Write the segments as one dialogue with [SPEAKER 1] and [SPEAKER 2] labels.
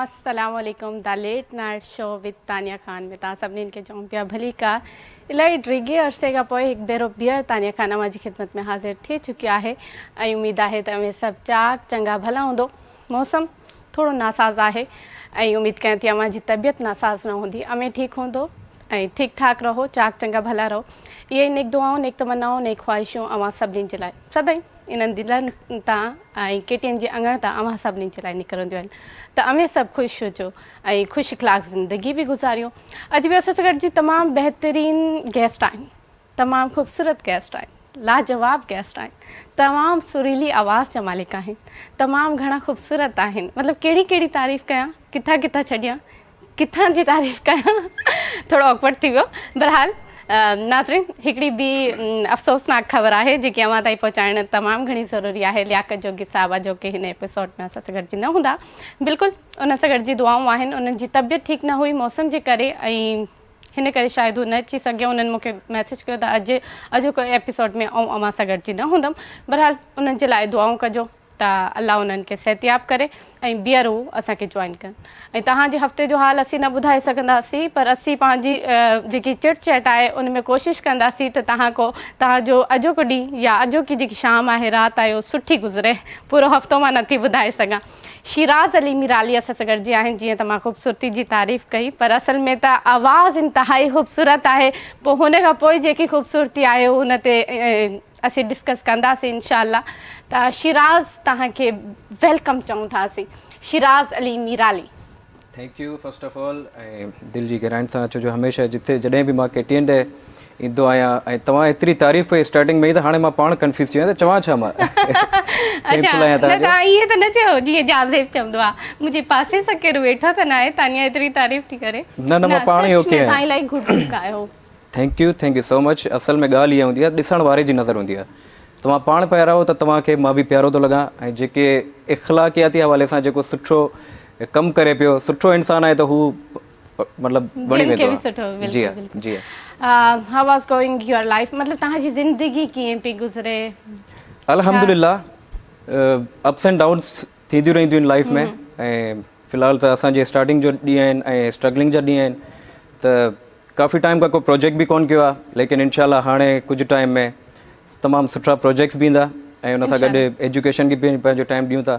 [SPEAKER 1] السلام عليڪم the late night show with Tania Khan ۾ توهان سڀني کي چئون پيا ڀليڪار الاهي ڊگهي عرصي کان پوء هڪ ڀيرو ٻيهر تانيا خان اوهان جي خدمت ۾ حاضر ٿي چڪي آهي ۽ اميد آهي ته اوهين سڀ چاڪ چڱا ڀلا هوندو موسم ٿورو ناساز آهي ۽ اميد ڪيان ٿي اوهان جي طبيعت ناساز نه هوندي اوهين ٺيڪ هوندو ۽ ٺيڪ ٺاڪ رهو چاڪ چڱا ڀلا رهو اهي ئي نيڪ دعائون نيڪ تمنائون نيڪ خواهشون اوهان سڀني جي لاء سدائين انهن دلن تان ۽ ڪي ٽي اين جي اڱڻ تان اوهان سڀني جي لاء نڪرنديون آهن ته اوهين سڀ خوش هجو ۽ خوش اخلاق زندگي به گذاريو اڄ به اسان سان گڏ جي تمام بهترين گيسٽ آهن تمام خوبصورت گيسٽ آهن لاجواب گيسٽ آهن تمام سريلي آواز جا مالڪ آهن تمام گهڻا خوبصورت آهن مطلب ڪهڙي ڪهڙي تعريف ڪيان ڪٿان ڪٿان ڇڏيان ڪٿان جي تعريف ڪيان ٿورو آڪورڊ ٿي ويو بهرحال ناظرين هڪڙي ٻي افسوسناڪ خبر آهي جيڪي اوهان تائين پهچائڻ تمام گهڻي ضروري آهي لياقت جوڳي صاحب جو ڪي هن ايپيسوڊ ۾ اسان سان گڏجي نه هوندا بلڪل ان سان گڏجي دعائون آهن انهن جي طبيعت ٺيڪ نه هئي موسم جي ڪري ۽ هن ڪري شايد هو نه اچي سگهيو انهن مون کي ميسيج ڪيو ته اڄ اڄوڪو ايپيسوڊ ۾ آئون اوهان سان گڏجي نه هوندم بهرحال انهن جي لاء دعائون ڪجو ته الله انهن کي صحتياب ڪري ۽ ٻيهر هو اسان کي جوائن ڪن ۽ توهان جي هفتي جو حال اسين نه ٻڌائي سگهنداسين پر اسين پنهنجي جيڪي چٽ چيٽ آهي ان ۾ ڪوشش ڪنداسين ته توهان ڪو توهان جو اڄوڪو ڏينهن يا اڄوڪي جيڪي شام آهي رات آهي اهو سٺي گذري پورو هفتو مان نٿي ٻڌائي سگهان شيراز علي ميرالي اسان سان گڏجي آهن جيئن ته مان خوبصورتي جي تعريف ڪئي پر اصل ۾ ته آواز انتهائي خوبصورت آهي پوء هن کان پوء جيڪي خوبصورتي آهي ان تي اسين ڊسڪس ڪنداسين انشاء الله ته شيراز توهان کي welcome چئون ٿا اسين Shiraz Ali Mirali.
[SPEAKER 2] Thank you first of all ۽ دل جي گهراين سان ڇو جو هميشه جتي جڏهن به مان ڪي ٽي اين تي ايندو آهيان ۽ توهان ايتري تعريف ڪئي اسٽارٽنگ ۾ ئي ته هاڻي مان پاڻ ڪنفيوز ٿي ويو آهيان ته چوان ڇا مان
[SPEAKER 1] اڇا
[SPEAKER 2] ٿينڪفل آهيان
[SPEAKER 1] نه
[SPEAKER 2] توهان جو
[SPEAKER 1] توهان ائين ته نه چيو جيئن جانزيب چوندو آهي منهنجي پاسي سان ڪير ويٺو ته ناهي تانيا ايتري تعريف ٿي ڪري
[SPEAKER 2] نه نه
[SPEAKER 1] نه
[SPEAKER 2] مان پاڻ ئي
[SPEAKER 1] سچ
[SPEAKER 2] اوڪي
[SPEAKER 1] ۾
[SPEAKER 2] آهيان
[SPEAKER 1] توهان الاهي گڊ لڪ آهيو.
[SPEAKER 2] Thank you thank you so much اصل ۾ ڳالهه اها هوندي آهي ڏسڻ واري جي نظر هوندي آهي توهان پاڻ پيارا آهيو ته توهان کي مان به پيارو ٿو لڳان ۽ جيڪي اخلاقياتي حوالي سان جيڪو سٺو ڪم ڪري پيو سٺو انسان آهي ته هو مطلب وڻي
[SPEAKER 1] ٻين کي
[SPEAKER 2] ويندو
[SPEAKER 1] به سٺو
[SPEAKER 2] آهي جي
[SPEAKER 1] بلڪل
[SPEAKER 2] ها
[SPEAKER 1] بلڪل
[SPEAKER 2] جي ها
[SPEAKER 1] how was going your life مطلب توهان جي زندگي ڪيئن پئي گذري ڇا
[SPEAKER 2] الحمدلله اپس اينڊ ڊائونس ٿينديون رهنديون آهن لائف ۾ ۽ في الحال ته اسان جي اسٽارٽنگ جو ڏينهن آهن ۽ اسٽرگلنگ جا ڏينهن آهن ته ڪافي ٽائيم کان ڪو پروجيڪٽ به ڪون ڪيو آهي ليڪن انشاء الله هاڻي ڪجهه ٽائيم ۾ تمام سٺا پروجيڪٽس به ايندا ۽ ان سان گڏ ايجوڪيشن کي به پنهنجو ٽائيم ڏيون ٿا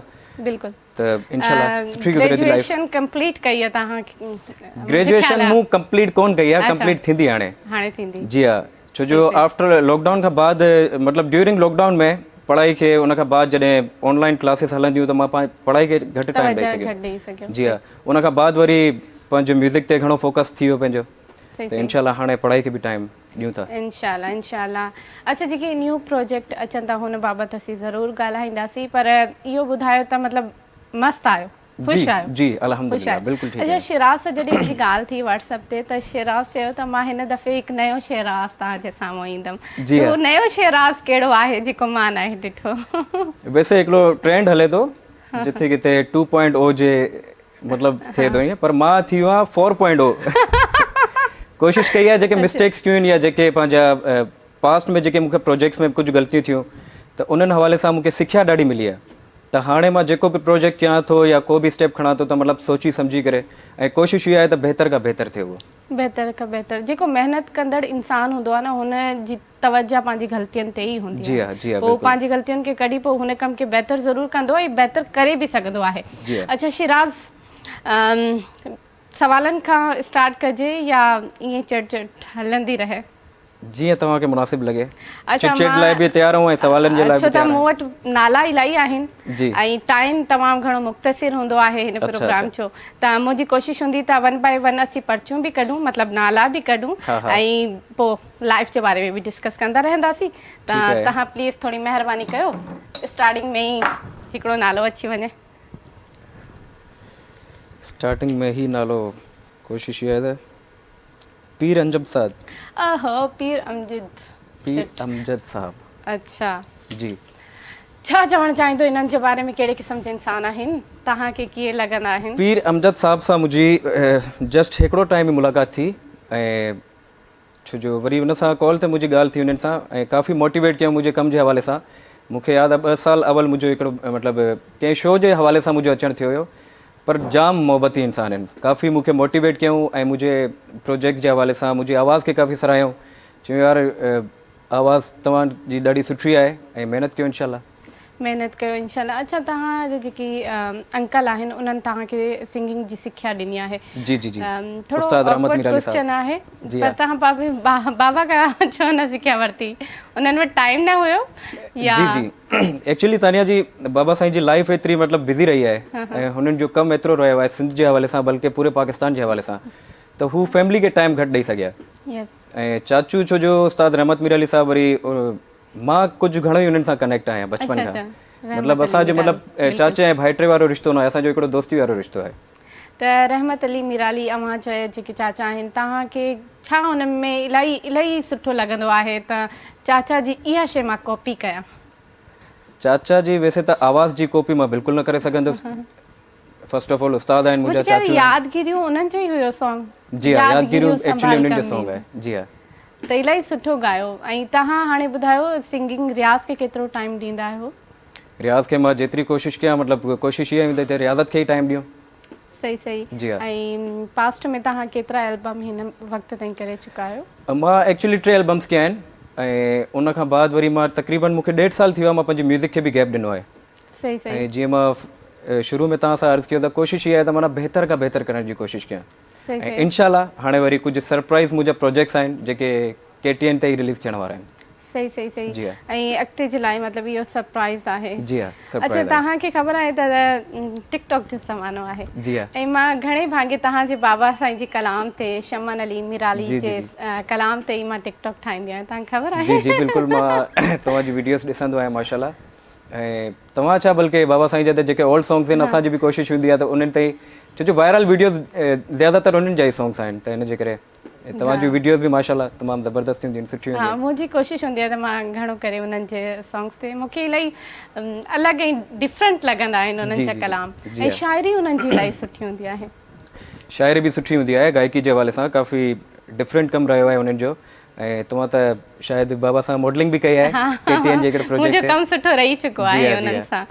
[SPEAKER 1] بلڪل
[SPEAKER 2] ته انشاء الله سٺي گذري ٿي لائف.
[SPEAKER 1] گريجوئيشن ڪمپليٽ ڪئي آهي توهان منهنجي
[SPEAKER 2] گريجوئيشن
[SPEAKER 1] خيال
[SPEAKER 2] مون ڪمپليٽ ڪون ڪئي آهي
[SPEAKER 1] اڇا
[SPEAKER 2] ڪمپليٽ ٿيندي هاڻي
[SPEAKER 1] هاڻي ٿيندي
[SPEAKER 2] جي ها ڇو جو آفٽر لاڪ ڊائون کان بعد مطلب ڊيورنگ لاڪ ڊائون ۾ پڙهائي کي ان کان بعد جڏهن آن لائن ڪلاسز هلنديون ته مان پڙهائي کي گهٽ ٽائيم ڏئي سگهيم جي ها ان کان بعد وري پنهنجو ميوزڪ تي گهڻو فوڪس ٿي ويو پنهنجو ته انشاء الله هاڻي پڙهائي کي به ٽائيم ڏيون ٿا.
[SPEAKER 1] انشاء الله انشاء الله اڇا جيڪي نيو پروجيڪٽ اچن ٿا هن بابت اسين ضرور ڳالهائينداسين پر اهو ٻڌايو ته مطلب مست آهيو خوش
[SPEAKER 2] جي
[SPEAKER 1] آهيو
[SPEAKER 2] جي
[SPEAKER 1] خوش
[SPEAKER 2] الحمدلله
[SPEAKER 1] آهيو
[SPEAKER 2] بلڪل ٺيڪ
[SPEAKER 1] اڇا
[SPEAKER 2] آهيان.
[SPEAKER 1] شيراز سان جڏهن منهنجي ڳالهه ٿي واٽس اپ تي ته شيراز چيو ته مان هن دفعي هڪ نيو شيراز توهان جي سامهون ايندم
[SPEAKER 2] جي
[SPEAKER 1] ته
[SPEAKER 2] ها.
[SPEAKER 1] اهو نيو شيراز ڪهڙو آهي جيڪو مان ناهي ڏٺو.
[SPEAKER 2] ويسي هڪڙو ٽرينڊ هلي ٿو جٿي ڪٿي ٽو پوائنٽ او جي مطلب ٿئي ٿو ائين پر مان ٿي ويو آهيان فور پوائنٽ او ڪوشش ڪئي آهي جيڪي مسٽيڪس ڪيون آهن يا جيڪي پنهنجا پاسٽ ۾ جيڪي مون کي پروجيڪٽس ۾ ڪجهه غلطيون ٿيون ته انهن حوالي سان مون کي سکيا ڏاڍي ملي آهي ته هاڻي مان جيڪو به پروجيڪٽ ڪيان ٿو يا ڪو به اسٽيپ کڻان ٿو ته مطلب سوچي سمجهي ڪري ۽ ڪوشش اها آهي ته بهتر کان بهتر ٿئي اهو.
[SPEAKER 1] بهتر کان بهتر جيڪو محنت ڪندڙ انسان هوندو آهي نه هن جي توجه پنهنجي غلطين تي ئي هوندي
[SPEAKER 2] جي
[SPEAKER 1] آهي
[SPEAKER 2] ها جي ها
[SPEAKER 1] پوء
[SPEAKER 2] بلڪل.
[SPEAKER 1] پنهنجي غلطين کي ڪڍي پوء هن ڪم کي بهتر ضرور ڪندو ۽ بهتر ڪري به سگهندو آهي.
[SPEAKER 2] جي ها.
[SPEAKER 1] اڇا شيراز سوالن کان اسٽارٽ ڪجي يا ائين چٽ چٽ هلندي رهي؟
[SPEAKER 2] جيئن توهان کي مناسب لڳي.
[SPEAKER 1] اڇا
[SPEAKER 2] چٽ چيٽ لاء
[SPEAKER 1] مان
[SPEAKER 2] به تيار آهيون ۽ سوالن جي لاء
[SPEAKER 1] ڇو
[SPEAKER 2] به
[SPEAKER 1] ته
[SPEAKER 2] تيار
[SPEAKER 1] مون
[SPEAKER 2] آهيان.
[SPEAKER 1] وٽ نالا الاهي آهن
[SPEAKER 2] جي.
[SPEAKER 1] ۽ ٽائيم تمام گهڻو مختصر هوندو آهي هن
[SPEAKER 2] اڇا
[SPEAKER 1] پروگرام
[SPEAKER 2] اڇا.
[SPEAKER 1] جو ته منهنجي ڪوشش هوندي ته ون بائي ون اسين پرچيون به ڪڍون مطلب نالا به ڪڍون
[SPEAKER 2] ها ها.
[SPEAKER 1] ۽ پوء لائيف جي باري ۾ به ڊسڪس ڪندا رهنداسين ته
[SPEAKER 2] ٺيڪ آهي.
[SPEAKER 1] توهان پليز ٿوري مهرباني ڪيو اسٽارٽنگ ۾ ئي هڪڙو نالو اچي وڃي.
[SPEAKER 2] اسٽارٽنگ ۾ هي نالو ڪوشش اها آهي ته پير امجد صاحب.
[SPEAKER 1] اهو پير امجد.
[SPEAKER 2] پير امجد صاحب.
[SPEAKER 1] اڇا.
[SPEAKER 2] جي.
[SPEAKER 1] ڇا چوڻ چاهيندو انهن جي باري ۾ ڪهڙي قسم جا انسان آهن توهان کي ڪيئن لڳندا آهن.
[SPEAKER 2] پير امجد صاحب سان منهنجي جسٽ هڪڙو ٽائيم ئي ملاقات ٿي ۽ ڇو جو وري ان سان ڪال تي منهنجي ڳالهه ٿي انهن سان ۽ ڪافي موٽيويٽ ڪيائون منهنجي ڪم جي حوالي سان مون کي ياد آهي ٻه سال اول منهنجو هڪڙو مطلب ڪنهن شو جي حوالي سان منهنجو اچڻ ٿيو هيو پر جام محبتي انسان آهن ڪافي مون کي موٽيويٽ ڪيائون ۽ منهنجي پروجيڪٽس جي حوالي سان منهنجي آواز کي ڪافي سراهيائون چيو يار آواز توهان جي ڏاڍي سٺي آهي ۽ محنت ڪيو انشاء الله.
[SPEAKER 1] محنت ڪيو انشاء الله. اڇا توهان جا جيڪي انڪل آهن انهن توهان کي سنگنگ جي سکيا ڏني آهي.
[SPEAKER 2] جي جي جي
[SPEAKER 1] ٿورو
[SPEAKER 2] استاد رحمت
[SPEAKER 1] آڪورڊ
[SPEAKER 2] ميرالي صاحب
[SPEAKER 1] ڪوسچن آهي
[SPEAKER 2] جي
[SPEAKER 1] پر
[SPEAKER 2] ها.
[SPEAKER 1] توهان بابي بابا کان ڇو نه سکيا ورتي انهن وٽ ٽائيم نه هيو يا.
[SPEAKER 2] جي جي ايڪچولي تانيا جي بابا سائين جي لائيف ايتري مطلب بزي رهي آهي ۽ هنن جو ڪم ايترو رهيو آهي سنڌ جي حوالي سان بلڪه پوري پاڪستان جي حوالي سان ته هو فيملي کي ٽائيم گهٽ ڏئي سگهيا ۽ چاچو ڇو جو استاد رحمت مير علي صاحب وري مان ڪجهه گهڻو ئي انهن سان ڪنيڪٽ آهيان بچپن کان مطلب اسان جو مطلب چاچي ۽ ڀائٽي وارو رشتو نه آهي اسان جو هڪڙو دوستي وارو رشتو آهي.
[SPEAKER 1] ته رحمت علي ميرالي اوهان جا جيڪي چاچا آهن توهان کي ڇا ان ۾ الاهي الاهي سٺو لڳندو آهي ته چاچا جي اها شي مان ڪاپي ڪيان.
[SPEAKER 2] چاچا جي ويسي ته آواز جي ڪاپي مان بلڪل نه ڪري سگهندس فرسٽ آف آل استاد آهن منهنجا
[SPEAKER 1] منهنجي خيال
[SPEAKER 2] چاچو آهن.
[SPEAKER 1] يادگيريون انهن جو ئي هيو سانگ.
[SPEAKER 2] جي ها
[SPEAKER 1] يادگيريون
[SPEAKER 2] يادگيريون ايڪچولي
[SPEAKER 1] سنڀال
[SPEAKER 2] انهن جو
[SPEAKER 1] ڪم
[SPEAKER 2] سانگ
[SPEAKER 1] اينديون.
[SPEAKER 2] آهي جي ها.
[SPEAKER 1] ته الاهي سٺو ڳايو ۽ توهان هاڻي ٻڌايو سنگنگ رياض کي ڪيترو ٽائيم ڏيندا آهيو.
[SPEAKER 2] رياض کي مان جيتري ڪوشش ڪيان مطلب ڪوشش اها هوندي ته رياضت کي ئي ٽائيم ڏيون.
[SPEAKER 1] صحيح صحيح
[SPEAKER 2] جي ها.
[SPEAKER 1] ۽ پاسٽ ۾ توهان ڪيترا البم هن وقت تائين ڪري چڪا آهيو؟
[SPEAKER 2] مان ايڪچولي ٽي البمس ڪيا آهن ۽ ان کان بعد وري مان تقريبن مون کي ڏيڍ سال ٿي ويو آهي مان پنهنجي ميوزڪ کي به گيپ ڏنو آهي.
[SPEAKER 1] صحيح صحيح.
[SPEAKER 2] ۽ جيئن مان شروع ۾ توهان سان عرض ڪيو ته ڪوشش اها آهي ته معنيٰ بهتر کان بهتر ڪرڻ جي ڪوشش ڪيان
[SPEAKER 1] صحيح
[SPEAKER 2] ۽
[SPEAKER 1] صحيح.
[SPEAKER 2] انشاء الله هاڻي وري ڪجهه سرپرائز منهنجا پروجيڪٽس آهن جيڪي ڪي ٽي اين تي ئي رليز ٿيڻ وارا آهن.
[SPEAKER 1] صحيح صحيح صحيح
[SPEAKER 2] جي ها.
[SPEAKER 1] ۽ اڳتي جي لاء مطلب اهو سرپرائز آهي.
[SPEAKER 2] جي ها
[SPEAKER 1] اڇا
[SPEAKER 2] سرپرائز آهي.
[SPEAKER 1] توهان کي خبر آهي ته ٽڪ ٽاڪ جو زمانو آهي
[SPEAKER 2] جي ها.
[SPEAKER 1] ۽ مان گهڻي ڀاڱي توهان جي بابا سائين جي ڪلام تي شمن علي ميرالي
[SPEAKER 2] جي جي
[SPEAKER 1] جي
[SPEAKER 2] جي.
[SPEAKER 1] ڪلام تي ئي مان ٽڪ ٽاڪ ٺاهيندي آهيان توهان کي خبر
[SPEAKER 2] جي
[SPEAKER 1] آهي.
[SPEAKER 2] جي بلڪل مان توهان جي وڊيوز ڏسندو آهيان ماشاء الله ۽ توهان ڇا بلڪه بابا سائين جا ته جيڪي اولڊ سانگس آهن اسان جي به ڪوشش هوندي آهي ته انهن تي ڇو جو وائرل وڊيوز زياده تر انهن جا ئي سانگس آهن ته ان جي ڪري توهان جون وڊيوز به ماشاء الله تمام زبردست هونديون آهن سٺيون
[SPEAKER 1] ها
[SPEAKER 2] هونديون آهن.
[SPEAKER 1] منهنجي ڪوشش هوندي آهي ته مان گهڻو ڪري انهن جي سانگس تي مون کي الاهي الڳ ۽ ڊفرنٽ لڳندا آهن انهن
[SPEAKER 2] جي
[SPEAKER 1] جا
[SPEAKER 2] جي
[SPEAKER 1] ڪلام
[SPEAKER 2] جي
[SPEAKER 1] ۽
[SPEAKER 2] ها.
[SPEAKER 1] شاعري انهن جي الاهي سٺي هوندي آهي.
[SPEAKER 2] شاعري به سٺي هوندي آهي گائڪي جي حوالي سان ڪافي ڊفرنٽ ڪم رهيو آهي انهن جو ۽ توهان ته شايد بابا سان ماڊلنگ به ڪئي آهي ڪي ٽي اين جي هڪڙي پروجيڪٽ
[SPEAKER 1] منهنجو
[SPEAKER 2] تي.
[SPEAKER 1] ڪم سٺو رهي چڪو
[SPEAKER 2] جي
[SPEAKER 1] آهي
[SPEAKER 2] ها جي
[SPEAKER 1] انهن
[SPEAKER 2] ها.
[SPEAKER 1] سان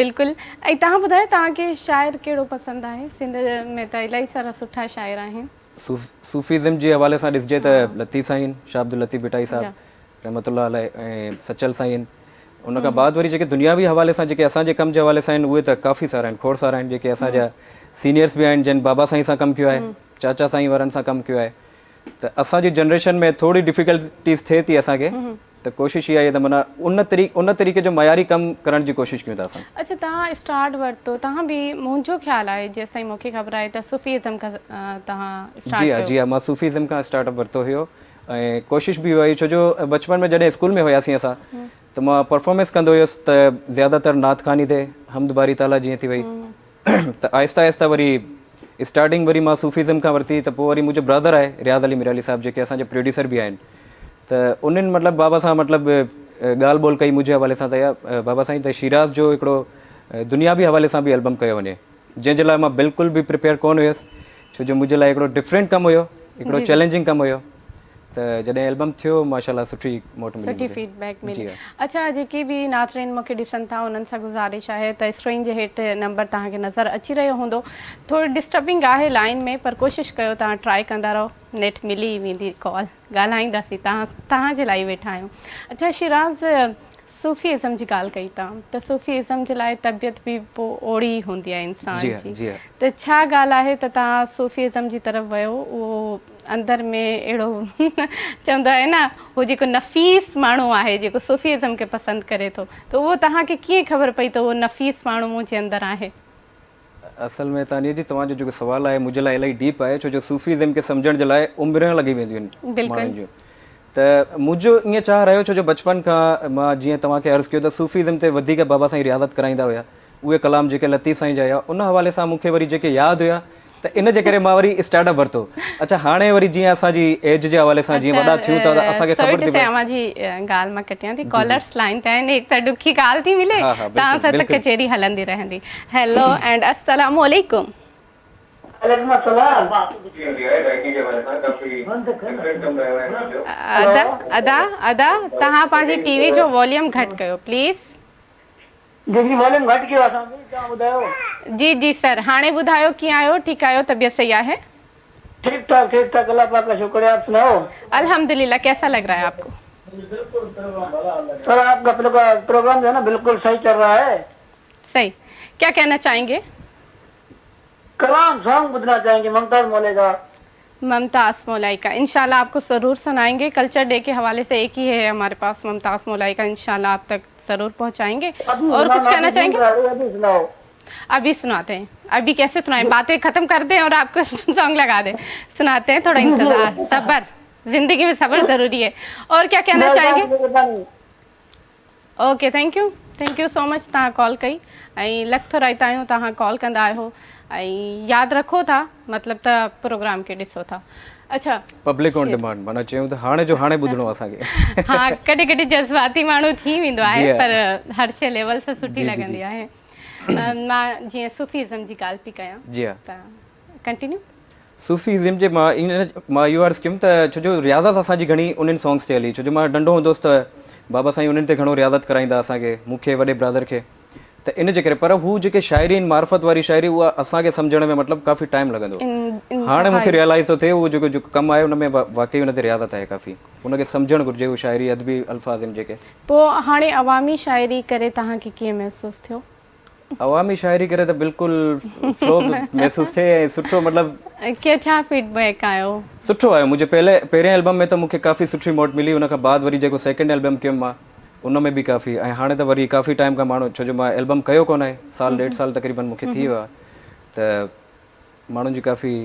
[SPEAKER 1] بلڪل ۽ توهان ٻڌايو توهان کي شاعر ڪهڙو پسند آهي سنڌ ۾ ته الاهي سارا سٺا شاعر آهن.
[SPEAKER 2] صوفيزم جي حوالي سان ڏسجي ته لطيف سائين شاهه عبداللطيف ڀٽائي صاحب رحمة الله عليه ۽ سچل سائين ان کان بعد وري جيڪي دنياوي حوالي سان جيڪي اسان جي ڪم جي حوالي سان آهن اهي ته ڪافي سارا آهن کوڙ سارا آهن جيڪي اسان جا سينيئرس به آهن جن بابا سائين سان ڪم ڪيو آهي چاچا سائين وارن سان ڪم ڪيو آهي ته اسان جي جنريشن ۾ ٿوري ڊفيڪلٽيز ٿئي ٿي اسان کي ته ڪوشش اها آهي ته معنيٰ ان طريقي ان طريقي جو معياري ڪم ڪرڻ جي ڪوشش ڪيون ٿا اسان.
[SPEAKER 1] اڇا توهان اسٽارٽ ورتو توهان به منهنجو خيال آهي جيستائين مون کي خبر آهي ته صوفي ازم کان توهان اسٽارٽ
[SPEAKER 2] جي ها
[SPEAKER 1] ڪيو.
[SPEAKER 2] جي ها مان صوفي ازم کان اسٽارٽ اپ ورتو هيو ۽ ڪوشش به اها هئي ڇو جو بچپن ۾ جڏهن اسڪول ۾ هياسين اسان ته مان پرفارمنس ڪندو هيس ته زياده تر نعت خواني تي حمد باري تعاليٰ جيئن ٿي وئي ته آهسته آهسته وري اسٽارٽنگ وري مان صوفيزم کان ورتي ته پوء وري منهنجو برادر آهي رياض علي ميرالي صاحب جيڪي اسان جا پروڊيوسر به آهن ته انهن مطلب بابا سان مطلب ڳالهه ٻولهه ڪئي منهنجي حوالي سان ته يا بابا سائين ته شيراز جو هڪڙو دنياوي حوالي سان به البم ڪيو وڃي جنهن جي لاء مان بلڪل به پريپيئر ڪونه هيس ڇو جو منهنجي لاء هڪڙو ڊفرنٽ ڪم هيو هڪڙو چئلينجنگ ڪم هيو ته جڏهن البم ٿيو ماشاء الله سٺي موٽ ملي
[SPEAKER 1] سٺي فيڊ بيڪ ملي اڇا جيڪي به ناظرين مونکي ڏسن ٿا انهن سان گذارش آهي ته اسڪرين جي هيٺ نمبر توهان کي نظر اچي رهيو هوندو ٿوري ڊسٽربنگ آهي لائين ۾ پر ڪوشش ڪيو توهان ٽرائي ڪندا رهو نيٺ ملي ئي ويندي ڪال ڳالهائينداسين توهان توهان جي لاء ئي ويٺا آهيون اڇا شيراز صوفي ازم جي ڳالهه ڪئي توهان ته صوفي ازم جي لاء طبيعت به پوء اوڙي ئي هوندي آهي انسان جي ته ڇا ڳالهه آهي ته توهان صوفي ازم جي طرف ويو اهو اندر ۾ اهڙو چوندو آهي نه هو جيڪو نفيس ماڻهو آهي جيڪو صوفي ازم کي پسند ڪري ٿو ته اهو توهان کي ڪيئن خبر پئي ته اهو نفيس ماڻهو منهنجي اندر آهي.
[SPEAKER 2] اصل ۾ تانيه جي توهان جو جيڪو سوال آهي منهنجي لاء الاهي ڊيپ آهي ڇو جو صوفي ازم کي سمجهڻ جي لاء عمريون لڳي وينديون آهن ماڻهن جون ته منهنجو ائين چاهه رهيو ڇو جو بچپن کان مان جيئن توهان کي عرض ڪيو ته صوفي ازم تي وڌيڪ بابا سائين رياضت ڪرائيندا هيا اهي ڪلام جيڪي لطيف سائين جا هيا ان حوالي سان مون کي وري جيڪي ياد هيا ته ان جي ڪري مان وري اسٽارٽ اپ ورتو اڇا هاڻي وري جيئن اسان جي ايج جي حوالي سان جيئن وڏا ٿيون ٿا ته اسان کي خبر ٿي پئي
[SPEAKER 1] اوهان جي ڳالهه مان ڪٽيان ٿي ڪالرس لائين تي آهن هڪ ته ڏکي ڪال ٿي ملي توهان سان ته ڪچهري هلندي رهندي هيلو اينڊ السلام عليڪم.
[SPEAKER 3] وعليڪم السلام.
[SPEAKER 1] ادا ادا ادا توهان پنهنجي ٽي وي جو واليوم گهٽ ڪيو پليز.
[SPEAKER 3] جي جي واليوم گهٽ ڪيو اسان جي توهان ٻڌايو.
[SPEAKER 1] جي جي سر هاڻي ٻڌايو ڪيئن آهيو ٺيڪ آهيو طبيعت صحيح آهي.
[SPEAKER 3] ٺيڪ ٺاڪ ٺيڪ ٺاڪ الله پاڪ کا شڪر هي آپ سنائو.
[SPEAKER 1] الحمدلله ڪيسا لگ رها هي آپ ڪو.
[SPEAKER 3] سر آپ کا پروگرام جو هي نا بلڪل صحيح چل رها هي.
[SPEAKER 1] صحيح ڪيا ڪهنا چاهينگي.
[SPEAKER 3] ڪلام سانگ ٻڌنا چاهينگي ممتاز مولي کا.
[SPEAKER 1] ممتاز مولائي کا انشاء الله آپ کو ضرور سنائينگي ڪلچر ڊي ڪي حوالي سي ايڪ هي هي هماري پاس ممتاز مولائي کا انشاء الله آپ تڪ ضرور پهچائينگي اور ڪجهه ڪهنا چاهينگي ابي سناتے هين ابي ڪيسي سنائين باتين ختم ڪر دين اور آپ کو سانگ لگا دين سناتے هين ٿوڙا انتظار صبر زندگي ۾ صبر ضروري هي اور ڪيا ڪهنا چاهينگي okay thank you thank you so much توهان ڪال ڪئي ۽ لک ٿورائتا آهيون توهان ڪال ڪندا آهيو ۽ ياد رکو ٿا مطلب ته پروگرام کي ڏسو ٿا اڇا
[SPEAKER 2] پبلڪ آن ڊيمانڊ معنيٰ چيون ته هاڻي جو هاڻي ٻڌڻو اسان کي
[SPEAKER 1] ها ڪڏهن ڪڏهن جذباتي ماڻهو ٿي ويندو آهي پر هر شي ليول سان سٺي لڳندي آهي مان جيئن صوفيزم جي ڳالهه پي ڪيان
[SPEAKER 2] جي ها
[SPEAKER 1] ته ڪنٽينيو
[SPEAKER 2] صوفيزم جي مان ان مان اهو عرض ڪيم ته ڇو جو رياضت اسان جي گهڻي انهن سانگس تي هلي ڇو جو مان ننڍو هوندو هوس ته بابا سائين انهن تي گهڻو رياضت ڪرائيندا اسان کي مون کي وڏي برادر کي ته ان جي ڪري پر هو جيڪي شاعري آهن معرفت واري شاعري اها اسان کي سمجهڻ ۾ مطلب ڪافي ٽائيم لڳندو هاڻي مون کي ريئلائز ٿو ٿئي اهو جيڪو جيڪو ڪم آهي ان ۾ واقعي ان تي رياضت آهي ڪافي ان کي سمجهڻ گهرجي اهو شاعري ادبي الفاظ آهن جيڪي.
[SPEAKER 1] پوء هاڻي عوامي شاعري ڪري توهان کي ڪيئن محسوس ٿيو؟
[SPEAKER 2] عوامي شاعري ڪري ته بلڪل فلو محسوس ٿئي ۽ سٺو مطلب.
[SPEAKER 1] ڪي ڇا فيڊ بيڪ آيو؟
[SPEAKER 2] سٺو آيو منهنجي پهلي پهرين البم ۾ ته مونکي ڪافي سٺي موٽ ملي ان کان بعد وري جيڪو سيڪنڊ البم ڪيم مان ان ۾ به ڪافي ۽ هاڻي ته وري ڪافي ٽائيم کان ماڻهو ڇو جو مان البم ڪيو ڪونه آهي سال ڏيڍ سال تقريبن مونکي ٿي ويو آهي ته ماڻهن جي ڪافي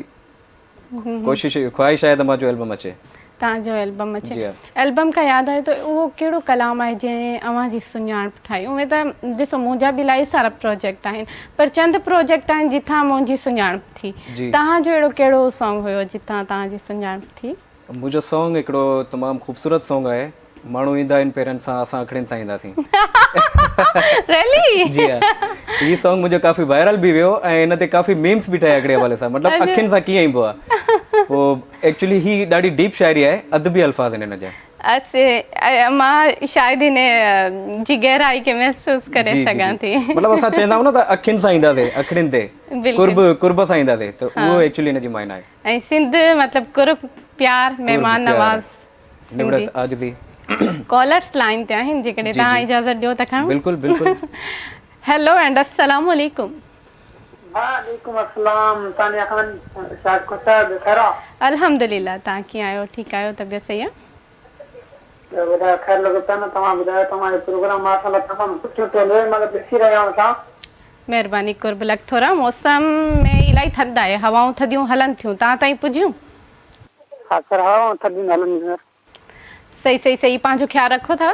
[SPEAKER 2] ڪوشش خواهش آهي ته مان جو البم اچي.
[SPEAKER 1] توهان جو البم اچي. البم کان ياد آيو ته اهو ڪهڙو ڪلام آهي جنهن اوهان جي سڃاڻپ ٺاهي. اونئن ته ڏسو منهنجا به الاهي سارا پروجيڪٽ آهن پر چند پروجيڪٽ آهن جتان منهنجي سڃاڻپ ٿي. توهان جو اهڙو ڪهڙو سانگ هيو جتان توهان جي سڃاڻپ ٿي؟
[SPEAKER 2] منهنجو سانگ هڪڙو تمام خوبصورت سانگ آهي ماڻهو ايندا آهن پيرن سان اسان اکڙين سان اينداسين.
[SPEAKER 1] ريلي؟
[SPEAKER 2] جي ها هي سانگ منهنجو ڪافي وائرل به ويو ۽ ان تي ڪافي ميمس به ٺهيا هڪڙي حوالي سان مطلب اکين سان ڪيئن ايبو آهي پوء ايڪچولي هي ڏاڍي ڊيپ شاعري آهي ادبي الفاظ آهن هن جا.
[SPEAKER 1] اسي مان شايد هن جي گهرائي کي محسوس ڪري سگهان ٿي.
[SPEAKER 2] مطلب اسان چوندا آهيون نه ته اکين سان اينداسين اکڙين تي قرب قرب سان اينداسين ته اهو ايڪچولي هن جي معنيٰ آهي.
[SPEAKER 1] ۽ سنڌ مطلب قرب پيار مهمان نواز
[SPEAKER 2] سنڌي. نوڙت عاجزي.
[SPEAKER 1] ڪالرس لائين تي آهن جيڪڏهن توهان اجازت ڏيو ته کڻون.
[SPEAKER 2] بلڪل بلڪل.
[SPEAKER 1] هيلو اينڊ السلام عليڪم.
[SPEAKER 3] وعليڪم السلام تانيا خان شاد خوش آهيو خير آ.
[SPEAKER 1] الحمدلله توهان ڪيئن آهيو ٺيڪ آهيو طبيعت صحيح آ.
[SPEAKER 3] ٻيو ٻڌايو خير لڳو پيو نه توهان ٻڌايو توهان جو پروگرام ماشاءالله تمام سٺو پيو هلي مطلب ڏسي رهيا آهيون اسان.
[SPEAKER 1] مهرباني قرب لک ٿورا موسم ۾ الائي ٿڌ آهي هوائون ٿڌيون هلن ٿيون توهان تائين پڄيون.
[SPEAKER 3] ها سر هوائون ٿڌيون هلن ٿيون سر.
[SPEAKER 1] صحيح صحيح صحيح پنهنجو خيال رکو ٿا.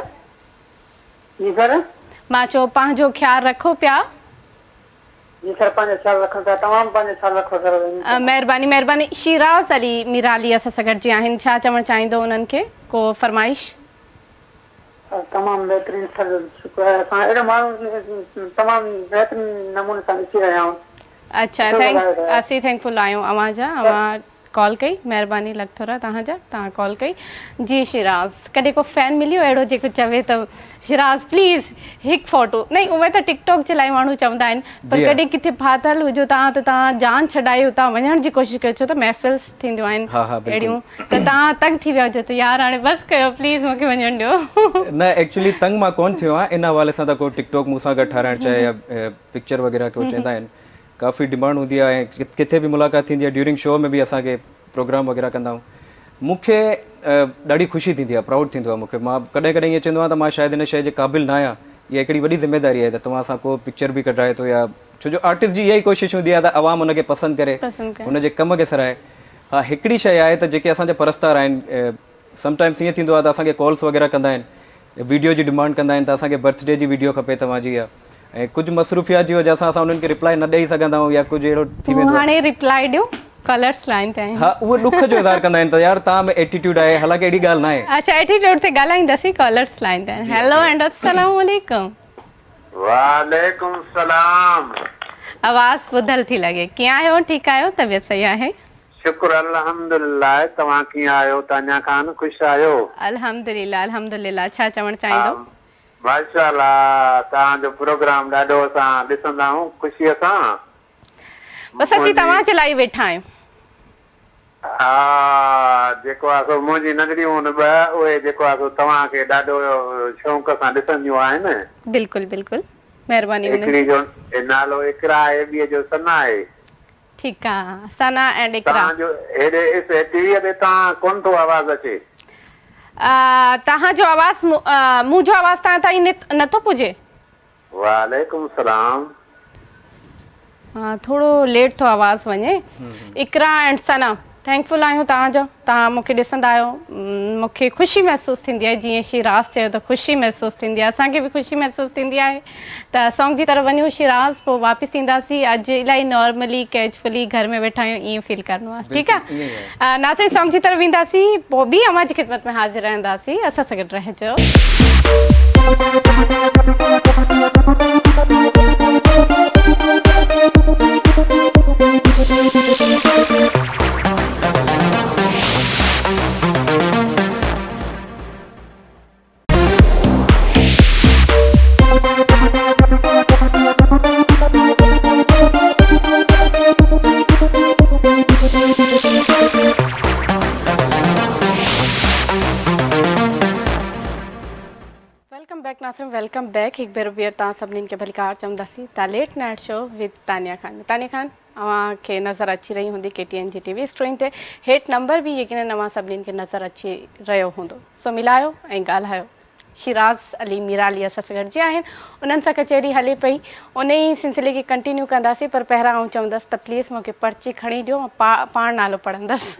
[SPEAKER 3] جي سر.
[SPEAKER 1] مان چيو پنهنجو خيال رکو پيا.
[SPEAKER 3] جي سر پنهنجو خيال رکون پيا توهان به پنهنجو خيال رکو سر.
[SPEAKER 1] مهرباني مهرباني شيراز علي ميرالي اسان سان گڏجي آهن ڇا چوڻ چاهيندو انهن کي ڪو فرمائش.
[SPEAKER 3] تمام بهترين سر شڪر آهي اسان اهڙا ماڻهو تمام بهترين نموني سان ڏسي رهيا آهيون.
[SPEAKER 1] اڇا ٿينڪ اسين ٿينڪ فل آهيون اوهان جا اوهان ڪال ڪئي مهرباني لک ٿورا توهان جا توهان ڪال ڪئي جي شيراز ڪڏهن ڪو فين مليو اهڙو جيڪو چوي ته شيراز پليز هڪ فوٽو نه اونئن ته ٽڪ ٽاڪ جي لاء ماڻهو چوندا آهن پر ڪڏهن ڪٿي ڦاٿل هجو توهان ته توهان جان ڇڏائي اتان وڃڻ جي ڪوشش ڪيو ڇو ته محفلس ٿينديون آهن اهڙيون ته توهان تنگ ٿي ويا هجو ته يار هاڻي بس ڪيو پليز مون کي وڃڻ ڏيو.
[SPEAKER 2] نه ايڪچولي تنگ مان ڪونه ٿيو آهيان ان حوالي سان ته ڪو ٽڪ ٽاڪ مون سان گڏ ٺاراهڻ چاهي يا پڪچر وغيره ڪو چوندا آهن ڪافي ڊمانڊ هوندي آهي ۽ ڪٿي به ملاقات ٿيندي آهي ڊيورنگ شو ۾ به اسان کي پروگرام وغيره ڪندا آهيون مون کي ڏاڍي خوشي ٿيندي آهي پرائوڊ ٿيندو آهي مون کي مان ڪڏهن ڪڏهن ائين چوندو آهيان ته مان شايد ان شيء جي قابل نه آهيان اها هڪڙي وڏي ذميداري آهي ته توهان سان ڪو پڪچر به ڪڍرائي ٿو يا ڇو جو آرٽسٽ جي اها ئي ڪوشش هوندي آهي ته عوام ان کي پسند ڪري ان جي ڪم کي سراهي ها هڪڙي شيء آهي ته جيڪي اسان جا پرستار آهن سم ٽائمس ائين ٿيندو آهي ته اسان کي ڪالس وغيره ڪندا آهن ويڊيو جي ڊمانڊ ڪندا آهن ته اسان کي برٿ ڊي جي ويڊيو کپي توهان جي ۽ ڪجهه مصروفيات جي وجه سان اسان انهن کي ريپلائي نه ڏئي سگهندا آهيون يا ڪجهه اهڙو ٿي ويندو
[SPEAKER 1] آهي. هاڻي ريپلائي ڏيو ڪالرس لائين تي آهن.
[SPEAKER 2] ها اهي ڏک جو اظهار ڪندا آهن ته يار توهان ۾ ايٽيٽيوڊ آهي حالانڪه اهڙي ڳالهه ناهي.
[SPEAKER 1] اڇا ايٽيٽيوڊ تي ڳالهائينداسين ڪالرس لائين تي آهن. هيلو اينڊ السلام عليڪم.
[SPEAKER 4] وعليڪم السلام.
[SPEAKER 1] آواز ٻڌل ٿي لڳي. ڪيئن آهيو ٺيڪ آهيو طبيعت صحيح آهي.
[SPEAKER 4] شڪر الحمدلله توهان ڪيئن آهيو تانيا خان خوش آهيو.
[SPEAKER 1] الحمدلله الحمدلله ڇا چوڻ چاهيندو.
[SPEAKER 4] माशाअल्लाह तव्हांजो प्रोग्राम ॾाढो असां ॾिसंदा आहियूं ख़ुशीअ सां।
[SPEAKER 1] बसि असीं तव्हां जे लाइ वेठा आहियूं।
[SPEAKER 4] हा जेको आहे सो मुंहिंजी नंढड़ियूं आहिनि ॿ, उहे जेको आहे सो तव्हांखे ॾाढो शौक़ सां ॾिसंदियूं आहिनि।
[SPEAKER 1] बिल्कुलु बिल्कुलु, महिरबानी।
[SPEAKER 4] हिकिड़ी जो नालो इकरा आहे, ॿीअ जो सना आहे।
[SPEAKER 1] ठीकु आहे, सना एंड इकरा।
[SPEAKER 4] तव्हांजो हेॾे टीवीअ ते तव्हां कोन थो आवाज़ अचे।
[SPEAKER 1] तव्हांजो आवाज़, मुंहिंजो आवाज़ तव्हां ताईं नथो पुॼे?
[SPEAKER 4] वालेकुम सलाम।
[SPEAKER 1] हा, थोरो लेट थो आवाज़ वञे। इकरा एंड सना, थैंकफुल आहियूं तव्हांजो, तव्हां मूंखे ॾिसंदा आहियो, मूंखे ख़ुशी महसूसु थींदी आहे। जीअं शिराज़ चयो त ख़ुशी महसूसु थींदी आहे, असांखे बि ख़ुशी महसूसु थींदी आहे। त सॉन्ग जी तरफ़ वञूं शिराज़, पोइ वापसि ईंदासीं। अॼु इलाही नॉर्मली कैजुअली घर में वेठा आहियूं, ईअं फील करिणो आहे, ठीकु आहे नाज़रीन? सॉन्ग जी तरफ़ वेंदासीं, पोइ बि अव्हां जी ख़िदमत में हाज़िर रहंदासीं, असां सां गॾु रहिजो। Welcome back नाज़रीन, welcome back. हिकु भेरो ॿीहर तव्हां सभिनीनि खे भलीकार चवंदासीं त late night show with Tania Khan में। तानिया खान अव्हांखे नज़र अची रही हूंदी KTN जी टीवी स्क्रीन ते, हेठि नंबर बि यकीनन अव्हां सभिनीनि खे नज़र अची रहियो हूंदो। सो मिलायो ऐं ॻाल्हायो। शिराज़ अली मीराली असां सां गॾिजी आहिनि, उन्हनि सां कचहरी हले पई, उन ई सिलसिले खे कंटिन्यू कंदासीं। पर पहिरां आउं चवंदसि त प्लीज़ मूंखे पर्ची खणी ॾियो, मां पाण नालो पढ़ंदसि।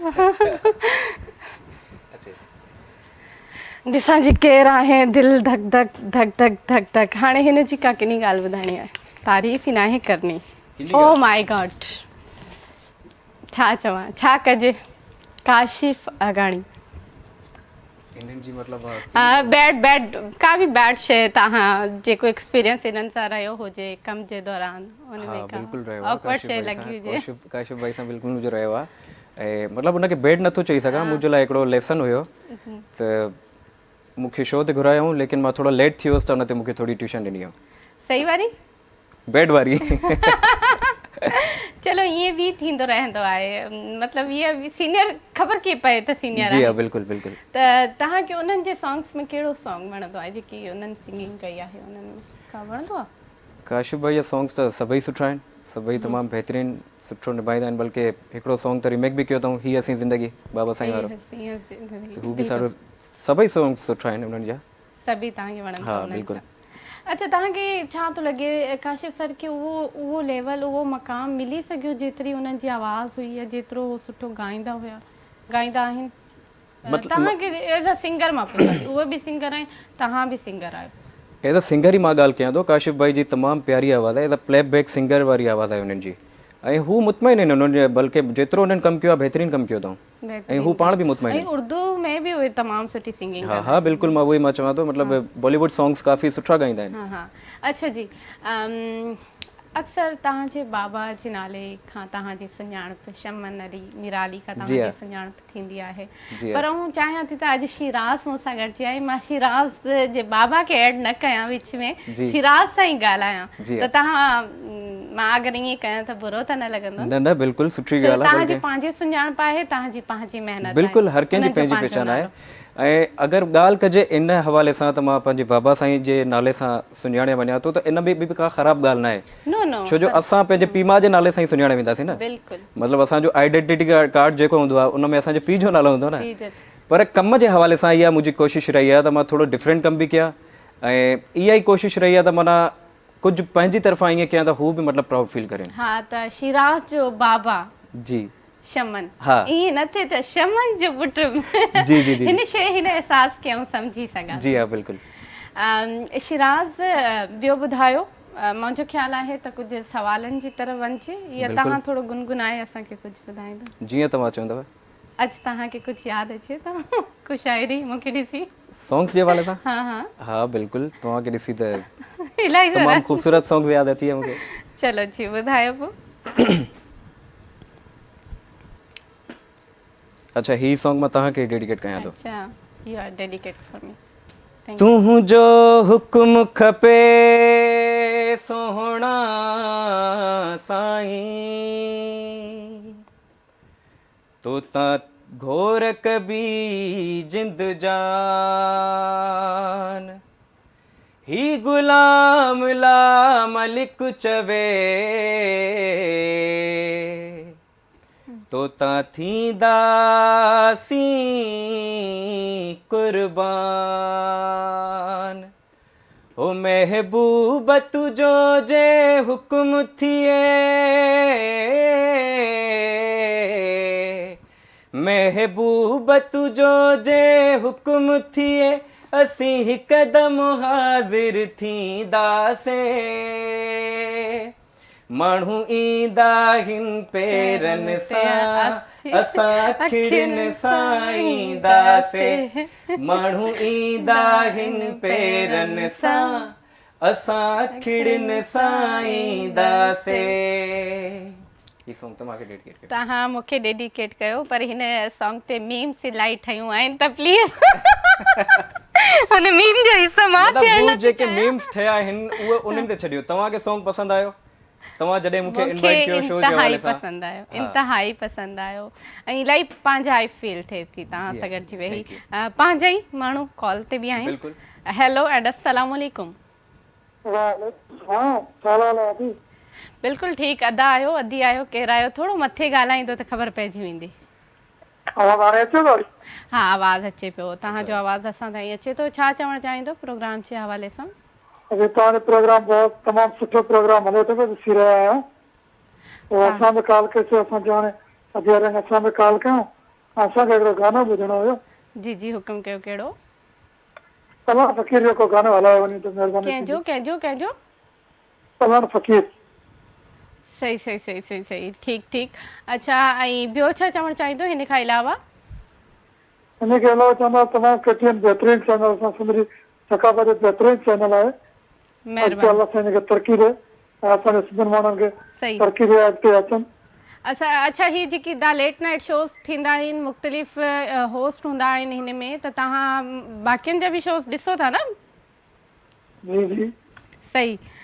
[SPEAKER 1] ॾिसां जी केरु आहे। दिलि धक धक धक धक धक धक। हाणे हिन जी का किनी ॻाल्हि ॿुधाइणी आहे, तारीफ़ ई नाहे करणी। ओ my God, छा चवां, छा कजे। काशिफ़ आगाणी
[SPEAKER 2] हिननि जी मतिलबु
[SPEAKER 1] बैड बैड का बि बैड शइ तव्हां जेको एक्सपीरियंस हिननि सां रहियो हुजे कम जे दौरान, उन में का
[SPEAKER 2] बिल्कुलु रहियो आहे।
[SPEAKER 1] ऑकवर्ड शइ लॻी हुजे?
[SPEAKER 2] काशिफ़ भाई सां बिल्कुलु मुंहिंजो रहियो आहे ऐं मतिलबु हुनखे बैड नथो चई सघां, मुंहिंजे लाइ हिकिड़ो लेसन हुयो त मूंखे शो ते घुरायऊं, लेकिन मां थोरो लेट थी वियुसि त हुन ते मूंखे थोरी ट्यूशन ॾिनी हुई।
[SPEAKER 1] सही वारी?
[SPEAKER 2] बेड वारी।
[SPEAKER 1] चलो ईअं बि थींदो रहंदो आहे, मतिलबु इहा बि सीनियर ख़बर कीअं पए त सीनियर
[SPEAKER 2] जी। हा बिल्कुलु बिल्कुलु।
[SPEAKER 1] त तव्हांखे उन्हनि जे सॉन्ग्स में कहिड़ो सॉन्ग वणंदो आहे, जेकी उन्हनि सिंगिंग कई आहे, उन्हनि में का वणंदो आहे?
[SPEAKER 2] काशिफ़ भाई जा सॉन्ग्स त सभई सुठा आहिनि, सभई तमामु बहितरीनु सुठो निभाईंदा आहिनि। बल्कि हिकिड़ो सॉन्ग त रीमेक बि कयो अथऊं, हीअ असीं ज़िंदगी बाबा साईं वारो, त हू बि सारो सभई सॉन्ग सुठा आहिनि उन्हनि जा।
[SPEAKER 1] सभई तव्हांखे वणनि?
[SPEAKER 2] हा बिल्कुलु।
[SPEAKER 1] अच्छा, तव्हांखे छा थो लॻे काशिफ़ सर खे उहो उहो लेवल, उहो मक़ाम मिली सघियो जेतिरी उन्हनि जी आवाज़ हुई या जेतिरो उहो सुठो ॻाईंदा हुया, ॻाईंदा आहिनि? तव्हांखे एज़ अ सिंगर मां पुछां थी, उहे बि सिंगर आहिनि, तव्हां बि सिंगर आहियो।
[SPEAKER 2] एज़ अ सिंगर ई मां ॻाल्हि कयां थो, काशिफ़ भाई जी तमामु प्यारी आवाज़ आहे, as a play back singer वारी आवाज़ आहे हुननि जी ऐं हू मुतमइन आहिनि हुननि जे, बल्कि जेतिरो हुननि कमु कयो आहे बहितरीनु कमु कयो अथऊं ऐं हू पाण बि मुतमइन
[SPEAKER 1] आहिनि। उर्दू में बि उहे तमामु सुठी सिंगिंग।
[SPEAKER 2] हा हा बिल्कुलु, मां उहो ई मां चवां थो, मतिलबु बॉलीवुड सॉन्ग्स काफ़ी सुठा ॻाईंदा आहिनि।
[SPEAKER 1] हा हा। अच्छा जी, अक्सर तव्हांजे बाबा जे नाले खां तव्हांजी सुञाणप, शमन अली मीराली खां तव्हांजी सुञाणप थींदी आहे, पर आउं चाहियां थी त अॼु शिराज़ मूंसां गॾिजी आहे, मां शिराज़ जे बाबा खे ऐड न कयां विच में, शिराज़ सां ई ॻाल्हायां। त तव्हां, मां अगरि ईअं कयां त बुरो त न लॻंदो?
[SPEAKER 2] न न बिल्कुलु सुठी ॻाल्हि आहे।
[SPEAKER 1] तव्हांजी पंहिंजी सुञाणप आहे, तव्हांजी पंहिंजी महिनत।
[SPEAKER 2] बिल्कुलु, हर कंहिंजी पंहिंजी पहिचान आहे। ऐं अगरि ॻाल्हि कजे इन हवाले सां त मां पंहिंजे बाबा साईं जे नाले सां सुञाणे वञां थो, त इन में बि का ख़राबु ॻाल्हि न आहे।
[SPEAKER 1] नो नो,
[SPEAKER 2] छो जो असां पंहिंजे पीउ माउ जे नाले सां ई सुञाणे वेंदासीं न।
[SPEAKER 1] बिल्कुलु,
[SPEAKER 2] मतिलबु असांजो आइडेंटिटी कार्ड जेको हूंदो आहे उन में असांजे पीउ जो नालो हूंदो आहे न। पर कम जे हवाले सां इहा मुंहिंजी कोशिशि रही आहे त मां थोरो डिफरेंट कमु बि कयां ऐं इहा ई कोशिशि रही आहे त माना कुझु पंहिंजी तरफ़ां ईअं कयां त हू बि मतिलबु प्राउड फील करें।
[SPEAKER 1] हा, त शिराज़ जो बाबा
[SPEAKER 2] जी
[SPEAKER 1] शमन,
[SPEAKER 2] हा
[SPEAKER 1] ईअं न थिए त शमन जो पुटु।
[SPEAKER 2] जी जी जी,
[SPEAKER 1] हिन शइ, हिन अहसास खे आउं सम्झी सघां।
[SPEAKER 2] जी हा बिल्कुलु।
[SPEAKER 1] शिराज़, ॿियो ॿुधायो, मुंहिंजो ख़्यालु आहे त कुझु सवालनि जी तरफ़ वञिजे या तव्हां थोरो गुनगुनाए असांखे कुझु ॿुधाईंदो?
[SPEAKER 2] जीअं तव्हां चवंदव।
[SPEAKER 1] अॼु तव्हांखे कुझु यादि अचे थो को शाइरी मूंखे ॾिसी?
[SPEAKER 2] सॉन्ग्स जे हवाले सां?
[SPEAKER 1] हा हा
[SPEAKER 2] हा बिल्कुलु, तव्हांखे ॾिसी त
[SPEAKER 1] इलाही
[SPEAKER 2] तमामु ख़ूबसूरत सॉन्ग्स यादि अची विया मूंखे।
[SPEAKER 1] चलो जी, ॿुधायो पोइ।
[SPEAKER 2] अच्छा, ही सॉन्ग मां तव्हांखे डेडिकेट कयां थो।
[SPEAKER 1] अच्छा, you are dedicate for me,
[SPEAKER 2] تنهنجو حڪم کپي سهڻا سائين تو تان گهور ڪبي جند جان هي غلام لا ملڪ چوي تو تان ٿينداسين قربان او محبوب تنهنجو جي حڪم ٿئي محبوب تنهنجو جي حڪم ٿئي اسين هڪدم حاضر ٿينداسين ماڻهو ايندا هن پيرن سان اسان اکڙين سان اينداسي ماڻهو ايندا هن پيرن سان اسان اکڙين سان اينداسي. هي سونگ توهان کي ڊيڊيڪيٽ ڪيو.
[SPEAKER 1] توهان مون کي ڊيڊيڪيٽ ڪيو پر هن سونگ تي ميمس الاهي ٺهيون آهن ته پليز هن ميم جو حصو مان
[SPEAKER 2] مطلب
[SPEAKER 1] ٿيڻ
[SPEAKER 2] هو
[SPEAKER 1] نٿي
[SPEAKER 2] جيڪي
[SPEAKER 1] چاهيان.
[SPEAKER 2] ميمس ٺهيا آهن اهي انهن تي ڇڏيو توهان کي سونگ پسند آيو توهان جڏهن مون کي
[SPEAKER 1] مون کي
[SPEAKER 2] انوائيٽ ڪيو شو جي
[SPEAKER 1] انتهائي
[SPEAKER 2] حوالي سان
[SPEAKER 1] پسند آيو
[SPEAKER 2] ها
[SPEAKER 1] انتهائي پسند آيو ۽ الاهي پنهنجائي فيل ٿئي ٿي توهان
[SPEAKER 2] جي
[SPEAKER 1] سان گڏجي ويهي
[SPEAKER 2] thank you
[SPEAKER 1] پنهنجا ئي ماڻهو ڪال تي به آهن
[SPEAKER 2] بلڪل.
[SPEAKER 1] هيلو اينڊ السلام عليڪم.
[SPEAKER 3] وعليڪم السلام ڇا حال آهي ادي.
[SPEAKER 1] بلڪل ٺيڪ ادا آهيو ادي آهيو ڪير آهيو ٿورو مٿي ڳالهائيندو ته خبر پئجي ويندي.
[SPEAKER 3] آواز هاڻي اچي ٿو؟
[SPEAKER 1] ها آواز اچي پيو توهان جو آواز اسان تائين اچي ٿو ڇا چوڻ چاهيندو پروگرام جي حوالي سان.
[SPEAKER 3] ادي توهان جو پروگرام بهت تمام سٺو پروگرام هلي ٿو پيو ڏسي رهيا آهيون پوء اسان به ڪال ڪئي سي اسان چيو هاڻي ادي وارن اسان به ڪال ڪيون ۽ اسان کي هڪڙو گانو ٻڌڻو هيو.
[SPEAKER 1] جي جي حڪم ڪيو ڪهڙو.
[SPEAKER 3] پلڻ فقير جو ڪو گانو هلايو وڃي ته مهرباني
[SPEAKER 1] ڪنهن جو
[SPEAKER 3] ٿيندي.
[SPEAKER 1] ڪنهن جو ڪنهن جو.
[SPEAKER 3] پلڻ فقير.
[SPEAKER 1] صحيح صحيح صحيح صحيح صحيح ٺيڪ ٺيڪ اڇا ۽ ٻيو ڇا چوڻ چاهيندو هن کان علاوه.
[SPEAKER 3] انهي کي علاوه چوندا تمام ڪي ٽي اين بهترين چينل اسان سنڌ جي ثقافت جو بهترين چينل آهي اڳتي
[SPEAKER 1] مهرباني.
[SPEAKER 3] الله سائين هن کي ترقي ڏي ۽ اسان جي سنڌين ماڻهن کي
[SPEAKER 1] صحيح.
[SPEAKER 3] ترقي ڏي اڳتي اچن.
[SPEAKER 1] اسان اڇا هي جيڪي دا ليٽ نائيٽ شوز ٿيندا آهن مختلف هوسٽ هوندا آهن هن ۾ ته توهان باقين جا به شوز ڏسو ٿا نه.
[SPEAKER 3] جي جي.
[SPEAKER 1] صحيح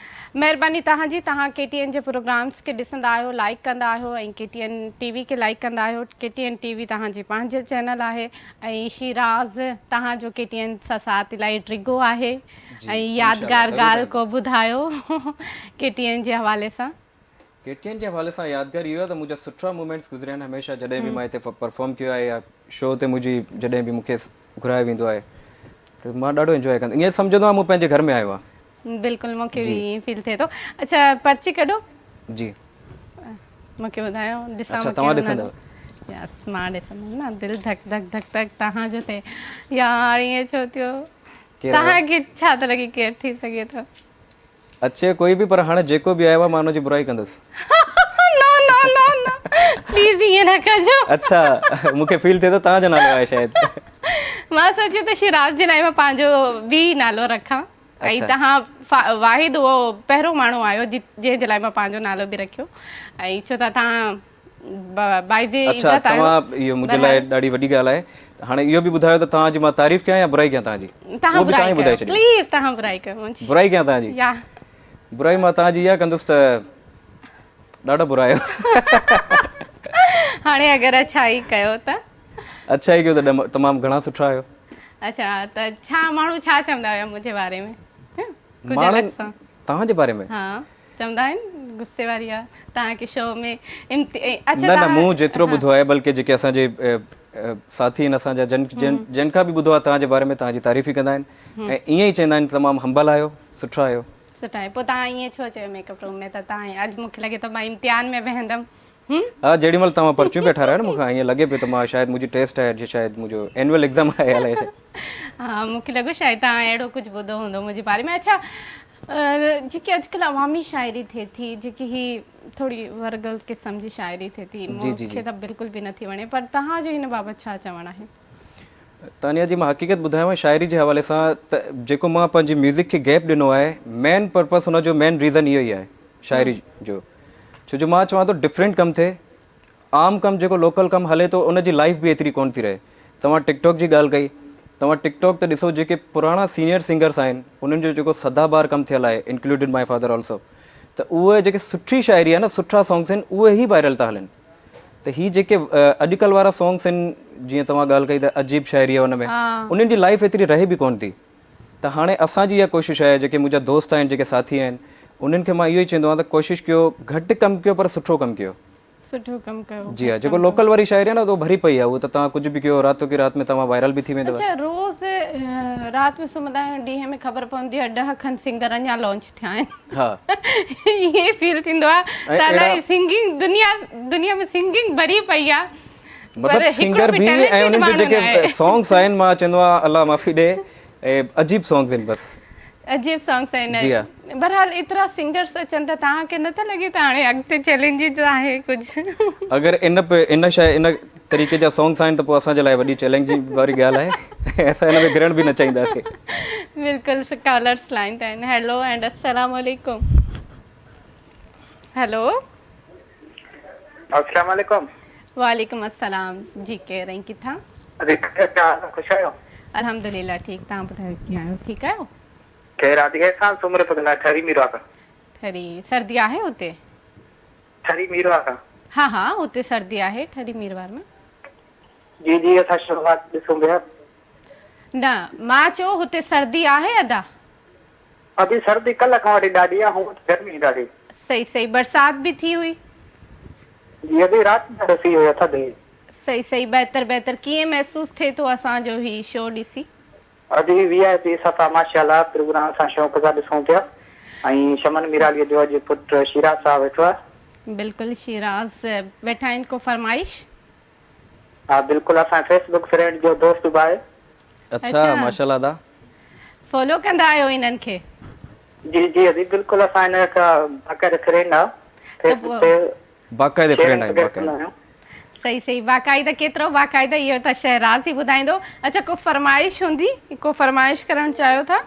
[SPEAKER 1] مهرباني توهان جي توهان ڪي ٽي اين جي پروگرامس کي ڏسندا آهيو لائيڪ ڪندا آهيو ۽ ڪي ٽي اين ٽي وي کي لائيڪ ڪندا آهيو ڪي ٽي اين ٽي وي توهان جي پنهنجي چينل آهي ۽ شيراز توهان جو ڪي ٽي اين سان ساٿ الاهي ڊگهو آهي
[SPEAKER 2] جي
[SPEAKER 1] ۽
[SPEAKER 2] انشاء الله
[SPEAKER 1] يادگار
[SPEAKER 2] ضرور
[SPEAKER 1] ڳالهه
[SPEAKER 2] رهندو.
[SPEAKER 1] ڪو ٻڌايو ڪي ٽي اين جي حوالي سان.
[SPEAKER 2] ڪي ٽي اين جي حوالي سان يادگار اهو آهي ته منهنجا سٺا مومينٽس گذريا آهن هميشه جڏهن به مان هتي پرفارم ڪيو آهي يا شو تي منهنجي جڏهن به مون کي گهرايو ويندو آهي ته مان ڏاڍو انجواء ڪندو ائين سمجهندو آهيان مون پنهنجي گهر ۾ آيو آهيان.
[SPEAKER 1] بلڪل مون کي به ائين فيل ٿئي ٿو. اڇا پرچي ڪڍو.
[SPEAKER 2] جي.
[SPEAKER 1] مون کي ٻڌايو ڏسان
[SPEAKER 2] اڇا
[SPEAKER 1] مان
[SPEAKER 2] توهان
[SPEAKER 1] ڪهڙو
[SPEAKER 2] ڏسندؤ.
[SPEAKER 1] نالو. يس مان ڏسندم نه دل ڌڪ ڌڪ ڌڪ ڌڪ توهان جو ٿئي يار ائين ڇو ٿيو.
[SPEAKER 2] ڪير آيو؟
[SPEAKER 1] توهان کي ڇا ٿو لڳي ڪير ٿي سگهي ٿو.
[SPEAKER 2] اچي ڪوئي به پر هاڻي جيڪو به آيو آهي مان ان جي برائي ڪندس.
[SPEAKER 1] نو نو نو نو پليز ائين نه ڪجو.
[SPEAKER 2] اڇا مون کي فيل ٿئي ٿو توهان جو نالو آهي شايد.
[SPEAKER 1] مان سوچيو ته شيراز جي لاء مان پنهنجو به نالو رکان ۽ توهان واحد اهو پهريون ماڻهو آهيو جنهن جي لاء مان پنهنجو نالو به رکيو ۽ ڇو ته توهان باعث
[SPEAKER 2] اڇا
[SPEAKER 1] عزت آهيو.
[SPEAKER 2] توهان اهو منهنجي لاء ڏاڍي وڏي ڳالهه آهي هاڻي اهو به ٻڌايو ته توهان جي مان تعريف ڪيان يا برائي ڪيان توهان جي
[SPEAKER 1] توهان
[SPEAKER 2] اهو به
[SPEAKER 1] برائي
[SPEAKER 2] توهان ئي ٻڌائي
[SPEAKER 1] ڪيو
[SPEAKER 2] ڇڏيو
[SPEAKER 1] پليز توهان برائي ڪيو منهنجي
[SPEAKER 2] برائي ڪيان توهان جي
[SPEAKER 1] يا
[SPEAKER 2] برائي مان توهان جي اها ڪندس ته ڏاڍا برا آهيو
[SPEAKER 1] هاڻي اگر اڇائي ڪيو ته
[SPEAKER 2] اڇائي ڪيو ته تمام گهڻا سٺا آهيو
[SPEAKER 1] اڇا ته ڇا ماڻهو ڇا چوندا هيا منهنجي باري ۾ ڪجهه الڳ سان
[SPEAKER 2] توهان جي باري ۾
[SPEAKER 1] ها چوندا آهن غصي واري آ توهان کي شو ۾ اڇا
[SPEAKER 2] نه نه مون جيترو ٻڌو آهي بلڪه جيڪي اسان جي ساٿي آهن اسان جا جن جن جن کان به ٻڌو آهي توهان جي باري ۾ توهان جي تعريف ئي ڪندا آهن ۽ ائين ئي چوندا آهن تمام همبل آهيو سٺا آهيو.
[SPEAKER 1] سٺا آهيو پوء توهان ائين ڇو چيو ميڪ اپ روم ۾ ته توهان اڄ مون کي لڳي ٿو مان امتحان ۾ ويهندم هم.
[SPEAKER 2] ها جيڏي مهل توهان پرچيون پيا ٺارايو نه مون کان ائين لڳي پيو ته مان شايد منهنجي ٽيسٽ آهي شايد منهنجو اينوئل ايگزام آهي الائي ڇا.
[SPEAKER 1] ها مون کي لڳو شايد توهان اهڙو ڪجهه ٻڌو هوندو منهنجي باري ۾ اڇا جيڪي اڄڪلهه عوامي شاعري ٿئي ٿي جيڪي هي ٿوري ورگل قسم جي شاعري ٿئي ٿي مون کي ته بلڪل به نٿي وڻي پر توهان جو هن بابت ڇا چوڻ آهي؟
[SPEAKER 2] تانيا جي مان حقيقت ٻڌايانو شاعري جي حوالي سان ته جيڪو مان پنهنجي ميوزڪ کي گيپ ڏنو آهي مين پرپس ان جو مين ريزن اهو ئي آهي شاعري جو ڇو جو مان چوان ٿو ڊفرنٽ ڪم ٿئي عام ڪم جيڪو لوڪل ڪم هلي ٿو ان جي لائف به ايتري ڪونه ٿي رهي توهان ٽڪ ٽاڪ جي ڳالهه ڪئي توهان ٽڪ ٽاڪ تي ڏسو جيڪي پراڻا سينيئر سنگرس آهن انهن جو جيڪو سدا بهار ڪم ٿيل آهي انڪلوڊڊ my father also ته اهي جيڪي سٺي شاعري آهي نه سٺا سانگس آهن اهي ئي وائرل ٿا هلن ته هي جيڪي اڄڪلهه وارا سانگس آهن جيئن توهان ڳالهه ڪئي ته عجيب شاعري آهي ان ۾ انهن جي لائف ايتري رهي به ڪونه ٿي ته هاڻي اسان جي اها ڪوشش آهي جيڪي منهنجا دوست آهن جيڪي ساٿي آهن انهن کي مان اهو ئي چوندو آهيان ته ڪوشش ڪيو گهٽ ڪم ڪيو پر سٺو ڪم ڪيو.
[SPEAKER 1] سٺو ڪم ڪيو.
[SPEAKER 2] جي ها جيڪو لوڪل واري شاعري آهي نه اهو ڀري پئي آهي اهو ته توهان ڪجهه به ڪيو راتو ڪي رات ۾ توهان وائرل به ٿي ويندو.
[SPEAKER 1] اڇا روز رات ۾ سمهندا آهيون ڏينهن ۾ خبر پوندي آهي ڏهه کن سنگر اڃا لانچ ٿيا آهن.
[SPEAKER 2] ها.
[SPEAKER 1] ائين فيل ٿيندو آهي ته الائي سنگنگ دنيا دنيا ۾ سنگنگ ڀري پئي آهي.
[SPEAKER 2] مطلب سنگر به ۽ انهن جو جيڪي سانگس آهن مان چوندو آهيان الله معافي ڏي عجيب سانگس آهن بس.
[SPEAKER 1] عجيب سانگس آهن جي ها. بهرحال ايترا سنگرس اچن ته توهان کي نٿو لڳي ته هاڻي اڳتي چئلينجز آهي ڪجهه.
[SPEAKER 2] اگر ان ان شي ان طريقي جا سانگس آهن ته پوء اسان جي لاء وڏي چئلينج واري ڳالهه آهي اسان ان ۾ گرڻ به نه چاهينداسين.
[SPEAKER 1] بلڪل ڪالرس لائن تي آهن هيلو اينڊ السلام عليڪم هيلو.
[SPEAKER 4] السلام عليڪم.
[SPEAKER 1] وعليڪم السلام جي ڪير ۽ ڪٿان؟
[SPEAKER 4] ادي ڪيئن آهيو خوش آهيو؟
[SPEAKER 1] الحمدلله ٺيڪ توهان ٻڌايو ڪيئن آهيو ٺيڪ آهيو؟
[SPEAKER 4] خير آ ادي احسان سومرو ٿو ڳالهايان ٺري ميرواهه کان.
[SPEAKER 1] ٺري سردي آهي اتي؟
[SPEAKER 4] ٺري ميرواهه کان.
[SPEAKER 1] ها ها اتي سردي آهي ٺري ميرواهه ۾.
[SPEAKER 4] جي جي اسان شروعات ڏسون پيا.
[SPEAKER 1] نه مان چيو هتي سردي آهي ادا؟
[SPEAKER 4] ادي سردي ڪلهه کان وٺي ڏاڍي آ هونء ته گرمي ڏاڍي.
[SPEAKER 1] صحيح صحيح برسات به ٿي هئي.
[SPEAKER 4] جي ادي رات ڏاڍو سيء هيو ٿڌ هئي.
[SPEAKER 1] صحيح صحيح بهتر بهتر ڪيئن محسوس ٿئي ٿو اسان جو هي شو ڏسي.
[SPEAKER 4] ادي وي آء پي صفا ماشاءالله پروگرام اسان شوق سان ڏسون پيا ۽ شمن ميرالي جو اڄ پٽ شيراز صاحب ويٺو آهي.
[SPEAKER 1] بلڪل شيراز ويٺا آهن ڪو فرمائش.
[SPEAKER 4] ها بلڪل اسان فيس بڪ فرينڊ جو دوست به آهي.
[SPEAKER 2] اڇا ماشاءالله ادا.
[SPEAKER 1] فالو ڪندا آهيو انهن کي.
[SPEAKER 4] جي جي ادي بلڪل اسان هن کان باقاعده فرينڊ آ فيس بڪ تي
[SPEAKER 2] باقاعده فرينڊ آهيون باقاعده.
[SPEAKER 1] صحيح صحيح باقاعده ڪيترو باقاعده اهو ته شهراز ئي ٻڌائيندو. اڇا ڪو فرمائش هوندي ڪو فرمائش ڪرڻ چاهيو ٿا.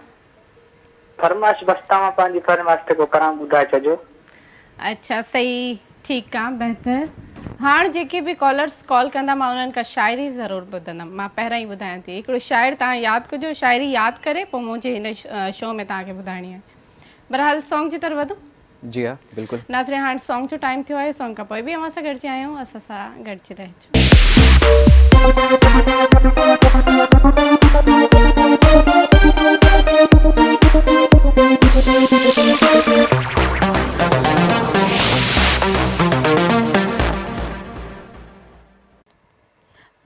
[SPEAKER 4] فرمائش بس توهان پنهنجي فرمائش تي ڪو ڪلام ٻڌائي ڇڏجو.
[SPEAKER 1] اڇا صحيح ٺيڪ آ بهتر هاڻ جيڪي به ڪالرس ڪال ڪندا مان انهن کان شاعري ضرور ٻڌندم مان پهريان ئي ٻڌايان ٿي هڪڙو شاعر توهان ياد ڪجو شاعري ياد ڪري پوء منهنجي هن شو ۾ توهان کي ٻڌائڻي آهي بهرحال سانگ جي طرف وڌون.
[SPEAKER 2] جي ها بلڪل.
[SPEAKER 1] ناظرين هاڻ سانگ جو ٽائيم ٿيو آهي سانگ کان پوء به اوهان سان گڏجي آيا آهيون اسان سان گڏجي رهجو.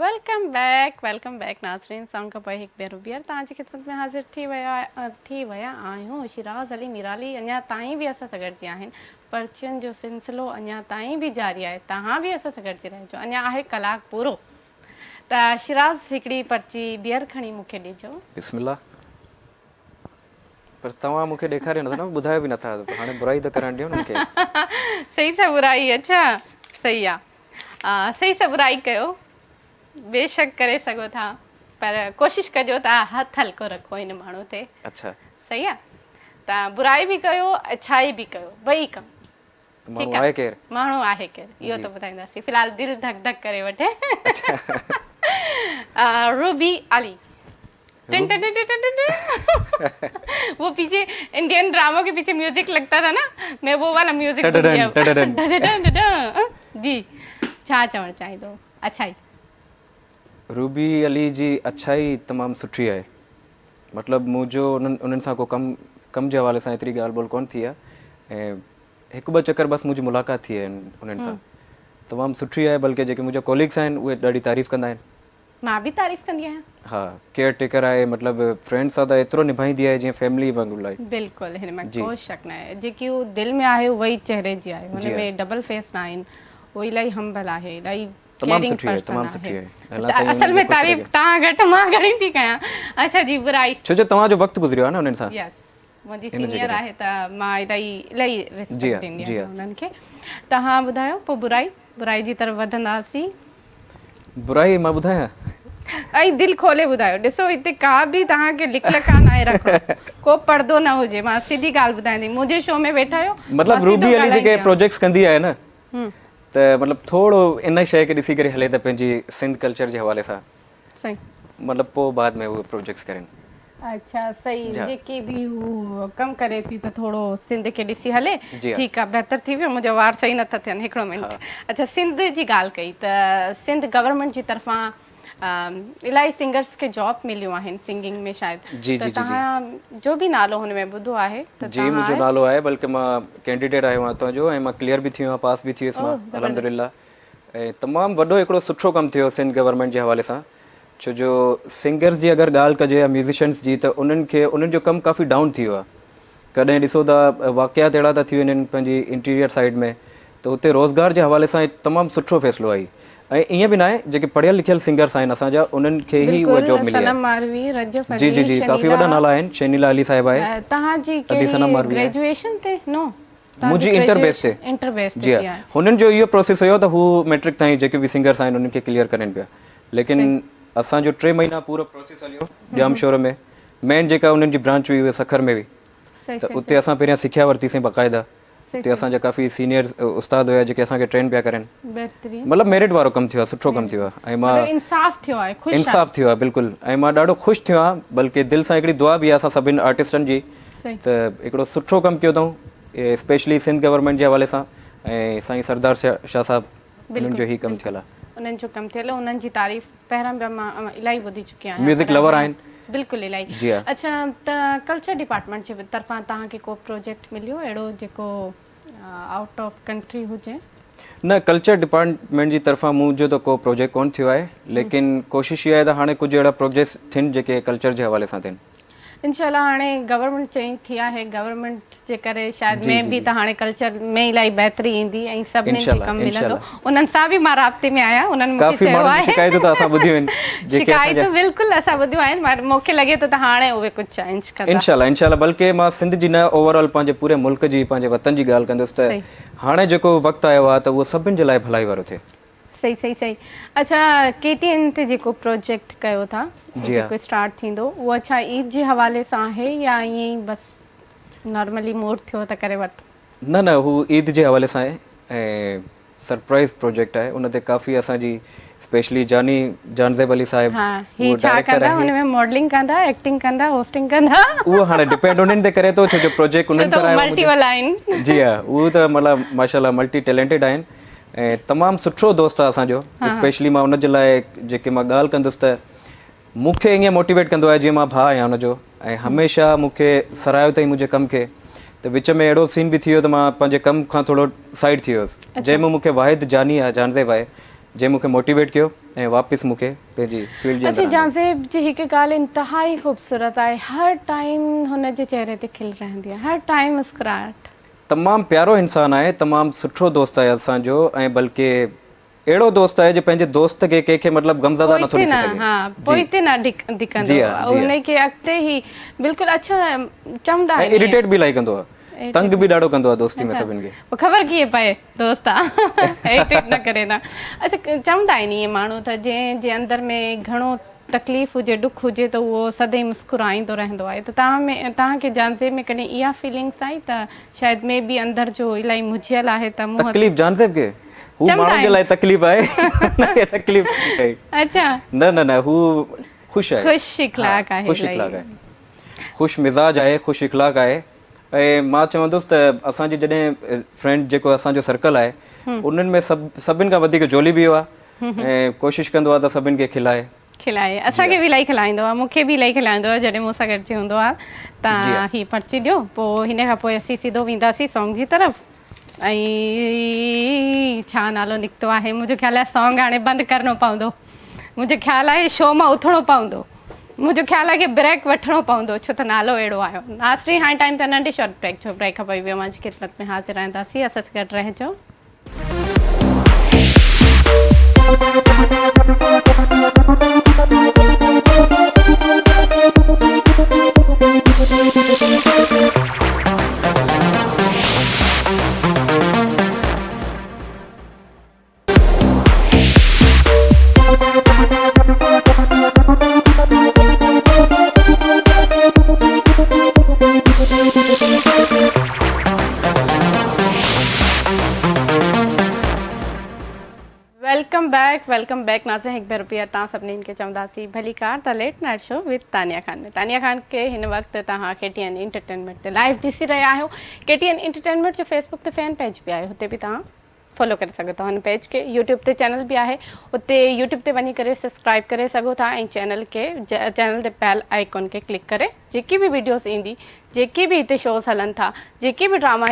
[SPEAKER 1] Welcome back welcome back ناظرين سانگ کان پوء هڪ ڀيرو ٻيهر توهان جي خدمت ۾ حاضر ٿي ويا ٿي ويا آهيون شيراز علي ميرالي اڃا تائين به اسان سان گڏجي آهن پرچين جو سلسلو اڃا تائين به جاري آهي توهان به اسان سان گڏجي رهجو اڃا آهي ڪلاڪ پورو ته شيراز هڪڙي پرچي ٻيهر کڻي مون کي ڏجو.
[SPEAKER 2] بسم الله پر توهان مون کي ڏيکاريو نٿا نه ٻڌايو به نٿا هاڻي برائي ته ڪرڻ ڏيو نه مون کي.
[SPEAKER 1] صحيح سان برائي اڇا صحيح آ. صحيح سان برائي ڪيو بيشڪ ڪري سگهو ٿا پر ڪوشش ڪجو ته هٿ هلڪو رکو هن ماڻهو تي
[SPEAKER 2] اڇا
[SPEAKER 1] صحيح آ ته برائي به ڪيو اڇائي به ڪيو ٻئي ڪم
[SPEAKER 2] ماڻهو آهي ڪير
[SPEAKER 1] ماڻهو آهي ڪير اهو ته ٻڌائينداسين في الحال دل ڌڪ ڌڪ ڪري وٺي روبي علي ٽن ٽن ٽن ٽن ٽن وہ پيڇي انڊين ڊرامو ڪي پيڇي ميوزڪ لگتا ٿا نا مين وہ والا ميوزڪ
[SPEAKER 2] ٽن
[SPEAKER 1] ٽن جي ڇا چوڻ چاهيندو اڇائي
[SPEAKER 2] روبي علي جي اڇائي تمام سٺي آهي مطلب منهنجو انهن انهن سان ڪو ڪم ڪم جي حوالي سان ايتري ڳالهه ٻولهه ڪونه ٿي آهي ۽ هڪ ٻه چڪر بس منهنجي ملاقات ٿي آهي انهن سان تمام سٺي آهي بلڪه جيڪي منهنجا ڪوليگس آهن اهي ڏاڍي تعريف ڪندا آهن
[SPEAKER 1] مان به تعريف ڪندي آهيان.
[SPEAKER 2] ها ڪيئر ٽيڪر آهي مطلب فرينڊ سان ته ايترو نڀائيندي آهي جيئن فيملي وانگر لائيڪ.
[SPEAKER 1] بلڪل هن ۾ ڪو شڪ ناهي جيڪي هو دل ۾ آهي اها ئي چهري جي آهي هن ۾ ڊبل فيس نه آهن هو الاهي همبل آهي الاهي
[SPEAKER 2] تمام سٺي آهي تمام سٺي آهي
[SPEAKER 1] اصل ۾ تعريف توهان گهٽ مان گهڻي ٿي ڪيان اڇا جي برائي.
[SPEAKER 2] ڇو جو توهان جو وقت گذريو آهي نه انهن سان.
[SPEAKER 1] يس منهنجي سينيئر آهي ته مان الاهي الاهي ريسپيڪٽ ڏيندي آهيان انهن کي توهان ٻڌايو پوء برائي برائي جي طرف وڌنداسين.
[SPEAKER 2] برائي مان ٻڌايان؟
[SPEAKER 1] ۽ دل کولي ٻڌايو. ڏسو هتي ڪا به توهان کي لڪ لڪا ناهي رکڻو. ڪو پردو نه هجي. مان سڌي ڳالهه ٻڌايان ٿي. منهنجي شو ۾ ويٺا آهيو.
[SPEAKER 2] مطلب روبي علي جيڪي پروجيڪٽس ڪندي آهي نه ته مطلب ٿورو ان شيء کي ڏسي ڪري هلي ته پنهنجي سنڌ ڪلچر جي حوالي سان
[SPEAKER 1] صحيح.
[SPEAKER 2] مطلب پوء بعد ۾ اهي پروجيڪٽس ڪرين.
[SPEAKER 1] اڇا صحيح جيڪي به هو ڪم ڪري ٿي ته ٿورو سنڌ کي ڏسي هلي ٺيڪ آ بهتر ٿي ويو منهنجا وار صحيح نٿا ٿين هڪڙو منٽ اڇا سنڌ جي ڳالهه ڪئي ته سنڌ گورنمينٽ جي طرفان الاهي سنگرس کي جاب مليون آهن سنگنگ ۾ شايد ته توهان جو به نالو هن ۾ ٻڌو آهي ته
[SPEAKER 2] جي منهنجو نالو آهي بلڪه مان ڪينڊيڊيٽ آهيان اتان جو ۽ مان ڪليئر به ٿي ويو آهيان پاس به ٿي ويس مان الحمدلله ۽ تمام وڏو هڪڙو سٺو ڪم ٿيو سنڌ گورنمينٽ جي حوالي سان ڇو جو سنگرز جي اگر ڳالهه ڪجي يا ميوزيشنز جي ته انهن کي انهن جو ڪم ڪافي ڊائون ٿي ويو آهي ڪڏهن ڏسو ته واقعات اهڙا ٿا ٿي وڃن پنهنجي انٽيريئر سائيڊ ۾ ته اتي روزگار جي حوالي سان تمام سٺو فيصلو آهي ۽ ائين به ناهي جيڪي پڙهيل لکيل سنگرس آهن اسان جا انهن کي ئي اها جاب ملي آهي جي جي جي ڪافي وڏا نالا آهن شينيلا علي صاحب آهي
[SPEAKER 1] توهان جي ڪهڙي گريجوئيشن تي نو
[SPEAKER 2] منهنجي انٽر بيس تي
[SPEAKER 1] انٽر بيس
[SPEAKER 2] جي ها هنن جو اهو پروسيس هيو ته هو ميٽرڪ تائين جيڪي به سنگرس آهن انهن کي ڪليئر ڪرين پيا ليڪن اسان جو ٽي مهينا پورو پروسيس هليو ڄامشورو ۾ مين جيڪا انهن جي برانچ هئي اها سکر ۾ هئي ته اتي اسان پهريان سکيا ورتي سين باقاعده اتي اسان جا ڪافي سينيئر استاد هيا جيڪي اسان کي ٽرين پيا ڪرن مطلب ميرٽ وارو ڪم ٿيو آهي سٺو ڪم ٿيو آهي ۽ مان
[SPEAKER 1] انصاف ٿيو آهي خوش
[SPEAKER 2] انصاف ٿيو آهي بلڪل ۽ مان ڏاڍو خوش ٿيو آهيان بلڪه دل سان هڪڙي دعا به آهي اسان سڀني آرٽسٽن جي ته هڪڙو سٺو ڪم ڪيو اٿئون اسپيشلي سنڌ گورنمينٽ جي حوالي سان ۽ سائين سردار شاهه صاحب انهن جو هي ڪم ٿيل آهي.
[SPEAKER 1] انهن جو ڪم ٿيل انهن جي تعريف پهريان به مان الاهي ٻڌي چڪي آهيان.
[SPEAKER 2] ميوزڪ لور آهن.
[SPEAKER 1] بلڪل الاهي.
[SPEAKER 2] جي ها.
[SPEAKER 1] اڇا ته ڪلچر ڊپارٽمينٽ جي طرفان توهان کي ڪو پروجيڪٽ مليو اهڙو جيڪو آئوٽ آف ڪنٽري هجي؟
[SPEAKER 2] نه ڪلچر ڊپارٽمينٽ جي طرفان منهنجو ته ڪو پروجيڪٽ ڪونه ٿيو آهي ليڪن ڪوشش اها آهي ته هاڻي ڪجهه اهڙا پروجيڪٽس ٿين جيڪي ڪلچر جي حوالي سان ٿين.
[SPEAKER 1] انشاء الله هاڻي گورنمينٽ چينج ٿي آهي گورنمينٽ جي ڪري شايد مين به ته هاڻي ڪلچر ۾ الاهي بهتري ايندي ۽ سڀني کي ڪم ملندو انهن سان به مان رابطي ۾ آهيان انهن مونکي چيو آهي
[SPEAKER 2] شڪايتون ته اسان ٻڌيون آهن
[SPEAKER 1] شڪايتون بلڪل اسان ٻڌيون آهن پر مونکي لڳي ٿو ته هاڻي اهي ڪجهه چينج ڪندا
[SPEAKER 2] انشاء الله انشاء الله بلڪه مان سنڌ جي نه اوور آل پنهنجي پوري ملڪ جي پنهنجي وطن جي ڳالهه ڪندس ته هاڻي جيڪو وقت آيو آهي ته اهو سڀني جي لاء ڀلائي وارو ٿئي.
[SPEAKER 1] صحيح صحيح صحيح اڇا ڪي ٽي اين تي جيڪو پروجيڪٽ ڪيو ٿا جيڪو اسٽارٽ ٿيندو اهو اڇا عيد جي حوالي سان آهي يا ائين ئي بس نارملي موڊ ٿيو ته ڪري ورتو.
[SPEAKER 2] نه نه هو عيد جي حوالي سان آهي ۽ سرپرائز پروجيڪٽ آهي ان تي ڪافي اسان جي اسپيشلي جاني جانزيب علي صاحب
[SPEAKER 1] ها هي ڇا ڪندا ان ۾ ماڊلنگ ڪندا ايڪٽنگ ڪندا هوسٽنگ ڪندا
[SPEAKER 2] اهو هاڻي ڊپينڊ انهن تي ڪري ٿو ڇو جو پروجيڪٽ انهن ڪرايو
[SPEAKER 1] ملٽي والا آهن
[SPEAKER 2] جي ها اهو ته مطلب ماشاءالله ملٽي ٽيلنٽيڊ آهن ۽ تمام سٺو دوست آهي اسان جو اسپيشلي مان ان جي لاء جيڪي مان ڳالهه ڪندس ته مون کي ائين موٽيويٽ ڪندو آهي جيئن مان ڀاء آهيان ان جو ۽ هميشه مون کي سراهيو اٿئي منهنجي ڪم کي ته وچ ۾ اهڙو سين به ٿي ويو ته مان پنهنجي ڪم کان ٿورو سائيڊ ٿي ويس جنهن ۾ مون کي واحد جاني آهي جانزيب آهي جنهن مون کي موٽيويٽ ڪيو ۽ واپس مون کي پنهنجي فيلڊ جي
[SPEAKER 1] اندر اڇا جانزيب جي هڪ ڳالهه انتهائي خوبصورت آهي هر ٽائيم هن جي چهري تي کل رهندي آهي هر ٽائيم مسڪراهٽ.
[SPEAKER 2] تمام پيارو انسان آهي تمام سٺو دوست آهي اسان جو ۽ بلڪه اهڙو دوست آهي جو پنهنجي دوست کي ڪنهن کي مطلب غمزده نٿو ڏسي سگهي
[SPEAKER 1] ها پوئتي نه ڌڪندو ان کي اڳتي هي بلڪل اڇا چوندا
[SPEAKER 2] آهن اريٽيٽ به الائي ڪندو آهي تنگ به ڏاڍو ڪندو آهي دوستي ۾ سڀن کي
[SPEAKER 1] پوء خبر ڪيئن پئي دوست آ اريٽيٽ نه ڪري نه اڇا چوندا آهن اهي ماڻهو ته جنهن جي اندر ۾ گهڻو تڪليف هجي ڏک هجي ته اهو سدائين مسڪرائيندو رهندو آهي ته توهان ۾ توهان کي جانزيب ۾ ڪڏهن اها فيلنگس آئي ته شايد مي بي اندر جو الائي مجهيل آهي ته منهن
[SPEAKER 2] تڪليف جانزيب کي هو ماڻهن جي لاء تڪليف آهي هن کي تڪليف ڪونهي ڪائي.
[SPEAKER 1] اڇا.
[SPEAKER 2] نه نه نه هو خوش آهي.
[SPEAKER 1] خوش اخلاق آهي
[SPEAKER 2] خوش اخلاق آهي خوش مزاج آهي خوش اخلاق آهي ۽ مان چوندس ته اسان جي جڏهن فرينڊ جيڪو اسان جو سرڪل آهي انهن ۾ سڀ سڀن کان وڌيڪ جولي به آهي ۽ ڪوشش ڪندو آهي ته سڀن کي کلائي.
[SPEAKER 1] کلائي اسان کي به الاهي کلائيندو آهي مون کي به الاهي کلائيندو آهي جڏهن مون سان گڏجي هوندو آهي ته هي پرچي ڏيو پوء هن کان پوء اسين سڌو وينداسين سانگ جي طرف ۽ ڇا نالو نڪتو آهي منهنجو خيال آهي سانگ هاڻي بند ڪرڻو پوندو منهنجو خيال آهي شو مان اٿڻو پوندو منهنجو خيال آهي ڪي بريڪ وٺڻو پوندو ڇو ته نالو اهڙو آيو ناظرين هاڻي ٽائيم ته ننڍي شارٽ بريڪ جو بريڪ کان پوء به اوهان جي خدمت ۾ حاضر رهنداسين اسان سان گڏ رهجو. Welcome back. Back welcome back ناظرين هڪ ڀيرو ٻيهر توهان سڀني کي چونداسين ڀليڪار the late night show with Tania Khan ۾ Tania Khan کي هن وقت توهان ڪي ٽي اين انٽرٽينمينٽ تي لائيو ڏسي رهيا آهيو ڪي ٽي اين انٽرٽينمينٽ جو فيس بڪ تي فين پيج به آهي هتي به توهان فالو ڪري سگهو ٿا هن پيج کي يوٽيوب تي چينل به آهي اتي يوٽيوب تي وڃي ڪري سبسڪرائب ڪري سگهو ٿا ۽ چينل کي چينل تي بيل آئيڪون کي ڪلڪ ڪري جيڪي به ويڊيوز ايندي جيڪي به هتي شوز هلن ٿا جيڪي به ڊراما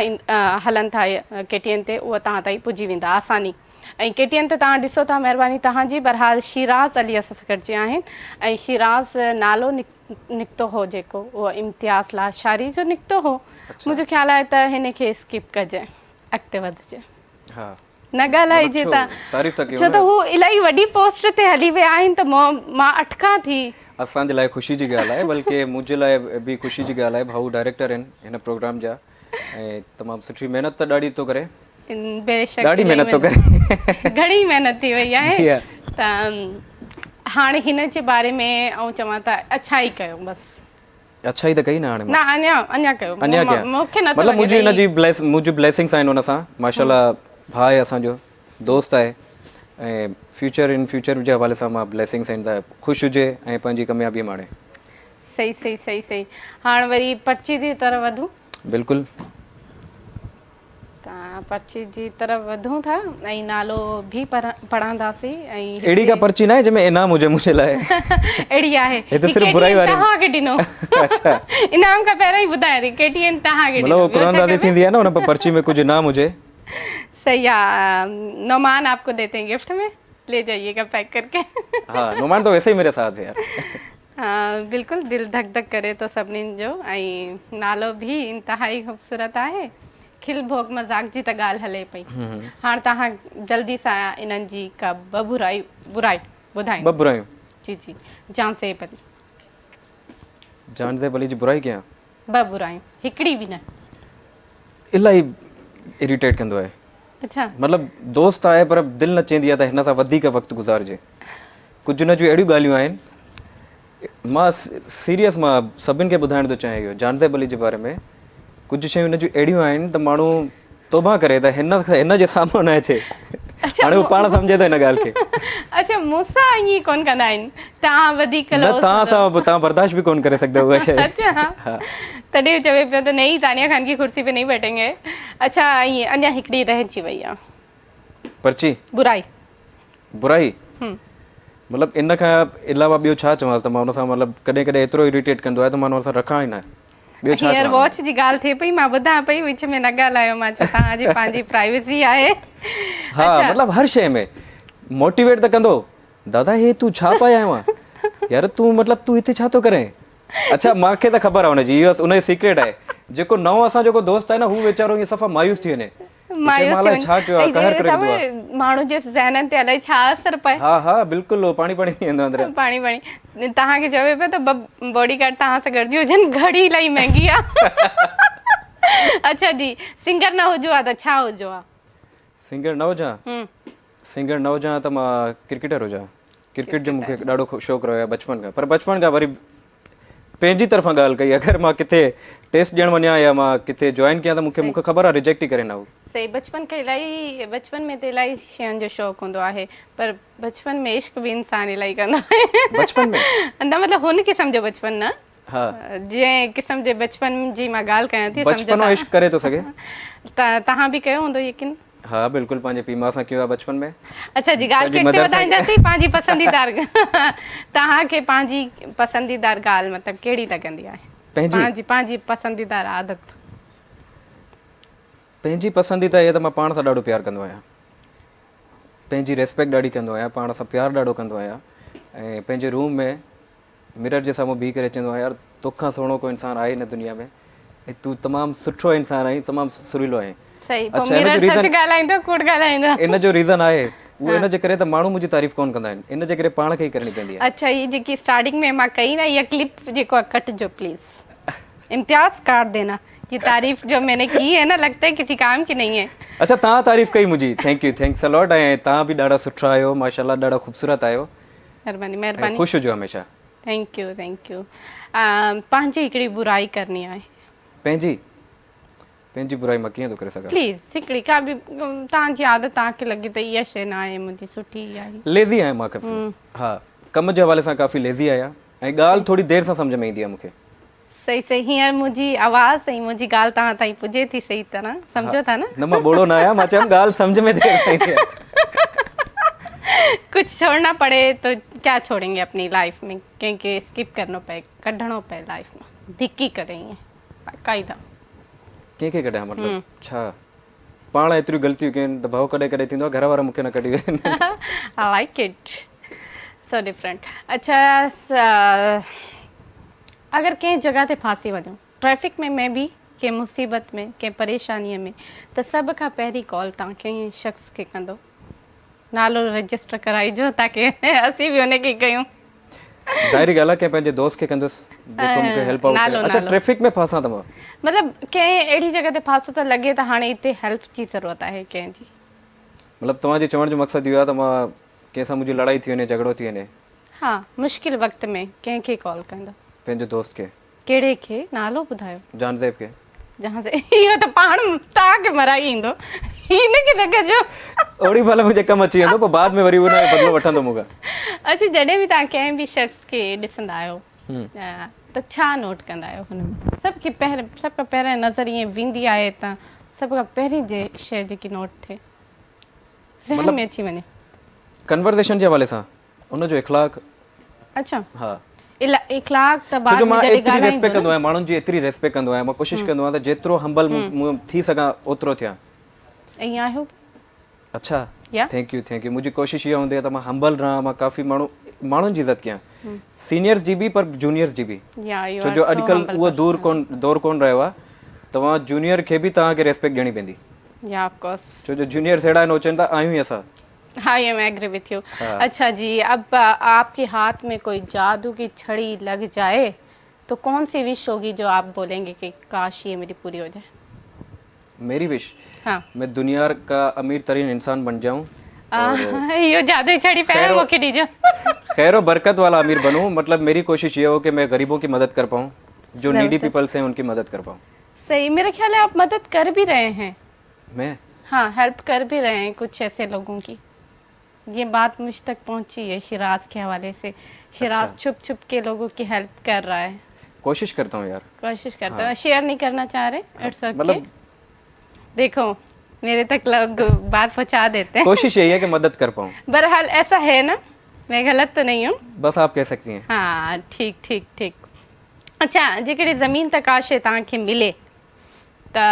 [SPEAKER 1] هلن ٿا ڪي ٽي اين تي اهي توهان تائين پڄي ويندا آساني ۽ ڪي ٽي اين تي توهان ڏسو ٿا مهرباني توهان جي بهرحال شيراز علي اسان سان گڏجي آهن ۽ شيراز نالو نڪتو هو جيڪو اهو امتياز لاشاري جو نڪتو هو منهنجو خيال آهي ته هن کي اسڪپ ڪجي اڳتي وڌجي
[SPEAKER 2] ها
[SPEAKER 1] نه ڳالهائجي ته
[SPEAKER 2] تعريف ٿا ڪيون
[SPEAKER 1] ڇو ته هو الاهي وڏي پوسٽ تي هلي ويا آهن ته مان اٽڪان ٿي.
[SPEAKER 2] اسان جي لاء خوشي جي ڳالهه آهي بلڪه منهنجي لاء به خوشي جي ڳالهه آهي ڀائو ڊائريڪٽر آهن هن پروگرام جا ۽ تمام سٺي محنت ته ڏاڍي ٿو ڪري
[SPEAKER 1] بيشڪ
[SPEAKER 2] ڏاڍي محنت ٿو ڪري
[SPEAKER 1] گهڻي محنت ٿي وئي آهي
[SPEAKER 2] جي ها
[SPEAKER 1] ته هاڻي هن جي باري ۾ آئون چوان ته اڇا ئي ڪيو بس
[SPEAKER 2] اڇا ئي ته ڪئي نه هاڻي
[SPEAKER 1] نه اڃا اڃا ڪيو
[SPEAKER 2] اڃا ڪيا
[SPEAKER 1] مون کي نٿو
[SPEAKER 2] مطلب منهنجي هن جي بليس منهنجي بليسنگس آهن ان سان ماشاءالله ڀاء آهي اسان جو دوست آهي ۽ فيوچر ان فيوچر جي حوالي سان مان بليسنگس آهن ته خوش هجي ۽ پنهنجي ڪاميابي ماڻي.
[SPEAKER 1] صحيح صحيح صحيح صحيح هاڻ وري پرچي جي طرف وڌون.
[SPEAKER 2] بلڪل.
[SPEAKER 1] ته پرچي جي طرف وڌون ٿا ۽ نالو به پڙهنداسين ۽
[SPEAKER 2] اهڙي ڪا پرچي ناهي جنهن ۾ انعام هجي منهنجي لاء.
[SPEAKER 1] اهڙي آهي.
[SPEAKER 2] هي ته صرف برائي واري.
[SPEAKER 1] توهان کي ڏنو.
[SPEAKER 2] اڇا.
[SPEAKER 1] انعام کان پهريان ئي ٻڌايان ٿي ڪي ٽي اين توهان کي ڏنو.
[SPEAKER 2] مطلب قرآن اندازي ٿيندي آهي نه ان پرچي ۾ ڪجهه انعام هجي.
[SPEAKER 1] صحيح آ نعمان آپ کو ديتي هين گفٽ ۾ لي جائيي گا پيڪ ڪر ڪي.
[SPEAKER 2] ها نعمان تو ويسي ئي ميري ساٿ هي يار.
[SPEAKER 1] ها بلڪل دل ڌڪ ڌڪ ڪري ٿو سڀنين جو ۽ نالو به انتهائي خوبصورت آهي کل ڀوڳ مذاق جي ته ڳالهه هلي پئي هاڻ توهان جلدي سان انهن جي ڪا ٻه برائي برائي ٻڌايو
[SPEAKER 2] ٻه برايون
[SPEAKER 1] جي جي جانزيب علي
[SPEAKER 2] جانزيب علي جي برائي ڪيان
[SPEAKER 1] ٻه برايون هڪڙي به نه
[SPEAKER 2] الاهي اريٽيٽ ڪندو آهي
[SPEAKER 1] اڇا
[SPEAKER 2] مطلب دوست آهي پر دل نه چوندي آهي ته هن سان وڌيڪ وقت گذارجي ڪجهه هن جون اهڙيون ڳالهيون آهن مان سيريس مان سڀن کي ٻڌائڻ ٿو چاهيان اهو جانزيب علي جي باري ۾ ڪجهه شيون هن جون اهڙيون آهن ته ماڻهو توبه ڪري ته هن هن جي سامهون نه اچي هاڻي هو پاڻ سمجهي ٿو هن ڳالهه کي
[SPEAKER 1] اڇا مون سان ائين ڪون ڪندا آهن توهان وڌيڪ
[SPEAKER 2] نه توهان سان توهان برداشت به ڪون ڪري سگهندؤ اها شيء
[SPEAKER 1] اڇا تڏهن چوي پيو ته نهين تانيا خان ڪي ڪرسي پي نهين بيٺين گي اڇا ائين اڃا هڪڙي رهجي وئي آ
[SPEAKER 2] پرچي
[SPEAKER 1] برائي
[SPEAKER 2] برائي مطلب ان کان علاوه ٻيو ڇا چوانس ته مان ان سان مطلب ڪڏهن ڪڏهن ايترو اريٽيٽ ڪندو آهي ته مان ان سان رکان ئي نه ٻيو ڇا
[SPEAKER 1] هينئر واچ جي ڳالهه ٿئي پئي مان ٻڌان پئي وچ ۾ نه ڳالهايو مان چيو توهان جي پنهنجي پرائيويسي آهي
[SPEAKER 2] ها مطلب هر شيء ۾ موٽيويٽ ته ڪندو دادا هي تون ڇا پائي آيو آهين يار تون مطلب تون هتي ڇا ٿو ڪرين اڇا مان کي ته خبر آهي ان جي اهو ان جو سيڪريٽ آهي جيڪو نئون اسان جو ڪو دوست آهي نه هو ويچارو ائين صفا مايوس ٿي وڃي
[SPEAKER 1] مايوس ٿي وڃي ڇا ڪيو آهي قهر ڪري وڌو آهي ماڻهو جي ذهنن تي الائي ڇا اثر پئي
[SPEAKER 2] ها ها بلڪل هو پاڻي پاڻي ٿي ويندو اندر
[SPEAKER 1] پاڻي پاڻي توهان کي چوي پيو ته ٻه باڊي گارڊ توهان سان گڏجي هجن گهڙي الائي مهنگي آ اڇا جي سنگر نه هجو ها ته ڇا هجو ها
[SPEAKER 2] سنگر نه هجان سنگر نه هجان ها ته مان ڪرڪيٽر هجان ڪرڪيٽ جو مونکي ڏاڍو شوق رهيو آهي بچپن کان پر بچپن کان وري پنهنجي طرفان ڳالهه ڪئي اگر مان ڪٿي ٽيسٽ ڏيڻ وڃان يا مان ڪٿي جوائن ڪيان ته مونکي مونکي خبر آهي ريجيڪٽ ئي ڪري نه هو.
[SPEAKER 1] صحيح بچپن کان الاهي بچپن ۾ ته الاهي شين جو شوق هوندو آهي پر بچپن ۾ عشق به انسان الاهي ڪندو آهي
[SPEAKER 2] بچپن ۾
[SPEAKER 1] نه مطلب هن قسم جو بچپن نه
[SPEAKER 2] ها
[SPEAKER 1] جنهن قسم جي بچپن جي مان ڳالهه ڪيان ٿي
[SPEAKER 2] بچپنو عشق ڪري ٿو سگهي
[SPEAKER 1] ته توهان به ڪيو هوندو يقين
[SPEAKER 2] ها بلڪل پنهنجي پيء ماء سان ڪيو آهي بچپن ۾.
[SPEAKER 1] اڇا جي ڳالهه کي اڳتي وڌائينداسين پنهنجي پسنديدار توهان کي پنهنجي پسنديدار ڳالهه مطلب ڪهڙي لڳندي آهي
[SPEAKER 2] پنهنجي
[SPEAKER 1] پنهنجي پسنديدار عادت.
[SPEAKER 2] پنهنجي پسنديده اها ته مان پاڻ سان ڏاڍو پيار ڪندو آهيان پنهنجي ريسپيڪٽ ڏاڍي ڪندو آهيان پاڻ سان پيار ڏاڍو ڪندو آهيان ۽ پنهنجي روم ۾ مرر جي سامهون بيهي ڪري چوندو آهيان يار توکان سهڻو ڪو انسان آهي هن دنيا ۾ ۽ تون تمام سٺو انسان آهين تمام سريلو آهين.
[SPEAKER 1] صحيح پوء مرر سچ ڳالهائيندو ڪوڙ ڳالهائيندو.
[SPEAKER 2] ان جو ريزن آهي اهو ان جي ڪري ته ماڻهو منهنجي تعريف ڪونه ڪندا آهن ان جي ڪري پاڻ کي ئي ڪرڻي پوندي آهي.
[SPEAKER 1] اڇا هي جيڪي اسٽارٽنگ ۾ مان ڪئي نه اها ڪلپ جيڪو آهي ڪٽجو پليز امتياز ڪاٽ دينا يي تعريف جو مين ني ڪي هي نه لگتا هي ڪسي ڪام ڪي نهين هي.
[SPEAKER 2] اڇا توهان تعريف ڪئي منهنجي thank you thanks a lot ۽ توهان به ڏاڍا سٺا آهيو ماشاءالله ڏاڍا خوبصورت آهيو.
[SPEAKER 1] مھرباني مھرباني
[SPEAKER 2] ۽ خوش هجو هميشه.
[SPEAKER 1] Thank you thank you پنهنجي هڪڙي برائي ڪرڻي آهي.
[SPEAKER 2] پنهنجي پنهنجي برائي مان ڪيئن ٿو ڪري سگهان.
[SPEAKER 1] پليز هڪڙي ڪا به توهان جي عادت توهان کي لڳي ته اها شيء نه آهي منهنجي سٺي اها هي.
[SPEAKER 2] ليزي آهيان مان ڪافي ها ڪم جي حوالي سان ڪافي ليزي آهيان ۽ ڳالهه ٿوري دير سان سمجهه ۾ ايندي آهي مون کي.
[SPEAKER 1] صحيح صحيح هينئر منهنجي آواز ۽ منهنجي ڳالهه توهان تائين پڄي ٿي صحيح طرح سمجهو ٿا نه.
[SPEAKER 2] نه مان ٻوڙو نه آهيان مان چيم ڳالهه سمجهه ۾ دير سان ايندي آهي.
[SPEAKER 1] ڪجهه ڇوڙنا پڙي تو ڪيا ڇوڙينگي اپني لائيف ۾ ڪنهن کي اسڪپ ڪرنو پئي ڪڍڻو پئي لائيف مان ڌڪي ڪري ائين باقاعده.
[SPEAKER 2] ڪنهن کي ڪڍيان مطلب ڇا پاڻ ايتريون غلطيون ڪيون آهن ته ڀؤ ڪڏهن ڪڏهن ٿيندو آهي گهر وارا مون کي نه ڪڍي وڃن.
[SPEAKER 1] I like it so different اڇا اگر ڪنهن جڳهه تي ڦاسي وڃو ٽريفڪ ۾ مي بي ڪنهن مصيبت ۾ ڪنهن پريشاني ۾ ته سڀ کان پهرين ڪال توهان ڪنهن شخص کي ڪندو نالو رجسٽر ڪرائجو تاڪه اسين به ان کي ڪيون.
[SPEAKER 2] ظاهري ڳالهه آهي ڪنهن پنهنجي دوست کي ڪندس جيڪو مون کي هيلپ آئوٽ ڪري. اڇا ٽريفڪ ۾ ڦاسان ته مان.
[SPEAKER 1] مطلب ڪنهن اهڙي جڳهه تي ڦاسو ته لڳي ته هاڻي هتي هيلپ جي ضرورت آهي ڪنهن جي.
[SPEAKER 2] مطلب توهان جي چوڻ جو مقصد اهو آهي ته مان ڪنهن سان منهنجي لڙائي ٿي وڃي جهڳڙو ٿي وڃي.
[SPEAKER 1] ها مشڪل وقت ۾ ڪنهن کي ڪال ڪندو.
[SPEAKER 2] پنهنجي دوست کي.
[SPEAKER 1] ڪهڙي کي نالو ٻڌايو.
[SPEAKER 2] جهانزيب کي.
[SPEAKER 1] جهانزيب اهو ته پاڻ توهان کي مرائي ايندو هن کي نه ڪجو.
[SPEAKER 2] اوڏي مهل منهنجي ڪم اچي ويندو پوء بعد ۾ وري ان جو بدلو وٺندو مون کان.
[SPEAKER 1] اڇا جڏهن به توهان ڪنهن به شخص کي ڏسندا آهيو ته ڇا نوٽ ڪندا آهيو هن ۾ سڀ کي پهرين سڀ کان پهرين نظر ائين ويندي آهي ته سڀ کان پهرين جي شيء جيڪي نوٽ ٿئي ذهن ۾ اچي وڃي.
[SPEAKER 2] ڪنورزيشن جي حوالي سان ان جو اخلاق.
[SPEAKER 1] اڇا
[SPEAKER 2] ها
[SPEAKER 1] اخلاق ته
[SPEAKER 2] بعد ۾ جڏهن ڳالهائيندو ريسپيڪٽ ڪندو آهيان ماڻهن جي ايتري ريسپيڪٽ ڪندو آهيان مان ڪوشش ڪندو آهيان ته جيترو همبل مون ٿي سگهان اوترو ٿيان.
[SPEAKER 1] ائين آهيو؟
[SPEAKER 2] اڇا thank you thank you منهنجي ڪوشش اها هوندي آهي ته مان همبل رهان مان ڪافي ماڻهو ماڻهن جي عزت ڪيان سينيئرز جي به پر جونيئرز جي به ڇو جو اڄڪلهه اهو دور ڪون دور ڪون رهيو آهي توهان جونيئر کي به توهان کي ريسپيڪٽ ڏيڻي پوندي
[SPEAKER 1] يا آف ڪورس
[SPEAKER 2] ڇو جو جونيئرز اهڙا آهن هو چون ٿا آهيون ئي اسان.
[SPEAKER 1] I am agree with you اڇا جي اب آپ ڪي هاٿ ۾ ڪوئي جادو ڪي ڇڙي لگ جائي تو ڪون سي وش هوگي جو آپ بولينگي ڪي ڪاش يي ميري پوري هو جائي.
[SPEAKER 2] ميري وش مين دنيا ڪا امير ترين انسان بن جائون
[SPEAKER 1] اهو جادوئي ڇڙي پهريون مونکي ڏجو.
[SPEAKER 2] خير و برڪت والا امير بنون مطلب ميري ڪوشش يي هو ڪي مين غريبون ڪي مدد ڪر پائون جو نيڊي پيپلس هين ان ڪي مدد ڪر پائون.
[SPEAKER 1] صحيح ميرا خيال هي آپ مدد ڪر ڀي رهي هين.
[SPEAKER 2] مين.
[SPEAKER 1] ها هيلپ ڪر ڀي رهي هين ڪجهه ايسي لوگون ڪي يي بات مجھ تڪ پهنچي هي شيراز ڪي حوالي سي شيراز ڇپ ڇپ ڪي لوگون ڪي هيلپ ڪر رها هي.
[SPEAKER 2] ڪوشش ڪرتا هون يار.
[SPEAKER 1] ڪوشش ڪرتا هون شيئر نهي ڪرنا چاه رهي it's okay ديکو ميري تڪ لوگ بات پهچا ديتي هين.
[SPEAKER 2] ڪوشش يهي هي ڪي مدد ڪر پائون.
[SPEAKER 1] بهرحال ايسا هي نه مين غلط تو نهي هون.
[SPEAKER 2] بس آپ ڪهه سڪتي هين.
[SPEAKER 1] ها ٺيڪ ٺيڪ ٺيڪ اڇا جيڪڏهن زمين تان ڪا شي توهان کي ملي ته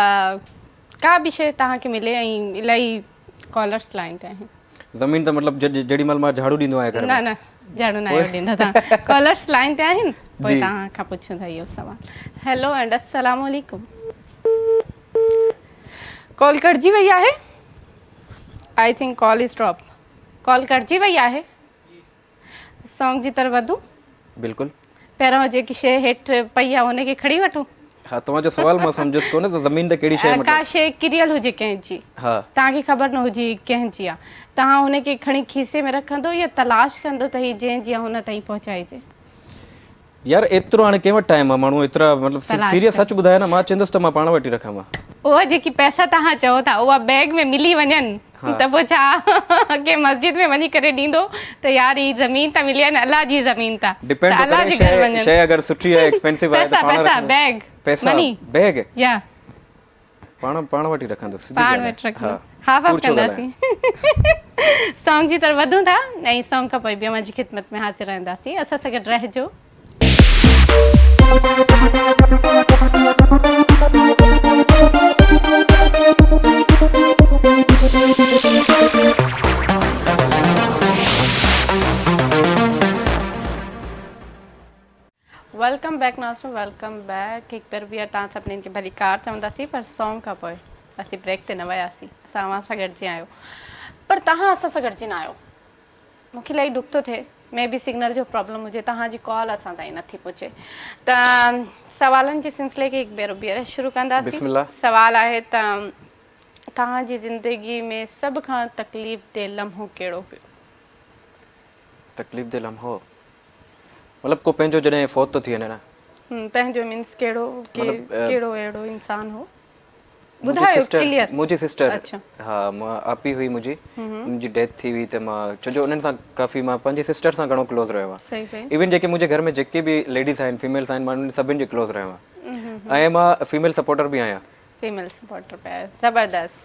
[SPEAKER 1] ڪا به شيء توهان کي ملي ۽ الاهي ڪالرس لائين تي آهن.
[SPEAKER 2] زمين ته مطلب جيڏي مهل مان جهاڙو ڏيندو آهيان گهر ۾.
[SPEAKER 1] نه نه جهاڙو ناهيو ڏيندا توهان ڪالرس لائين تي آهن پوء توهان کان پڇون ٿا اهو سوال. هيلو اينڊ السلام عليڪم. ڪال ڪٽجي وئي آهي I think call is drop call ڪٽجي وئي آهي. سانگ جي طرف وڌون.
[SPEAKER 2] بلڪل.
[SPEAKER 1] پهريون جيڪي شيء هيٺ پئي آهي ان کي کڻي وٺون.
[SPEAKER 2] ها توهان جو سوال مان سمجهيس ڪونه ته زمين تي ڪهڙي شيء مطلب.
[SPEAKER 1] ڪا شيء ڪريل هجي ڪنهن جي.
[SPEAKER 2] ها.
[SPEAKER 1] توهان کي خبر نه هجي ڪنهن جي آهي. توهان ان کي کڻي کيسي ۾ رکندو يا تلاش ڪندو ته هي جنهن جي آهي هن تائين پهچائجي.
[SPEAKER 2] يار ايترو هاڻي ڪنهن وٽ ٽائيم آ ماڻهو ايترا مطلب سيريس سچ ٻڌايان نه مان چوندس ته مان پاڻ وٽ ئي رکان ها.
[SPEAKER 1] اها جيڪي پئسا توهان چئو ٿا اها بيگ ۾ ملي وڃن ته پوء ڇا ڪنهن مسجد ۾ وڃي ڪري ڏيندو ته يار هي زمين ته ملي آهي نه الله جي زمين تان
[SPEAKER 2] ڊپينڊ ٿو ڪري شي شي اگر سٺي آهي ايڪسپينسو آهي ته
[SPEAKER 1] پاڻ پئسا بيگ
[SPEAKER 2] پئسا بيگ
[SPEAKER 1] يا
[SPEAKER 2] پاڻ پاڻ وٽ ئي رکندس
[SPEAKER 1] سڌي پاڻ وٽ رکندو هاف هاف ڪنداسين سانگ جي طرف وڌون ٿا ۽ سانگ کان پوء به اوهان جي خدمت ۾ حاضر رهنداسين اسان سان گڏ رهجو. Welcome back ناظرين welcome back هڪ ڀيرو ٻيهر توهان سڀني کي ڀليڪار چونداسين پر سانگ کان پوء اسين بريڪ تي نه وياسين اسان اوهان سان گڏجي آيو پر توهان اسان سان گڏجي نه آيو مون کي الاهي ڏک ٿو ٿئي مي بي سگنل جو پرابلم هجي توهان جي ڪال اسان تائين نٿي پهچي ته سوالن جي سلسلي کي هڪ ڀيرو ٻيهر شروع ڪنداسين سوال آهي ته توهان جي زندگي ۾ سڀ کان تڪليف ده لمحو ڪهڙو هيو؟
[SPEAKER 2] تڪليف ده لمحو مطلب ڪو پنهنجو جڏهن فوت ٿو ٿي وڃي نه.
[SPEAKER 1] پنهنجو مينس ڪهڙو ڪهڙو اهڙو انسان هو.
[SPEAKER 2] منهنجي سسٽر منهنجي سسٽر ها مان آپي هئي منهنجي ان جي ڊيٿ ٿي وئي ته مان ڇو جو انهن سان ڪافي مان پنهنجي سسٽر سان گهڻو ڪلوز رهيو آهيان ايون جيڪي منهنجي گهر ۾ جيڪي به ليڊيز آهن فيميلز آهن مان انهن سڀني جي ڪلوز رهيو آهيان ۽ مان فيميل سپورٽر به آهيان.
[SPEAKER 1] فيميل سپورٽر به آهيو زبردست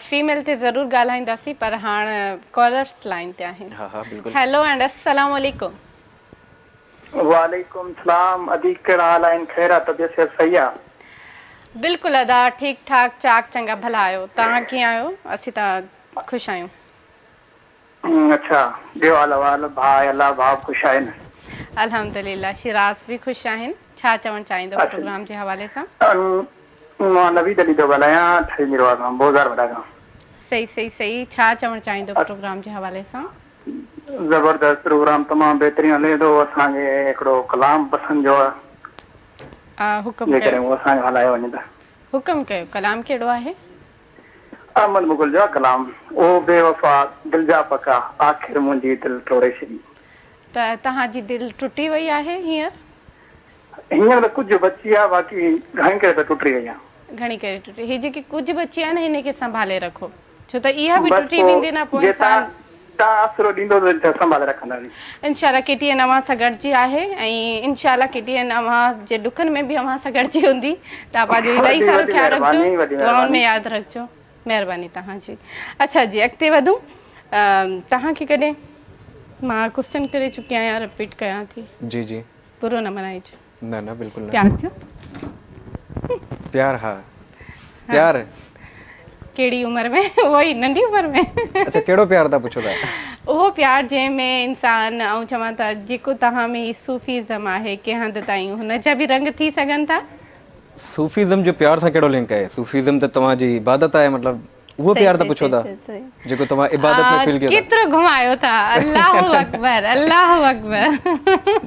[SPEAKER 1] فيميل تي ضرور ڳالهائينداسين پر هاڻ ڪالرس لائين تي آهن
[SPEAKER 2] ها ها بلڪل.
[SPEAKER 1] هيلو اينڊ السلام عليڪم.
[SPEAKER 4] وعليڪم سلام ادي ڪهڙا حال آهن خير آ طبيعت صحت صحيح آ.
[SPEAKER 1] بلڪل ادا ٺيڪ ٺاڪ چاڪ چڱا ڀلا آهيو توهان ڪيئن آهيو اسين ته خوش آهيون.
[SPEAKER 4] اڇا ٻيو حال احوال ڀاء الله ڀاء به خوش آهن.
[SPEAKER 1] الحمدلله شيراز به خوش آهن ڇا چوڻ چاهيندو پروگرام جي حوالي سان.
[SPEAKER 4] مان نويد علي ٿو ڳالهايان ٺري ميرواهه کان بوزار وڏا کان.
[SPEAKER 1] صحيح صحيح صحيح ڇا چوڻ چاهيندو پروگرام جي حوالي سان.
[SPEAKER 4] زبردست پروگرام تمام بهترين هلي ٿو اسان کي هڪڙو ڪلام پسند جو آ
[SPEAKER 1] حڪم ڪيو
[SPEAKER 4] جيڪڏهن اهو اسان جو هلايو وڃي ته.
[SPEAKER 1] حڪم ڪيو ڪلام ڪهڙو آهي.
[SPEAKER 4] احمد مغل جو آ ڪلام او بي وفا دل جا پڪا آخر منهنجي دل ٽوڙي ڇڏي.
[SPEAKER 1] ته توهان جي دل ٽٽي وئي آهي هينئر.
[SPEAKER 4] هينئر ته ڪجهه بچي آ باقي گهڻي ڪري ته ٽٽي وئي آ.
[SPEAKER 1] گهڻي ڪري ٽٽي هي جيڪي ڪجهه بچي آ نه هن کي سنڀالي رکو. ڇو ته اها به
[SPEAKER 4] بس
[SPEAKER 1] ٽٽي
[SPEAKER 4] پوء
[SPEAKER 1] ويندي نه پوء
[SPEAKER 4] جي
[SPEAKER 1] انسان.
[SPEAKER 4] تان آسرو ڏيندو ته سنڀالي رکنداسين.
[SPEAKER 1] انشاء الله ڪي ٽي اين اوهان سان گڏجي آهي ۽ انشاء الله ڪي ٽي اين اوهان جي ڏکن ۾ به اوهان سان گڏجي هوندي توهان پنهنجو الاهي
[SPEAKER 4] وڏي
[SPEAKER 1] سارو
[SPEAKER 4] وڏي
[SPEAKER 1] خيال رکجو
[SPEAKER 4] مهرباني وڏي
[SPEAKER 1] دعائن ۾
[SPEAKER 4] مهرباني.
[SPEAKER 1] ياد رکجو مهرباني توهان جي اڇا جي اڳتي وڌون توهان کي ڪڏهن مان ڪوسچن ڪري چڪي آهيان رپيٽ ڪيان ٿي
[SPEAKER 2] جي جي.
[SPEAKER 1] برو نه منائجو.
[SPEAKER 2] نه نه بلڪل نه.
[SPEAKER 1] پيار ٿيو؟
[SPEAKER 2] پيار ها پيار.
[SPEAKER 1] ڪهڙي عمر ۾ اهو ئي ننڍي عمر ۾.
[SPEAKER 2] اڇا ڪهڙو پيار ٿا پڇو ٿا؟
[SPEAKER 1] اهو پيار جنهن ۾ انسان آئون چوان ته جيڪو توهان ۾ هي صوفيزم آهي ڪنهن حد تائين هن جا به رنگ ٿي سگهن ٿا.
[SPEAKER 2] صوفيزم جو پيار سان ڪهڙو لنڪ آهي؟ صوفيزم ته توهان جي عبادت آهي مطلب اهو پيار ٿا پڇو ٿا جيڪو توهان عبادت ۾ فيل ڪيو ٿا.
[SPEAKER 1] ڪيترو گهمايو ٿا الله اڪبر الله اڪبر.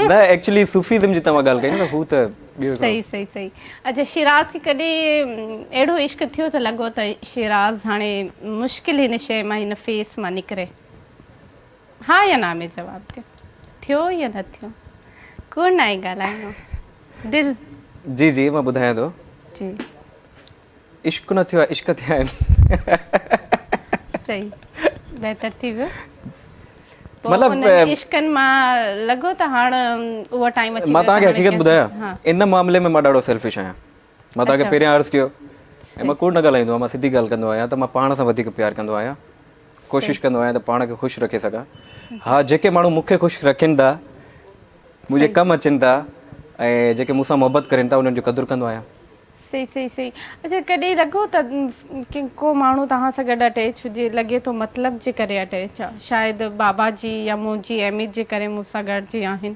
[SPEAKER 2] نه ايڪچولي صوفيزم جي توهان ڳالهه ڪئي نه ته هو ته ٻيو هڪڙو.
[SPEAKER 1] صحيح صحيح صحيح اڇا شيراز کي ڪڏهن اهڙو عشق ٿيو ته لڳو ته شيراز هاڻي مشڪل هن شيء مان هن فيس مان نڪري ها يا نا ۾ جواب ڏيو ٿيو يا نه ٿيو ڪوڙ ناهي ڳالهائڻو دل.
[SPEAKER 2] جي جي مان ٻڌايان ٿو.
[SPEAKER 1] جي.
[SPEAKER 2] عشق نه ٿيو آهي عشق ٿيا آهن.
[SPEAKER 1] صحيح بهتر ٿي ويو مطلب انهن عشقن مان لڳو ته هاڻ اهو ٽائيم اچي ويو
[SPEAKER 2] مان توهان کي حقيقت ٻڌايان ان معاملي ۾ مان ڏاڍو سيلفش آهيان مان توهان کي پهريان عرض ڪيو ۽ مان ڪوڙ نه ڳالهائيندو آهيان مان سڌي ڳالهه ڪندو آهيان ته مان پاڻ سان وڌيڪ پيار ڪندو آهيان ڪوشش ڪندو آهيان ته پاڻ کي خوش رکي سگهان ها جيڪي ماڻهو مون کي خوش رکن ٿا منهنجي ڪم اچن ٿا ۽ جيڪي مون سان محبت ڪرين ٿا انهن جو قدر ڪندو آهيان.
[SPEAKER 1] صحيح صحيح صحيح اڇا ڪڏهن لڳو ته ڪو ماڻهو توهان سان گڏ اٽيچ هجي لڳي ٿو مطلب جي ڪري اٽيچ آ شايد بابا جي يا منهنجي اهميت جي ڪري مون سان گڏجي آهن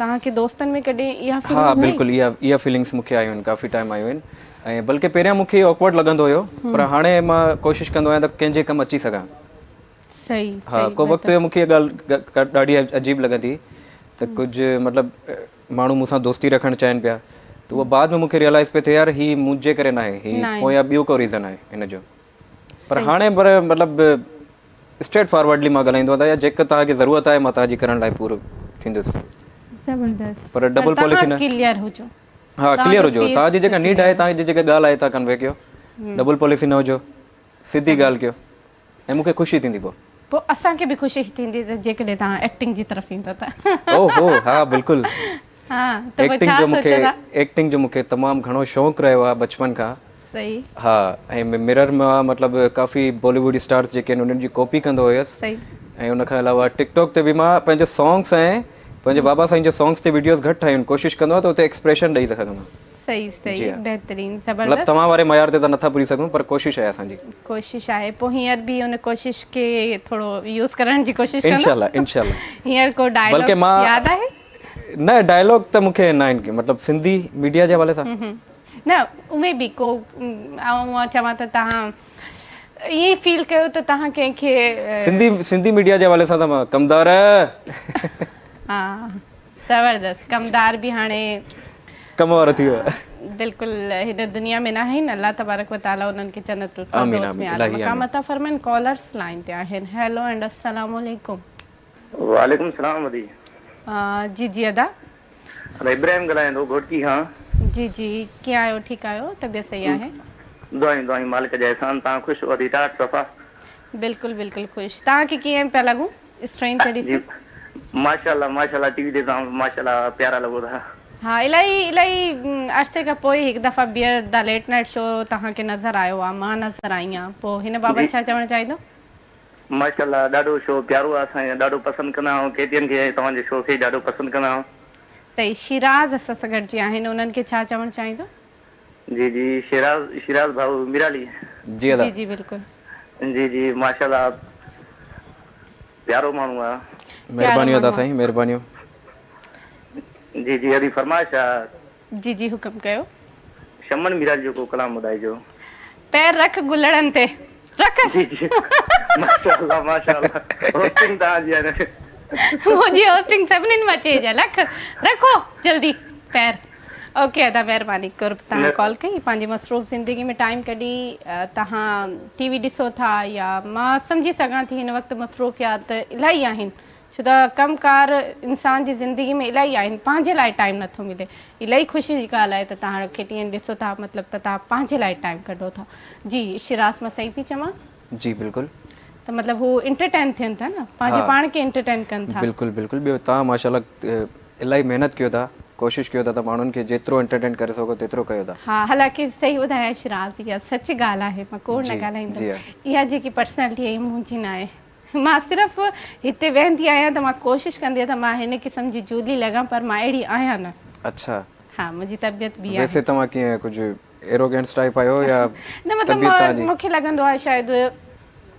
[SPEAKER 1] توهان کي دوستن ۾ ڪڏهن اها
[SPEAKER 2] ها
[SPEAKER 1] فيلنگ آئي؟
[SPEAKER 2] بلڪل اها اها فيلنگس مون کي آيون آهن ڪافي ٽائيم آيون آهن ۽ بلڪه پهريان مون کي آڪورڊ لڳندو هيو پر هاڻي مان ڪوشش ڪندو آهيان ته ڪنهن جي ڪم اچي سگهان.
[SPEAKER 1] صحيح
[SPEAKER 2] ها
[SPEAKER 1] صحيح
[SPEAKER 2] ڪو وقت
[SPEAKER 1] بهتر.
[SPEAKER 2] هيو مون کي اها ڳالهه ڏاڍي عجيب لڳندي هئي ته ڪجهه مطلب ماڻهو مون سان دوستي رکڻ چاهين پيا ته اهو بعد ۾ مون کي ريئلائز پيو ٿئي يار هي منهنجي ڪري ناهي هي پويان ٻيو ڪو ريزن آهي هن جو پر هاڻي پر مطلب اسٽريٽ فارورڊلي مان ڳالهائيندو آهيان يا جيڪا توهان کي ضرورت آهي مان توهان جي ڪرڻ لاء پورو ٿيندس
[SPEAKER 1] زبردست
[SPEAKER 2] پر ڊبل پاليسي نه
[SPEAKER 1] ڪليئر هجو
[SPEAKER 2] ها ڪليئر هجو توهان جي جيڪا نيڊ آهي توهان جي جيڪا ڳالهه آهي توهان ڪنوي ڪيو ڊبل پاليسي نه هجو سڌي ڳالهه ڪيو ۽ مون کي خوشي ٿيندي پوء.
[SPEAKER 1] پوء اسان کي به خوشي ٿيندي ته جيڪڏهن توهان ايڪٽنگ جي طرف ايندو ته.
[SPEAKER 2] او هو ها بلڪل.
[SPEAKER 1] ها ته پوء ڇا سوچيو ٿا؟
[SPEAKER 2] ايڪٽنگ جو مون کي تمام گهڻو شوق رهيو آهي بچپن کان.
[SPEAKER 1] صحيح.
[SPEAKER 2] ها ۽ مرر مان مطلب ڪافي بالي ووڊ اسٽارز جيڪي آهن انهن جي ڪاپي ڪندو هيس.
[SPEAKER 1] صحيح.
[SPEAKER 2] ۽ ان کان علاوه ٽڪ ٽاڪ تي به مان پنهنجو سانگس ۽ پنهنجي بابا سائين جي سانگس تي وڊيوز گهٽ ٺاهيون آهن ڪوشش ڪندو آهيان ته اتي ايڪسپريشن ڏئي سگهان.
[SPEAKER 1] صحيح صحيح بهترين
[SPEAKER 2] مطلب
[SPEAKER 1] زبردست.
[SPEAKER 2] توهان واري معيار تي ته نٿا پڄي سگهون پر ڪوشش آهي اسان جي.
[SPEAKER 1] ڪوشش آهي پوء هينئر به ان ڪوشش کي ٿورو يوز ڪرڻ جي ڪوشش ڪندو.
[SPEAKER 2] انشاء الله انشاء الله.
[SPEAKER 1] هينئر ڪو ڊائلاگ ياد آهي؟
[SPEAKER 2] نه ڊائلاگ ته مون کي نه آهن مطلب سنڌي ميڊيا جي حوالي سان.
[SPEAKER 1] نه اهي به ڪو آئون چوان ته توهان ائين فيل ڪيو ته توهان ڪنهن کي.
[SPEAKER 2] سنڌي سنڌي ميڊيا جي حوالي سان ته مان ڪمدار.
[SPEAKER 1] ها زبردست ڪمدار به هاڻي
[SPEAKER 2] ڪم وارو ٿي ويو آهي.
[SPEAKER 1] بلڪل هن دنيا ۾ ناهن الله تبارڪ و تعالي انهن کي جنت
[SPEAKER 2] آمين
[SPEAKER 1] الفردوس
[SPEAKER 2] آمين
[SPEAKER 1] ۾ اعليٰ
[SPEAKER 2] الاهي
[SPEAKER 1] مقام
[SPEAKER 2] آمين.
[SPEAKER 1] عطا فرمائن ڪالرس لائين تي آهن هيلو اينڊ السلام عليڪم.
[SPEAKER 4] وعليڪم السلام ادي.
[SPEAKER 1] جي جي ادا.
[SPEAKER 4] ادا ابراهيم ڳالهايان ٿو گهوٽڪي کان.
[SPEAKER 1] جي جي ڪيئن آهيو ٺيڪ آهيو طبيعت صحيح آهي.
[SPEAKER 4] दुआयूं दुआयूं मालिक जा एहसान, तव्हां ख़ुशि हो ठाठ सफ़ा?
[SPEAKER 1] बिल्कुलु बिल्कुलु ख़ुशि। तव्हांखे कीअं पिया लॻूं स्क्रीन ते
[SPEAKER 4] ॾिसी? माशाल्लाह माशाल्लाह, टीवी ते तव्हां माशाल्लाह प्यारा लॻो था।
[SPEAKER 1] हा, इलाही इलाही अरसे खां पोइ हिकु दफ़ा ॿीहर the late night show तव्हांखे नज़र आयो आहे, मां नज़र आई आहियां, पोइ हिन बाबति छा चवणु चाहींदो?
[SPEAKER 4] माशाल्लाह ॾाढो शो प्यारो आहे, असां ॾाढो पसंदि कंदा आहियूं, केटीएन खे तव्हांजे शो खे ॾाढो पसंदि कंदा आहियूं।
[SPEAKER 1] सही। शिराज़ असां सां गॾिजी आहिनि, उन्हनि खे छा चवणु चाहींदो?
[SPEAKER 4] जी जी, शिराज़ शिराज़ भाऊ मिराली।
[SPEAKER 2] जी अदा।
[SPEAKER 1] जी जी बिल्कुलु।
[SPEAKER 4] जी जी माशाल्लाह प्यारो माण्हू आहे।
[SPEAKER 2] महिरबानी अदा साईं, महिरबानियूं।
[SPEAKER 4] जी जी, अदी फरमाइश आहे।
[SPEAKER 1] जी जी हुकुम कयो।
[SPEAKER 4] शमन मिराली जो को कलाम ॿुधाइजो।
[SPEAKER 1] पैर रख गुलड़नि ते रखस।
[SPEAKER 4] जी जी माशाल्लाह माशाल्लाह, होस्टिंग तव्हांजी आहे।
[SPEAKER 1] मुंहिंजी होस्टिंग सभिनीनि मां चेंज आहे। लख रखो जल्दी पैर। ओके अदा, महिरबानी कुर्ब तव्हां कॉल कई, पंहिंजी मसरूफ़ ज़िंदगी में टाइम कढी तव्हां टीवी ॾिसो था, या मां सम्झी सघां थी हिन वक़्तु मसरूफ़ियात इलाही आहिनि, छो त कमकार इंसान जी ज़िंदगी में इलाही आहिनि, पंहिंजे लाइ टाइम नथो मिले। इलाही ख़ुशी जी ॻाल्हि आहे त तव्हां खे ॾिसो था, मतिलबु त तव्हां पंहिंजे लाइ टाइम कढो था। जी शिराज़, मां सही पई चवां?
[SPEAKER 2] जी बिल्कुलु।
[SPEAKER 1] त मतिलबु हू एंटरटेन थियनि था न, पंहिंजे पाण खे एंटरटेन कनि था।
[SPEAKER 2] बिल्कुलु बिल्कुलु। ॿियो तव्हां माशाल्लाह इलाही महिनत कयो था, कोशिशि कयो था त माण्हुनि खे जेतिरो एंटरटेन करे सघो तेतिरो कयो था।
[SPEAKER 1] हा, हालांकि सही ॿुधायां शिराज़, इहा सच ॻाल्हि आहे, मां कोड़ न ॻाल्हाईंदुमि। इहा जेकी पर्सनैलिटी आहे मुंहिंजी न आहे, मां सिर्फ़ु हिते वेहंदी आहियां त मां कोशिशि कंदी आहियां त मां हिन क़िस्म जी जूली लॻां, पर मां अहिड़ी आहियां न।
[SPEAKER 2] अच्छा।
[SPEAKER 1] हा, मुंहिंजी तबियत बि आहे।
[SPEAKER 2] वैसे तव्हां कीअं कुझु एरोगेंस टाइप आहियो या
[SPEAKER 1] न? मतिलबु मूंखे लॻंदो आहे शायदि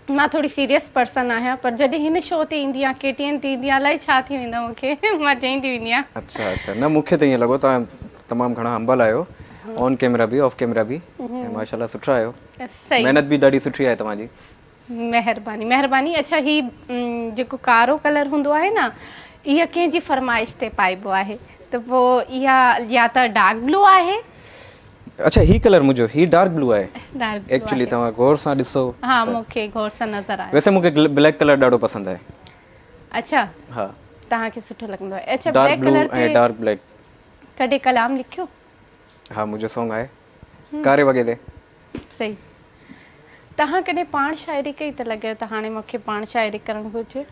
[SPEAKER 1] मां थोरी सीरियस पर्सन आहियां, पर जॾहिं हिन शो ते ईंदी आहियां, केटीएन ते ईंदी आहियां, अलाए छा थी वेंदो मूंखे, मां चईंदी वेंदी आहियां।
[SPEAKER 2] अच्छा अच्छा, न मूंखे त ईअं लॻो तव्हां तमामु घणा हम्बल आहियो, ऑन कैमरा बि ऑफ कैमरा बि, ऐं माशाल्लाह सुठा आहियो।
[SPEAKER 1] सही,
[SPEAKER 2] महिनत बि ॾाढी सुठी आहे तव्हांजी।
[SPEAKER 1] महिरबानी महिरबानी। अच्छा, ही जेको कारो कलर हूंदो आहे न, इहा कंहिंजी फरमाइश ते पाइबो आहे, त पोइ इहा या त डार्क ब्लू आहे।
[SPEAKER 2] अच्छा, ही कलर मुंहिंजो ही डार्क ब्लू आहे।
[SPEAKER 1] डार्क
[SPEAKER 2] एक्चुअली तव्हां गौर सां ॾिसो।
[SPEAKER 1] हा, मूंखे गौर सां नज़र आयो।
[SPEAKER 2] वैसे मूंखे ब्लैक कलर ॾाढो पसंदि आहे।
[SPEAKER 1] अच्छा।
[SPEAKER 2] हा,
[SPEAKER 1] तव्हांखे सुठो लॻंदो आहे। अच्छा,
[SPEAKER 2] डार्क
[SPEAKER 1] ब्लैक
[SPEAKER 2] ब्लू
[SPEAKER 1] कलर
[SPEAKER 2] ऐं
[SPEAKER 1] ते
[SPEAKER 2] डार्क ब्लैक।
[SPEAKER 1] कॾहिं कलाम लिखियो?
[SPEAKER 2] हा, मुंहिंजो सॉन्ग आहे कारे वॻे ते।
[SPEAKER 1] सही। तव्हां कॾहिं पाण शाइरी कई त लॻे त हाणे मूंखे पाण शाइरी करणु घुरिजे?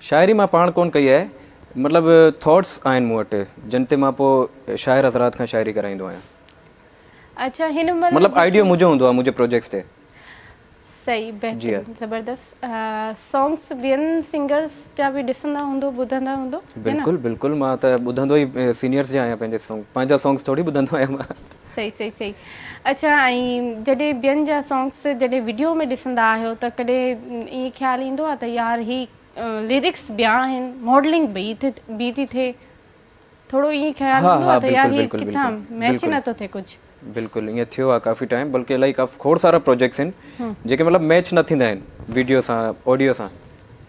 [SPEAKER 2] शाइरी मां पाण कोन कई आहे, मतिलबु थॉट्स आहिनि मूं वटि जिन ते मां पोइ शाइर हज़रात खां शाइरी कराईंदो आहियां।
[SPEAKER 1] अच्छा, हिन महिल
[SPEAKER 2] मतिलबु आइडियो मुंहिंजो हूंदो आहे मुंहिंजे प्रोजेक्ट्स ते।
[SPEAKER 1] सही, बहितरीन, ज़बरदस्त। सॉन्ग्स ॿियनि सिंगर्स जा बि ॾिसंदा हूंदो, ॿुधंदा हूंदो?
[SPEAKER 2] बिल्कुलु बिल्कुलु, मां त ॿुधंदो ई सीनियर्स जा आहियां, पंहिंजे सॉन्ग, पंहिंजा सॉन्ग्स थोरी ॿुधंदो आहियां मां।
[SPEAKER 1] सही सही सही। अच्छा, ऐं जॾहिं ॿियनि जा सॉन्ग्स जॾहिं वीडियो में ॾिसंदा आहियो त कॾहिं ईअं ख़्यालु ईंदो आहे त यार ही लिरिक्स ॿिया आहिनि, मॉडलिंग ॿी थी थिए, थोरो ईअं ख़्यालु ईंदो आहे त यार ही किथां मैच नथो थिए कुझु?
[SPEAKER 2] बिल्कुलु ईअं थियो आहे काफ़ी टाइम, बल्कि इलाही काफ़ी खोड़ सारा प्रोजेक्ट्स आहिनि जेके मतिलबु मैच न थींदा आहिनि वीडियो सां ऑडियो सां।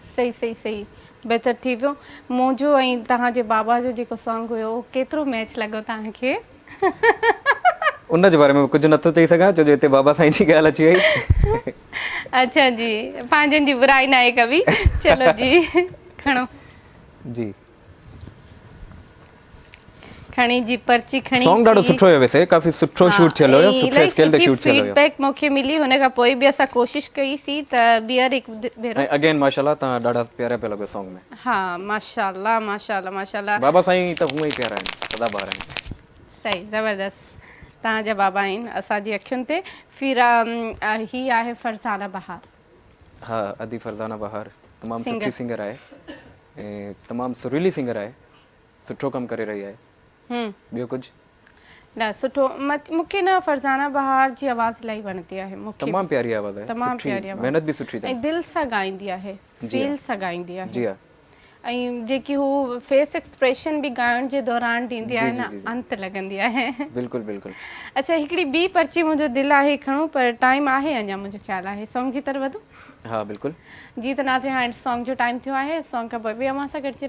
[SPEAKER 1] सही सही सही, बहितर थी वियो। मुंहिंजो ऐं तव्हांजे बाबा जो जेको सॉन्ग हुयो उहो केतिरो मैच लॻो तव्हांखे?
[SPEAKER 2] उन जे बारे में कुझु नथो चई सघां, छो जो हिते बाबा साईं जी ॻाल्हि अची वई।
[SPEAKER 1] अच्छा जी, पंहिंजनि जी बुराई न आहे कभी। चलो जी, खणो।
[SPEAKER 2] जी
[SPEAKER 1] खणी जी पर्ची खणी।
[SPEAKER 2] सॉन्ग ॾाढो सुठो हुयो, वैसे काफ़ी सुठो शूट थियल हुयो, सुठे स्केल ते शूट थियल हुयो।
[SPEAKER 1] फीडबैक मूंखे मिली, हुन खां पोइ बि असां कोशिशि कईसीं त ॿीहर हिकु भेरो।
[SPEAKER 2] ऐं अगेन माशाल्लाह तव्हां ॾाढा प्यारा पिया लॻो सॉन्ग में।
[SPEAKER 1] हा, माशाल्लाह माशाल्लाह माशाल्लाह।
[SPEAKER 2] बाबा साईं त हूअं ई प्यारा आहिनि, सदा बहार आहिनि।
[SPEAKER 1] सही, ज़बरदस्त। तव्हांजा बाबा आहिनि असांजी अखियुनि ते। फिर ही आहे फरज़ाना बहार।
[SPEAKER 2] हा, अदी फरज़ाना बहार तमामु सुठी सिंगर आहे ऐं तमामु सुरीली सिंगर आहे, सुठो कमु करे रही आहे। ॿियो कुझु
[SPEAKER 1] न सुठो। मूंखे न फरज़ाना बहार जी आवाज़ इलाही वणंदी आहे, मूंखे
[SPEAKER 2] तमामु प्यारी आवाज़ आहे,
[SPEAKER 1] तमामु प्यारी आवाज़,
[SPEAKER 2] महिनत बि सुठी
[SPEAKER 1] ऐं दिलि सां ॻाईंदी आहे, फील सां ॻाईंदी आहे।
[SPEAKER 2] जी हा,
[SPEAKER 1] ऐं जेकी हू फेस एक्सप्रेशन बि ॻाइण जे दौरान ॾींदी आहे न, अंत लॻंदी आहे।
[SPEAKER 2] बिल्कुलु बिल्कुलु।
[SPEAKER 1] अच्छा, हिकिड़ी ॿी पर्ची मुंहिंजो दिलि आहे खणो, पर टाइम आहे अञा, मुंहिंजो ख़्यालु आहे सॉन्ग जी तरफ़ वधूं।
[SPEAKER 2] हा बिल्कुलु
[SPEAKER 1] जी। त नाज़रीन, हाणे सॉन्ग जो टाइम थियो आहे, सॉन्ग खां पोइ बि अव्हां सां गॾिजी।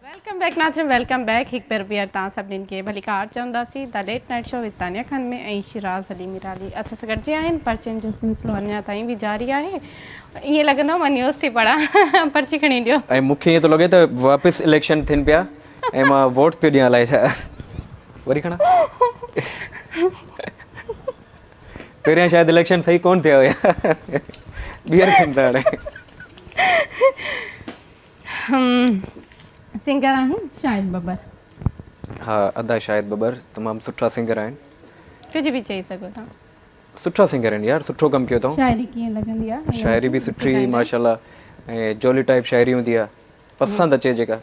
[SPEAKER 1] Welcome back नाज़रीन, welcome Welcome back هڪ ڀيرو ٻيهر توهان سڀني کي ڀليڪار چونداسين the late night show with Tania Khan ۾ ۽ Shiraz Ali Mirali اسان سان گڏجي آهن پرچين جو سلسلو اڃا تائين به جاري آهي ائين لڳندو مان نيوز ٿي پڙهان پرچي کڻي ڏيو.
[SPEAKER 2] ۽ مون کي ائين ٿو لڳي ته واپس اليڪشن ٿين پيا ۽ مان ووٽ پيو ڏيان الائي ڇا وري کڻان پهريان شايد اليڪشن صحيح ڪون ٿيا هيا ٻيهر ٿين ٿا هاڻي.
[SPEAKER 1] سنگر آهن شاهد ببر.
[SPEAKER 2] ها ادا شاهد ببر تمام سٺا سنگر آهن.
[SPEAKER 1] ڪجهه به چئي سگهو ٿا.
[SPEAKER 2] سٺا سنگر آهن يار سٺو ڪم ڪيو اٿئون.
[SPEAKER 1] شاعري ڪيئن لڳندي آ.
[SPEAKER 2] شاعري به سٺي ماشاءالله ۽ جولي ٽائيپ شاعري هوندي آ پسند اچي جيڪا.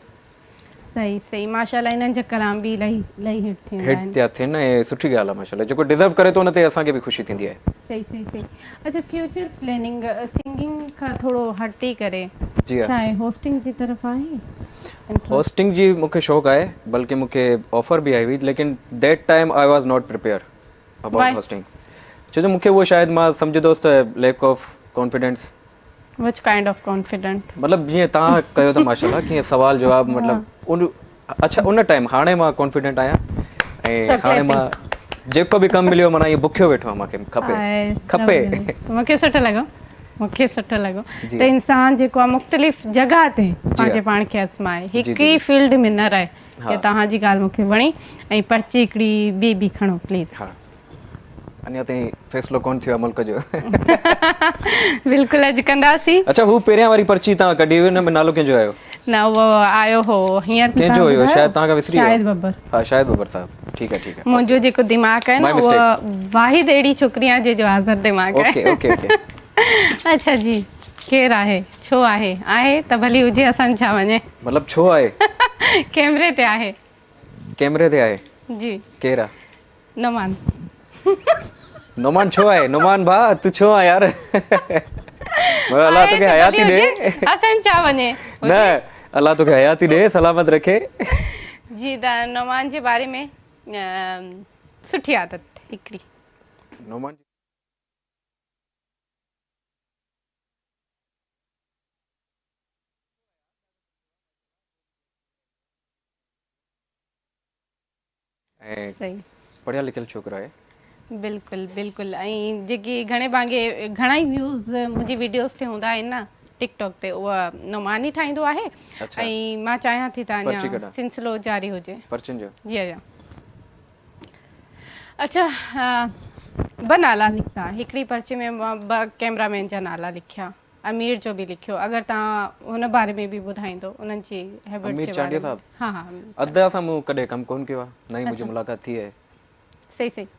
[SPEAKER 1] صحيح صحيح ماشاءالله انهن جا ڪلام به الاهي الاهي هٽ ٿيندا آهن.
[SPEAKER 2] هٽ ٿيا ٿين ۽ سٺي ڳالهه آ ماشاءالله جيڪو ڊزرو ڪري ٿو ان تي اسان کي به خوشي ٿيندي آهي.
[SPEAKER 1] صحيح صحيح صحيح اڇا فيوچر پلاننگ سنگنگ کان ٿورو هٽي ڪري
[SPEAKER 2] جي ها
[SPEAKER 1] ڇا آهي هوسٽنگ جي طرف آهي انٽرسٽ؟
[SPEAKER 2] هوسٽنگ جي مون کي شوق آهي بلڪه مون کي آفر به آئي هئي ليڪن that time I was not prepare about
[SPEAKER 1] why?
[SPEAKER 2] Hosting ڇو جو مون کي اهو شايد مان سمجهندو هوس ته lack of confidence.
[SPEAKER 1] Which kind of confident?
[SPEAKER 2] مطلب جيئن توهان ڪيو ٿا ماشاءالله ڪيئن سوال جواب مطلب ان اڇا ان ٽائيم هاڻي مان ڪانفيڊنٽ آهيان ۽ هاڻي مان جيڪو به ڪم مليو معنيٰ ائين بکيو ويٺو آهيان مونکي کپي کپي
[SPEAKER 1] مونکي سٺو لڳو مونکي سٺو لڳو ته انسان جيڪو آهي مختلف جڳهه تي پنهنجي پاڻ کي آزمائي هڪ ئي فيلڊ ۾ نه رهي توهان جي ڳالهه مونکي وڻي ۽ پرچي هڪڙي ٻي به کڻو پليز.
[SPEAKER 2] اڃا تائين فيصلو ڪونه ٿيو آهي ملڪ جو.
[SPEAKER 1] بلڪل اڄ ڪنداسين.
[SPEAKER 2] اڇا هو پهريان واري پرچي توهان ڪڍي هئي ان ۾ نالو ڪنهن جو آيو؟
[SPEAKER 1] نه اهو آيو هو هينئر
[SPEAKER 2] ڪنهن جو هيو شايد توهان کان وسري ويو.
[SPEAKER 1] شاهد ببر.
[SPEAKER 2] ها شاهد ببر صاحب ٺيڪ آهي ٺيڪ آهي.
[SPEAKER 1] منهنجو جيڪو دماغ آهي نه اهو واحد اهڙي ڇوڪري آهيان جنهن جو حاضر دماغ آهي.
[SPEAKER 2] Okay okay okay.
[SPEAKER 1] اڇا جي ڪير آهي ڇو آهي آهي ته ڀلي هجي اسان جو ڇا وڃي.
[SPEAKER 2] مطلب ڇو آهي؟
[SPEAKER 1] ڪيمري تي آهي.
[SPEAKER 2] ڪيمري تي آهي؟
[SPEAKER 1] جي.
[SPEAKER 2] ڪير آهي؟
[SPEAKER 1] نعمان.
[SPEAKER 2] نعمان ڇو آهي نعمان ڀاء تون ڇو آهين يار الله توکي حياتي ڏي
[SPEAKER 1] اسان ڇا وڃي
[SPEAKER 2] نه الله توکي حياتي ڏي سلامت رکي.
[SPEAKER 1] جي ته نعمان جي باري ۾ سٺي عادت هڪڙي.
[SPEAKER 2] نعمان جي. ۽ پڙهيل لکيل ڇوڪرو آهي.
[SPEAKER 1] بلڪل بلڪل ۽ جيڪي گهڻي ڀاڱي گهڻا ئي ويوز منهنجي ويڊيوز تي هوندا آهن نه ٽڪ ٽاڪ تي اها نعمان ئي ٺاهيندو آهي ۽ مان چاهيان ٿي ته اڃا سلسلو جاري هجي
[SPEAKER 2] پرچين جو
[SPEAKER 1] جي جي اڇا ٻه نالا نڪتا هڪڙي پرچي ۾ مان ٻه ڪيمرا مين جا نالا لکيا امير جو به لکيو اگر توهان هن باري ۾ به ٻڌائيندو انهن جي هيبٽ
[SPEAKER 2] امير
[SPEAKER 1] جي
[SPEAKER 2] چانڊيو
[SPEAKER 1] باري ۾
[SPEAKER 2] صاحب
[SPEAKER 1] ها ها
[SPEAKER 2] ادا سان مون ڪڏهن ڪم ڪون ڪيو آهي نه ئي منهنجي ملاقات ٿي آهي.
[SPEAKER 1] صحيح صحيح.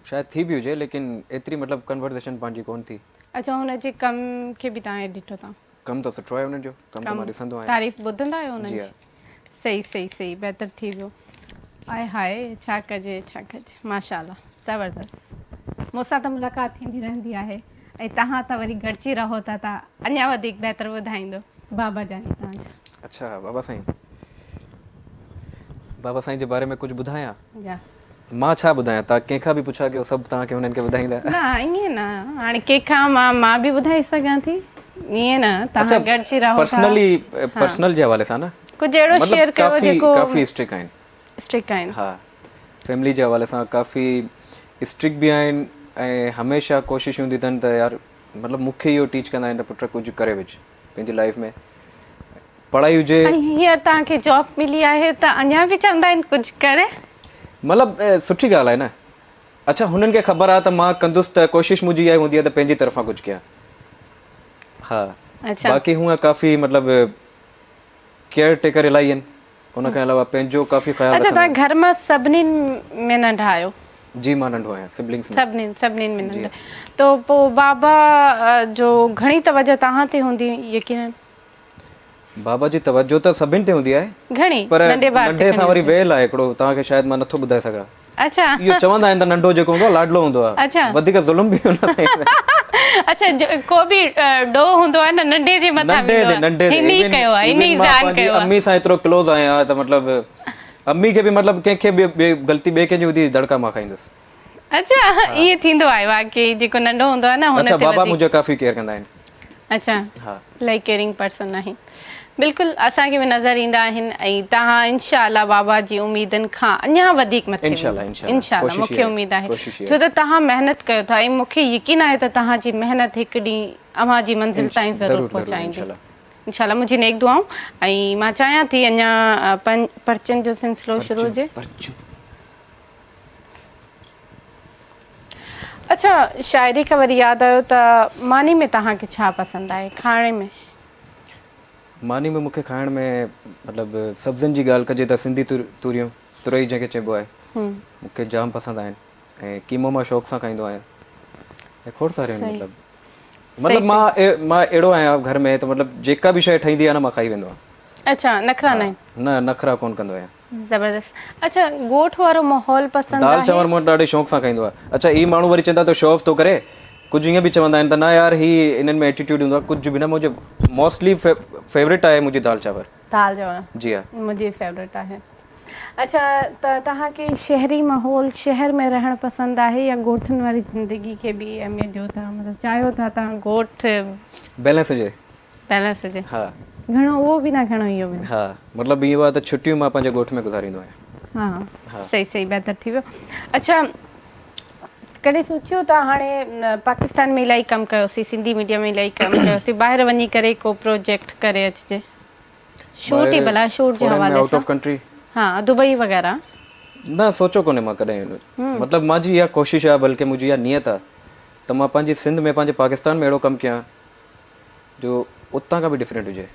[SPEAKER 2] شايد ٿي به هجي ليڪن ايتري مطلب ڪنورزيشن پنهنجي ڪون ٿي.
[SPEAKER 1] اڇا هن جي ڪم کي به توهان ڏٺو ٿا.
[SPEAKER 2] ڪم ته سٺو آهي انهن جو ڪم ته مان ڏسندو آهيان.
[SPEAKER 1] تعريف ٻڌندا آهيو انهن
[SPEAKER 2] جي
[SPEAKER 1] جي.
[SPEAKER 2] ها.
[SPEAKER 1] صحيح صحيح صحيح بهتر ٿي ويو. آئي هاء ڇا ڪجي ڇا ڪجي ماشاءالله زبردست مون سان ته ملاقات ٿيندي رهندي آهي. ۽ توهان ته وري گڏجي رهو ٿا ته اڃا وڌيڪ بهتر ٻڌائيندو بابا جاني توهان جا.
[SPEAKER 2] اڇا بابا سائين بابا سائين جي باري ۾ ڪجهه ٻڌايان؟
[SPEAKER 1] جا.
[SPEAKER 2] مان ڇا ٻڌايان توهان ڪنهن کان به پڇا ڪيو سڀ توهان کي انهن کي ٻڌائيندا.
[SPEAKER 1] نه ائين نه هاڻي ڪنهن کان مان مان به ٻڌائي سگهان ٿي ائين نه توهان گڏجي رهو ٿا.
[SPEAKER 2] پرسنلي پرسنل جي حوالي سان نه
[SPEAKER 1] ڪجهه اهڙو شيئر ڪيو جيڪو
[SPEAKER 2] ڪافي اسٽرڪ آهن.
[SPEAKER 1] اسٽرڪ آهن.
[SPEAKER 2] ها فيملي جي حوالي سان ڪافي اسٽرڪ به آهن ۽ هميشه ڪوشش هوندي اٿن ته يار مطلب مون کي اهو ٽيچ ڪندا آهن ته پٽ ڪجهه ڪري وجهه پنهنجي لائيف ۾ پڙهائي هجي.
[SPEAKER 1] ۽ هينئر توهان کي جاب ملي آهي ته اڃا به چوندا آهن ڪجهه ڪر.
[SPEAKER 2] مطلب سٺي ڳالهه آهي نه. اڇا هنن کي خبر آهي ته مان ڪندس ته ڪوشش منهنجي اها ئي هوندي آهي ته پنهنجي طرفان ڪجهه ڪيان. ها باقي هونئن ڪافي مطلب ڪيئر ٽيڪر الاهي آهن. ان کان علاوه پنهنجو ڪافي خيال
[SPEAKER 1] رکندا آهن. اڇا توهان گهر مان سڀنين ۾ ننڍا آهيو؟
[SPEAKER 2] جي مان ننڍو آهيان سبلنگس ۾.
[SPEAKER 1] سڀنين سڀنين ۾ ننڍا تو پوء بابا جو گهڻي توجه توهان تي هوندي يقينن؟
[SPEAKER 2] بابا جي توجه ته سڀن تي هوندي آهي
[SPEAKER 1] گهڻي
[SPEAKER 2] پر
[SPEAKER 1] ننڍي ٻار تي
[SPEAKER 2] ننڍي سان وري ويل آهي هڪڙو توهان کي شايد مان نٿو ٻڌائي سگهان.
[SPEAKER 1] اڇا
[SPEAKER 2] اهو چوندا آهن ته ننڍو جيڪو هوندو آهي لاڏلو هوندو آهي
[SPEAKER 1] اڇا
[SPEAKER 2] وڌيڪ ظلم به ان سان ئي
[SPEAKER 1] اڇا ڪو به ڏوهه هوندو آهي نه ننڍي جي مٿان
[SPEAKER 2] ننڍي تي ننڍي تي
[SPEAKER 1] هن ئي ڪيو آهي هن ئي زيان ڪيو آهي
[SPEAKER 2] امي سان ايترو ڪلوز آهيان ته مطلب امي کي به مطلب ڪنهن کي به غلطي ٻئي ڪنهن جي هوندي دڙڪا مان کائيندس.
[SPEAKER 1] اڇا ائين ٿيندو آهي واقعي جيڪو ننڍو هوندو آهي نه هن
[SPEAKER 2] اڇا
[SPEAKER 1] تي
[SPEAKER 2] بابا
[SPEAKER 1] وڌيڪ
[SPEAKER 2] منهنجا ڪافي ڪيئر ڪندا آهن.
[SPEAKER 1] اڇا
[SPEAKER 2] ها
[SPEAKER 1] الاهي ڪيئرنگ پرسن آهين. بلڪل اسان کي به نظر ايندا آهن ۽ توهان انشاء الله بابا جي اميدن کان اڃا وڌيڪ مٿي
[SPEAKER 2] انشاء الله
[SPEAKER 1] ويندو انشاء الله مون کي اميد آهي ڇو ته توهان محنت ڪيو ٿا ۽ مون کي يقين آهي ته توهان جي محنت هڪ ڏينهن اوهان جي منزل تائين ضرور پهچائيندي انشاء الله منهنجي نيڪ دعائون ۽ مان چاهيان ٿي اڃا پرچن جو سلسلو شروع هجي. اڇا شاعري کان وري ياد آيو ته ماني ۾ توهان کي ڇا پسند آهي کائڻ ۾؟
[SPEAKER 2] ماني ۾ مون کي کائڻ ۾ مطلب سبزين جي ڳالهه ڪجي ته سنڌي توريون ترئي جنهن کي چئبو آهي مون کي جام پسند آهن ۽ قيمو مان شوق سان کائيندو آهيان ۽ کوڙ ساريون آهن مطلب مطلب مان مان اهڙو آهيان گهر ۾ ته مطلب جيڪا به شيء ٺهندي آهي نه مان کائي ويندو آهيان.
[SPEAKER 1] اڇا نخرا نه آهن.
[SPEAKER 2] نه نخرا ڪونه ڪندو آهيان.
[SPEAKER 1] زبردست اڇا ڳوٺ وارو ماحول پسند
[SPEAKER 2] آهي. دال چانور مون ڏاڍي شوق سان کائيندو آهيان. اڇا هي ماڻهو وري چوندا ته شو آف ٿو ڪري ڪجهه ائين به چوندا آهن ته نه يار هي انهن ۾ ايٽيٽيوڊ هوندو آهي ڪجهه به نه منهنجي موسٽلي فيورٽ آهي منهنجي دال چانور.
[SPEAKER 1] دال چانور
[SPEAKER 2] جي ها.
[SPEAKER 1] منهنجي فيورٽ آهي. اڇا ته توهان کي شهري ماحول شهر ۾ رهڻ پسند آهي يا ڳوٺن واري زندگي کي به اهميت ڏيو ٿا مطلب چاهيو ٿا توهان ڳوٺ.
[SPEAKER 2] بيلنس هجي.
[SPEAKER 1] بيلنس هجي.
[SPEAKER 2] ها.
[SPEAKER 1] گهڻو اهو به نه گهڻو اهو به نه.
[SPEAKER 2] ها مطلب اهو آهي ته ڇٽيون مان پنهنجي ڳوٺ ۾ گذاريندو آهيان.
[SPEAKER 1] ها صحيح صحيح بهتر ٿي ويو. اڇا ڪڏهن سوچيو ته هاڻي پاڪستان ۾ الاهي ڪم ڪيوسين سنڌي ميڊيا ۾ الاهي ڪم ڪيوسين ٻاهر وڃي ڪري ڪو پروجيڪٽ ڪري اچجي شوٽ ئي ڀلا شوٽ جي حوالي
[SPEAKER 2] سان آئوٽ آف ڪنٽري
[SPEAKER 1] ها دبئي وغيره.
[SPEAKER 2] نه سوچيو ڪونهي مان ڪڏهن مطلب مانجي اها ڪوشش آهي بلڪه منهنجي اها نيت آهي ته مان پنهنجي سنڌ ۾ پنهنجي پاڪستان ۾ اهڙو ڪم ڪيان جو اتان کان به ڊفرنٽ هجي.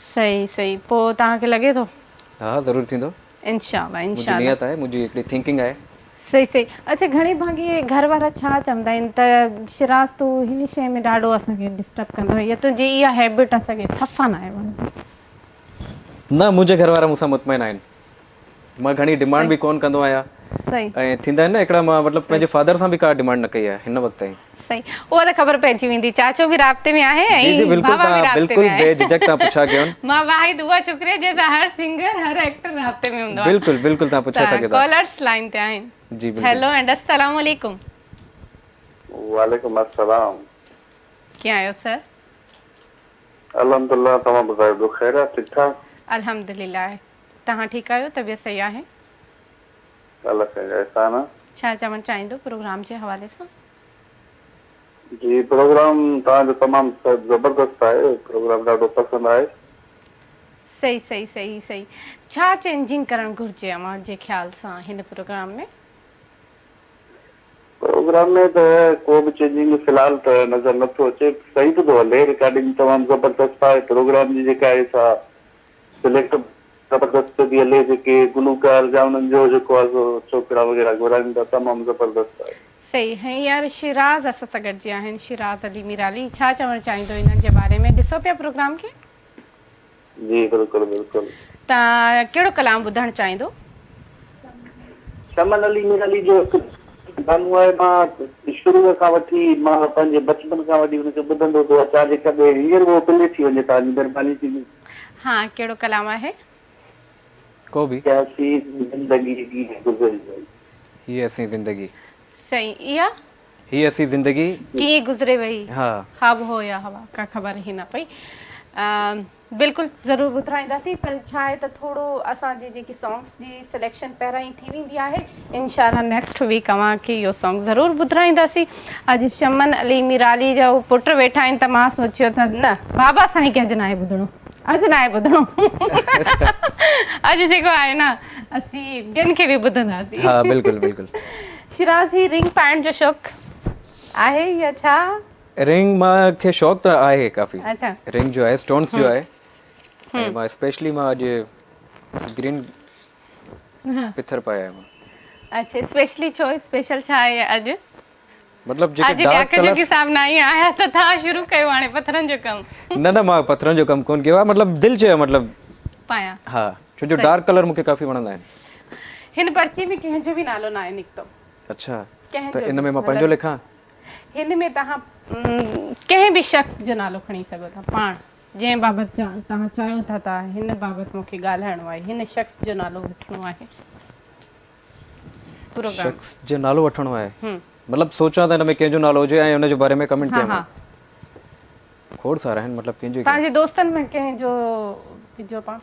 [SPEAKER 1] صحيح صحيح پوء توهان کي لڳي ٿو؟
[SPEAKER 2] ها ضرور ٿيندو.
[SPEAKER 1] انشاء الله انشاء
[SPEAKER 2] الله. منهنجي نيت آهي منهنجي هڪڙي ٿنڪنگ آهي.
[SPEAKER 1] صحيح صحيح اڇا گهڻي ڀاڱي گهر وارا ڇا چوندا آهن ته شيراز تون هن شيء ۾ ڏاڍو اسان کي ڊسٽرب ڪندو آهين يا تنهنجي اها هيبٽ اسان کي صفا ناهي وڻندي.
[SPEAKER 2] نه منهنجي گهر وارا مون سان مطمئن آهن. مان گهڻي ڊمانڊ به ڪون ڪندو آهيان ۽ ٿيندا آهن نه هڪڙا مان مطلب پنهنجي فادر سان به ڪا ڊمانڊ نه ڪئي آهي هن وقت تائين.
[SPEAKER 1] صحيح اها ته خبر پئجي ويندي چاچو به رابطي ۾ آهي ۽ بابا به رابطي ۾ آهي.
[SPEAKER 2] بلڪل بي جهجڪ توهان پڇا ڪيون.
[SPEAKER 1] مان واحد اها ڇوڪري آهيان جنهن سان هر سنگر هر ايڪٽر رابطي ۾ هوندو آهي.
[SPEAKER 2] بلڪل بلڪل توهان پڇا سگهو
[SPEAKER 1] ٿا. ڪالرس لائين تي آهن.
[SPEAKER 2] جي بلڪل.
[SPEAKER 1] هيلو اينڊ السلام عليڪم.
[SPEAKER 5] وعليڪم السلام.
[SPEAKER 1] ڪيئن آهيو سر.
[SPEAKER 5] الحمدلله توهان ٻڌايو ٻيو خير آهي ٺيڪ ٺاڪ.
[SPEAKER 1] الحمدلله توهان ٺيڪ آهيو طبيعت صحيح آهي.
[SPEAKER 5] الله سائين جا احسان آ.
[SPEAKER 1] ڇا چوڻ چاهيندو پروگرام جي حوالي سان.
[SPEAKER 5] جي پروگرام توهان جو تمام زبردست آهي پروگرام ڏاڍو پسند آهي.
[SPEAKER 1] صحيح صحيح صحيح صحيح ڇا چينجنگ ڪرڻ گهرجي اوهان جي خيال سان هن پروگرام ۾.
[SPEAKER 5] پروگرام ۾ ته ڪو به چينجنگ في الحال ته نظر نٿو اچي صحيح به ٿو هلي رڪارڊنگ تمام زبردست آهي پروگرام جي جيڪا آهي سا سليڪٽ زبردست پئي ٿي هلي جيڪي گلوڪار جا انهن جو جيڪو آهي سو ڇوڪرا وغيره گهرائن ٿا تمام زبردست آهي.
[SPEAKER 1] صحيح هينئر شيراز اسان سان گڏجي آهن شيراز علي ميرالي ڇا چوڻ چاهيندو انهن جي باري ۾ ڏسو پيا پروگرام کي.
[SPEAKER 5] جي بلڪل بلڪل.
[SPEAKER 1] ته ڪهڙو ڪلام ٻڌڻ چاهيندو.
[SPEAKER 5] شمن علي ميرالي جو هڪ گانو آهي مان شروع کان وٺي مان پنهنجي بچپن کان وٺي ان کي ٻڌندو ٿو اچان جيڪڏهن هينئر اهو پلي ٿي وڃي توهان جي مهرباني ٿيندي.
[SPEAKER 1] ها ڪهڙو ڪلام آهي.
[SPEAKER 2] ڪو به.
[SPEAKER 5] هي حسين زندگي ڪيئن گذري وئي.
[SPEAKER 2] هي حسين زندگي.
[SPEAKER 1] سائين اها.
[SPEAKER 2] هي حسين زندگي.
[SPEAKER 1] ڪيئن گذري وئي.
[SPEAKER 2] ها.
[SPEAKER 1] خواب هو يا هوا ڪا خبر ئي نه پئي. بلڪل ضرور ٻڌرائينداسين پر ڇا آهي ته ٿورو اسان جي جيڪي سانگس جي سليڪشن پهريان ئي ٿي ويندي آهي انشاء الله نيڪسٽ ويڪ اوهان کي اهو سانگ ضرور ٻڌرائينداسين اڄ شمن علي ميرالي جا هو پٽ ويٺا آهن ته مان سوچيو ته نه بابا سائين کي اڄ ناهي ٻڌڻو اڄ ناهي ٻڌڻو اڄ جيڪو آهي نه اسين ٻين کي به ٻڌنداسين.
[SPEAKER 2] ها بلڪل بلڪل.
[SPEAKER 1] شيراز هي رنگ پائڻ جو شوق آهي يا ڇا؟
[SPEAKER 2] رنگ مان کي شوق ته آهي ڪافي
[SPEAKER 1] اڇا
[SPEAKER 2] رنگ جو آهي اسٽونس جو آهي ۽ مان اسپيشلي مان اڄ گرين پٿر پايا آهي مان.
[SPEAKER 1] اڇا اسپيشلي ڇو اسپيشل ڇا آهي اڄ؟
[SPEAKER 2] مطلب جيڪي
[SPEAKER 1] اڄ
[SPEAKER 2] ڊارڪ
[SPEAKER 1] لياقت جوکي
[SPEAKER 2] ڪلرس
[SPEAKER 1] صاحب نه آيا ته توهان شروع ڪيو هاڻي پٿرن جو ڪم.
[SPEAKER 2] نه نه مان پٿرن جو ڪم ڪون ڪيو آهي مطلب دل چيو مطلب
[SPEAKER 1] پايان.
[SPEAKER 2] ها ڇو جو ڊارڪ ڪلر مونکي ڪافي وڻندا آهن.
[SPEAKER 1] هن پرچي ۾ ڪنهن جو به نالو ناهي نڪتو.
[SPEAKER 2] اڇا
[SPEAKER 1] ڪنهن
[SPEAKER 2] ته
[SPEAKER 1] جو
[SPEAKER 2] ان
[SPEAKER 1] به
[SPEAKER 2] ۾ مان پنهنجو
[SPEAKER 1] مطلب
[SPEAKER 2] لکان؟
[SPEAKER 1] هن ۾ توهان ڪنهن به شخص جو نالو کڻي سگهو ٿا پاڻ جنهن بابت توهان چاهيو ٿا ته هن بابت مونکي ڳالهائڻو آهي هن شخص جو نالو وٺڻو آهي. پروگرام.
[SPEAKER 2] شخص جو نالو وٺڻو آهي مطلب سوچان ته هن ۾ ڪنهن جو نالو هجي ۽ ان جي باري ۾ ڪمينٽ ڪيان مان. کوڙ سارا آهن مطلب ڪنهن جو
[SPEAKER 1] پنهنجي دوستن ۾ ڪنهن جو وجهو پاڻ.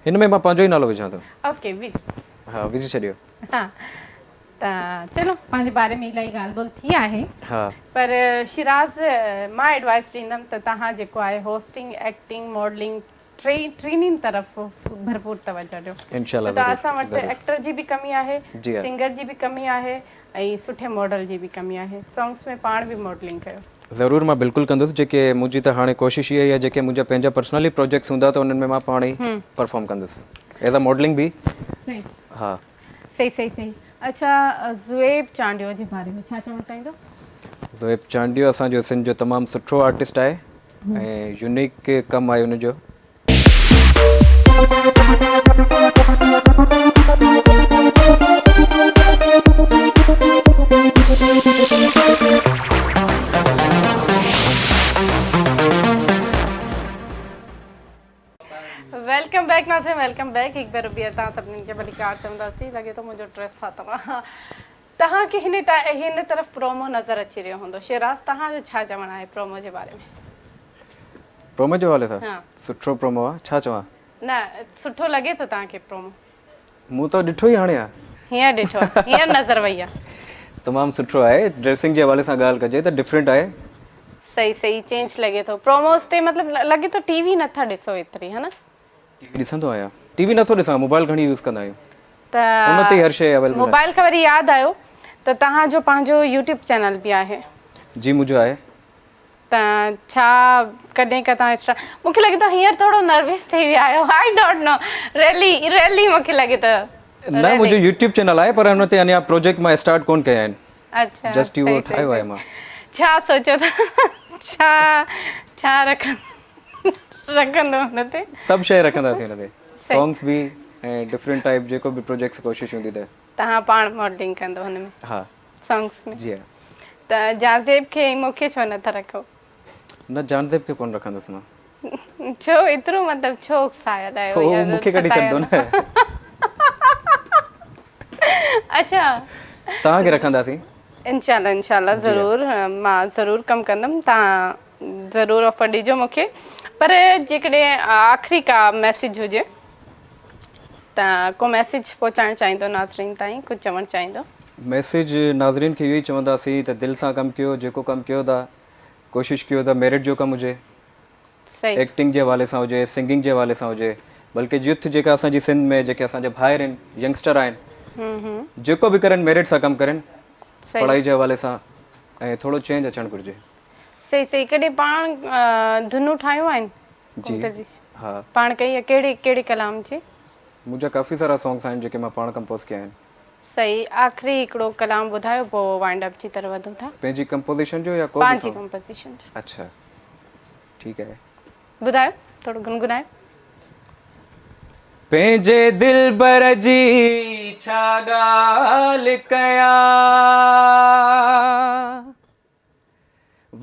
[SPEAKER 2] هن ۾ مان پنهنجو ئي نالو وجهان ٿو.
[SPEAKER 1] اوڪي وجهه.
[SPEAKER 2] ها وجهي ڇڏيو.
[SPEAKER 1] ها ته چلو پنهنجي باري ۾ الاهي ڳالهه ٻولهه ٿي آهي.
[SPEAKER 2] ها.
[SPEAKER 1] پر شيراز مان ايڊوائس ڏيندم ته توهان جيڪو آهي هوسٽنگ ايڪٽنگ ماڊلنگ ٽي ٽنهي طرف ڀرپور توجه ڏيو.
[SPEAKER 2] انشاء الله
[SPEAKER 1] ڇو ته
[SPEAKER 2] ضرور
[SPEAKER 1] اسان وٽ
[SPEAKER 2] ضرور.
[SPEAKER 1] ايڪٽر جي به ڪمي آهي
[SPEAKER 2] جي ها.
[SPEAKER 1] سنگر جي به ڪمي آهي ۽ سٺي ماڊل جي به ڪمي آهي سانگس ۾ پاڻ به ماڊلنگ ڪيو.
[SPEAKER 2] ضرور مان بلڪل ڪندس جيڪي منهنجي ته هاڻي ڪوشش اها ئي آهي جيڪي منهنجا پنهنجا پرسنلي پروجيڪٽس هوندا ته انهن ۾ مان پاڻ ئي پرفارم ڪندس ايز ا ماڊلنگ به.
[SPEAKER 1] صحيح.
[SPEAKER 2] ها.
[SPEAKER 1] صحيح صحيح صحيح اڇا زويب چانڊيو جي باري ۾ ڇا چوڻ چاهيندو؟
[SPEAKER 2] زويب چانڊيو اسان جو سنڌ جو تمام سٺو آرٽسٽ آهي ۽ يونيڪ ڪم آهي ان جو.
[SPEAKER 1] Welcome back ناظرين welcome back هڪ ڀيرو ٻيهر توهان سڀني کي ڀليڪار چونداسين لڳي ٿو منهنجو ڊريس ڦاٿو آهي توهان کي هن هن طرف پرومو نظر اچي رهيو هوندو شيراز توهان جو ڇا چوڻ آهي پرومو جي باري ۾؟
[SPEAKER 2] پرومو جي حوالي سان سٺو پرومو آهي ڇا چوان؟
[SPEAKER 1] نه سٺو لڳي ٿو توهان کي پرومو؟
[SPEAKER 2] مون ته ڏٺو ئي هاڻي آهي.
[SPEAKER 1] هينئر ڏٺو آهي هينئر نظر وئي آهي.
[SPEAKER 2] تمام سٺو آهي ڊريسنگ جي حوالي سان ڳالهه ڪجي ته ڊفرنٽ آهي.
[SPEAKER 1] صحيح صحيح چينج لڳي ٿو پروموز تي مطلب لڳي ٿو ٽي وي نٿا ڏسو ايتري ها نه.
[SPEAKER 2] ٽي وي ڏسندو آهيان. ٽي وي نٿو ڏسان موبائل گهڻي يوز ڪندا آهيون.
[SPEAKER 1] ته
[SPEAKER 2] ان تي ئي هر شيء اويلبل آهي.
[SPEAKER 1] موبائل کان وري ياد آيو ته توهان جو پنهنجو يوٽيوب چينل به آهي.
[SPEAKER 2] جي منهنجو آهي.
[SPEAKER 1] ته ڇا ڪڏهن ڪا توهان اسٽا مون کي لڳي ٿو هينئر ٿورو نروس ٿي ويا آهيو I don't know really really مون کي لڳي ٿو
[SPEAKER 2] نه منهنجو يوٽيوب چينل آهي پر ان تي اڃا پروجيڪٽ مان اسٽارٽ ڪون ڪيا آهن.
[SPEAKER 1] اڇا
[SPEAKER 2] جسٽ اهو ٺاهيو آهي مان.
[SPEAKER 1] ڇا سوچيو ٿا ڇا ڇا رکندو رکندو ان تي؟
[SPEAKER 2] سڀ شيء رکنداسين ان تي سانگس به ۽ ڊفرنٽ ٽائپ جيڪو به پروجيڪٽس ڪوشش هوندي ته.
[SPEAKER 1] توهان پاڻ ماڊلنگ ڪندو هن ۾؟
[SPEAKER 2] ها.
[SPEAKER 1] سانگس ۾؟
[SPEAKER 2] جي ها.
[SPEAKER 1] ته جانزيب کي ۽ مونکي ڇو نٿا رکو؟
[SPEAKER 2] نه جانزيب کي ڪونه رکندس مان.
[SPEAKER 1] ڇو ايترو مطلب ڇو اڪسايل آهيو
[SPEAKER 2] هو مونکي ڪڍي ڇڏندو نه.
[SPEAKER 1] اڇا.
[SPEAKER 2] توهان کي رکنداسين.
[SPEAKER 1] انشاء الله انشاء الله ضرور مان ضرور ڪم ڪندم توهان ضرور آفر ڏجو مونکي پر جيڪڏهن آخري ڪا ميسيج هجي ته ڪو ميسيج پهچائڻ چاهيندو ناظرين تائين ڪجهه چوڻ چاهيندو.
[SPEAKER 2] ميسيج ناظرين کي اهو ئي چونداسين ته دل سان ڪم ڪيو جيڪو ڪم ڪيو ٿا ڪوشش ڪيو ته ميرٽ جو ڪم هجي ايڪٽنگ جي حوالي سان هجي سنگنگ جي حوالي سان هجي بلڪه يوٿ جيڪا اسان جي سنڌ ۾ جيڪي اسان جا ڀائر آهن ينگسٽر آهن جيڪو به ڪرن ميرٽ سان ڪم ڪرن پڙهائي جي حوالي سان ۽ ٿورو چينج اچڻ گهرجي.
[SPEAKER 1] صحيح صحيح ڪڏهن پاڻ ڌنون ٺاهيون آهن؟
[SPEAKER 2] جي ها.
[SPEAKER 1] پاڻ ڪئي آهي ڪهڙي ڪهڙي ڪلام جي؟
[SPEAKER 2] منهنجا ڪافي سارا سانگس آهن جيڪي مان پاڻ ڪمپوز ڪيا آهن.
[SPEAKER 1] صحيح آخري هڪڙو ڪلام ٻڌايو پوء وائنڊ اپ جي طرف وڌون ٿا.
[SPEAKER 2] پنهنجي ڪمپوزيشن جو يا ڪو به
[SPEAKER 1] پنهنجي
[SPEAKER 2] سانگ؟
[SPEAKER 1] ڪمپوزيشن جو.
[SPEAKER 2] اڇا ٺيڪ آهي.
[SPEAKER 1] ٻڌايو ٿورو گنگنايو.
[SPEAKER 2] پنهنجي دلبر جي ڇا ڳالهه ڪيان.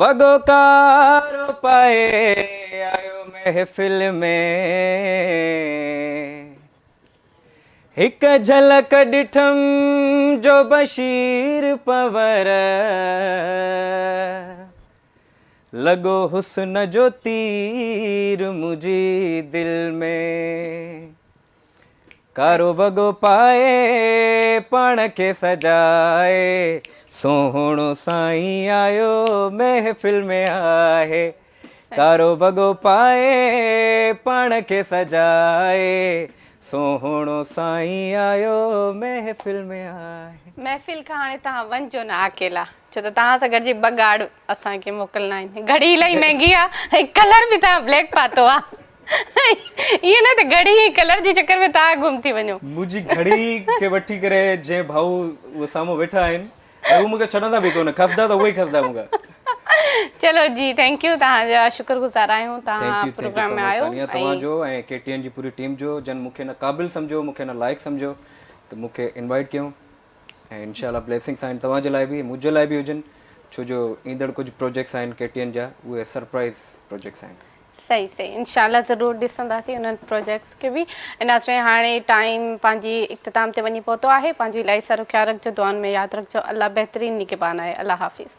[SPEAKER 2] وڳو ڪارو پائي آيو محفل ۾. هڪ جهلڪ ڏٺم جو بشير پنور. لڳو حسن جو تير منهنجي دل ۾. ڪارو وڳو پائي پاڻ کي سجائي سوهڻو سائين آيو محفل ۾ آهي ڪارو وڳو پائي پاڻ کي سجائي سوهڻو سائين آيو محفل ۾ آهي.
[SPEAKER 1] محفل کان هاڻي توهان وڃجو نه اڪيلا ڇو ته توهان سان گڏجي ٻه گارڊ اسان کي موڪلڻا آهن گهڙي الاهي مهنگي آهي ۽ ڪلر به توهان بليڪ پاتو آهي. ائين نه ته گهڙي ۽ ڪلر جي چڪر ۾ توهان گم ٿي وڃو.
[SPEAKER 2] منهنجي گهڙي کي وٺي ڪري جنهن ڀائو اهي سامهون ويٺا آهن ۽ هو مونکي ڇڏندا به ڪونه کسدا ته اهي ئي کسدا مونکان.
[SPEAKER 1] چلو جي thank you توهان جا شڪر گذار آهيون
[SPEAKER 2] thank
[SPEAKER 1] توهان
[SPEAKER 2] you thank you
[SPEAKER 1] programme
[SPEAKER 2] so
[SPEAKER 1] ۾
[SPEAKER 2] much
[SPEAKER 1] آيو
[SPEAKER 2] تانيا
[SPEAKER 1] ۽
[SPEAKER 2] توهان جو ۽ ڪي ٽي اين جي پوري ٽيم جو جن مونکي نه قابل سمجهيو مونکي نه لائق سمجهيو ته مونکي انوائيٽ ڪيو ۽ انشاء الله بليسنگس آهن توهان جي لاء به منهنجي لاء به هجن ڇو جو ايندڙ ڪجهه پروجيڪٽس آهن ڪي ٽي اين جا اهي سرپرائز پروجيڪٽس آهن.
[SPEAKER 1] صحيح صحيح انشاء الله ضرور ڏسنداسين انهن پروجيڪٽس کي به ۽ ناظرين هاڻي ٽائيم پنهنجي اختتام تي وڃي پهتو آهي پنهنجو الاهي سارو خيال رکجو دعائن ۾ ياد رکجو الله بهترين نگهبان آهي الله حافظ.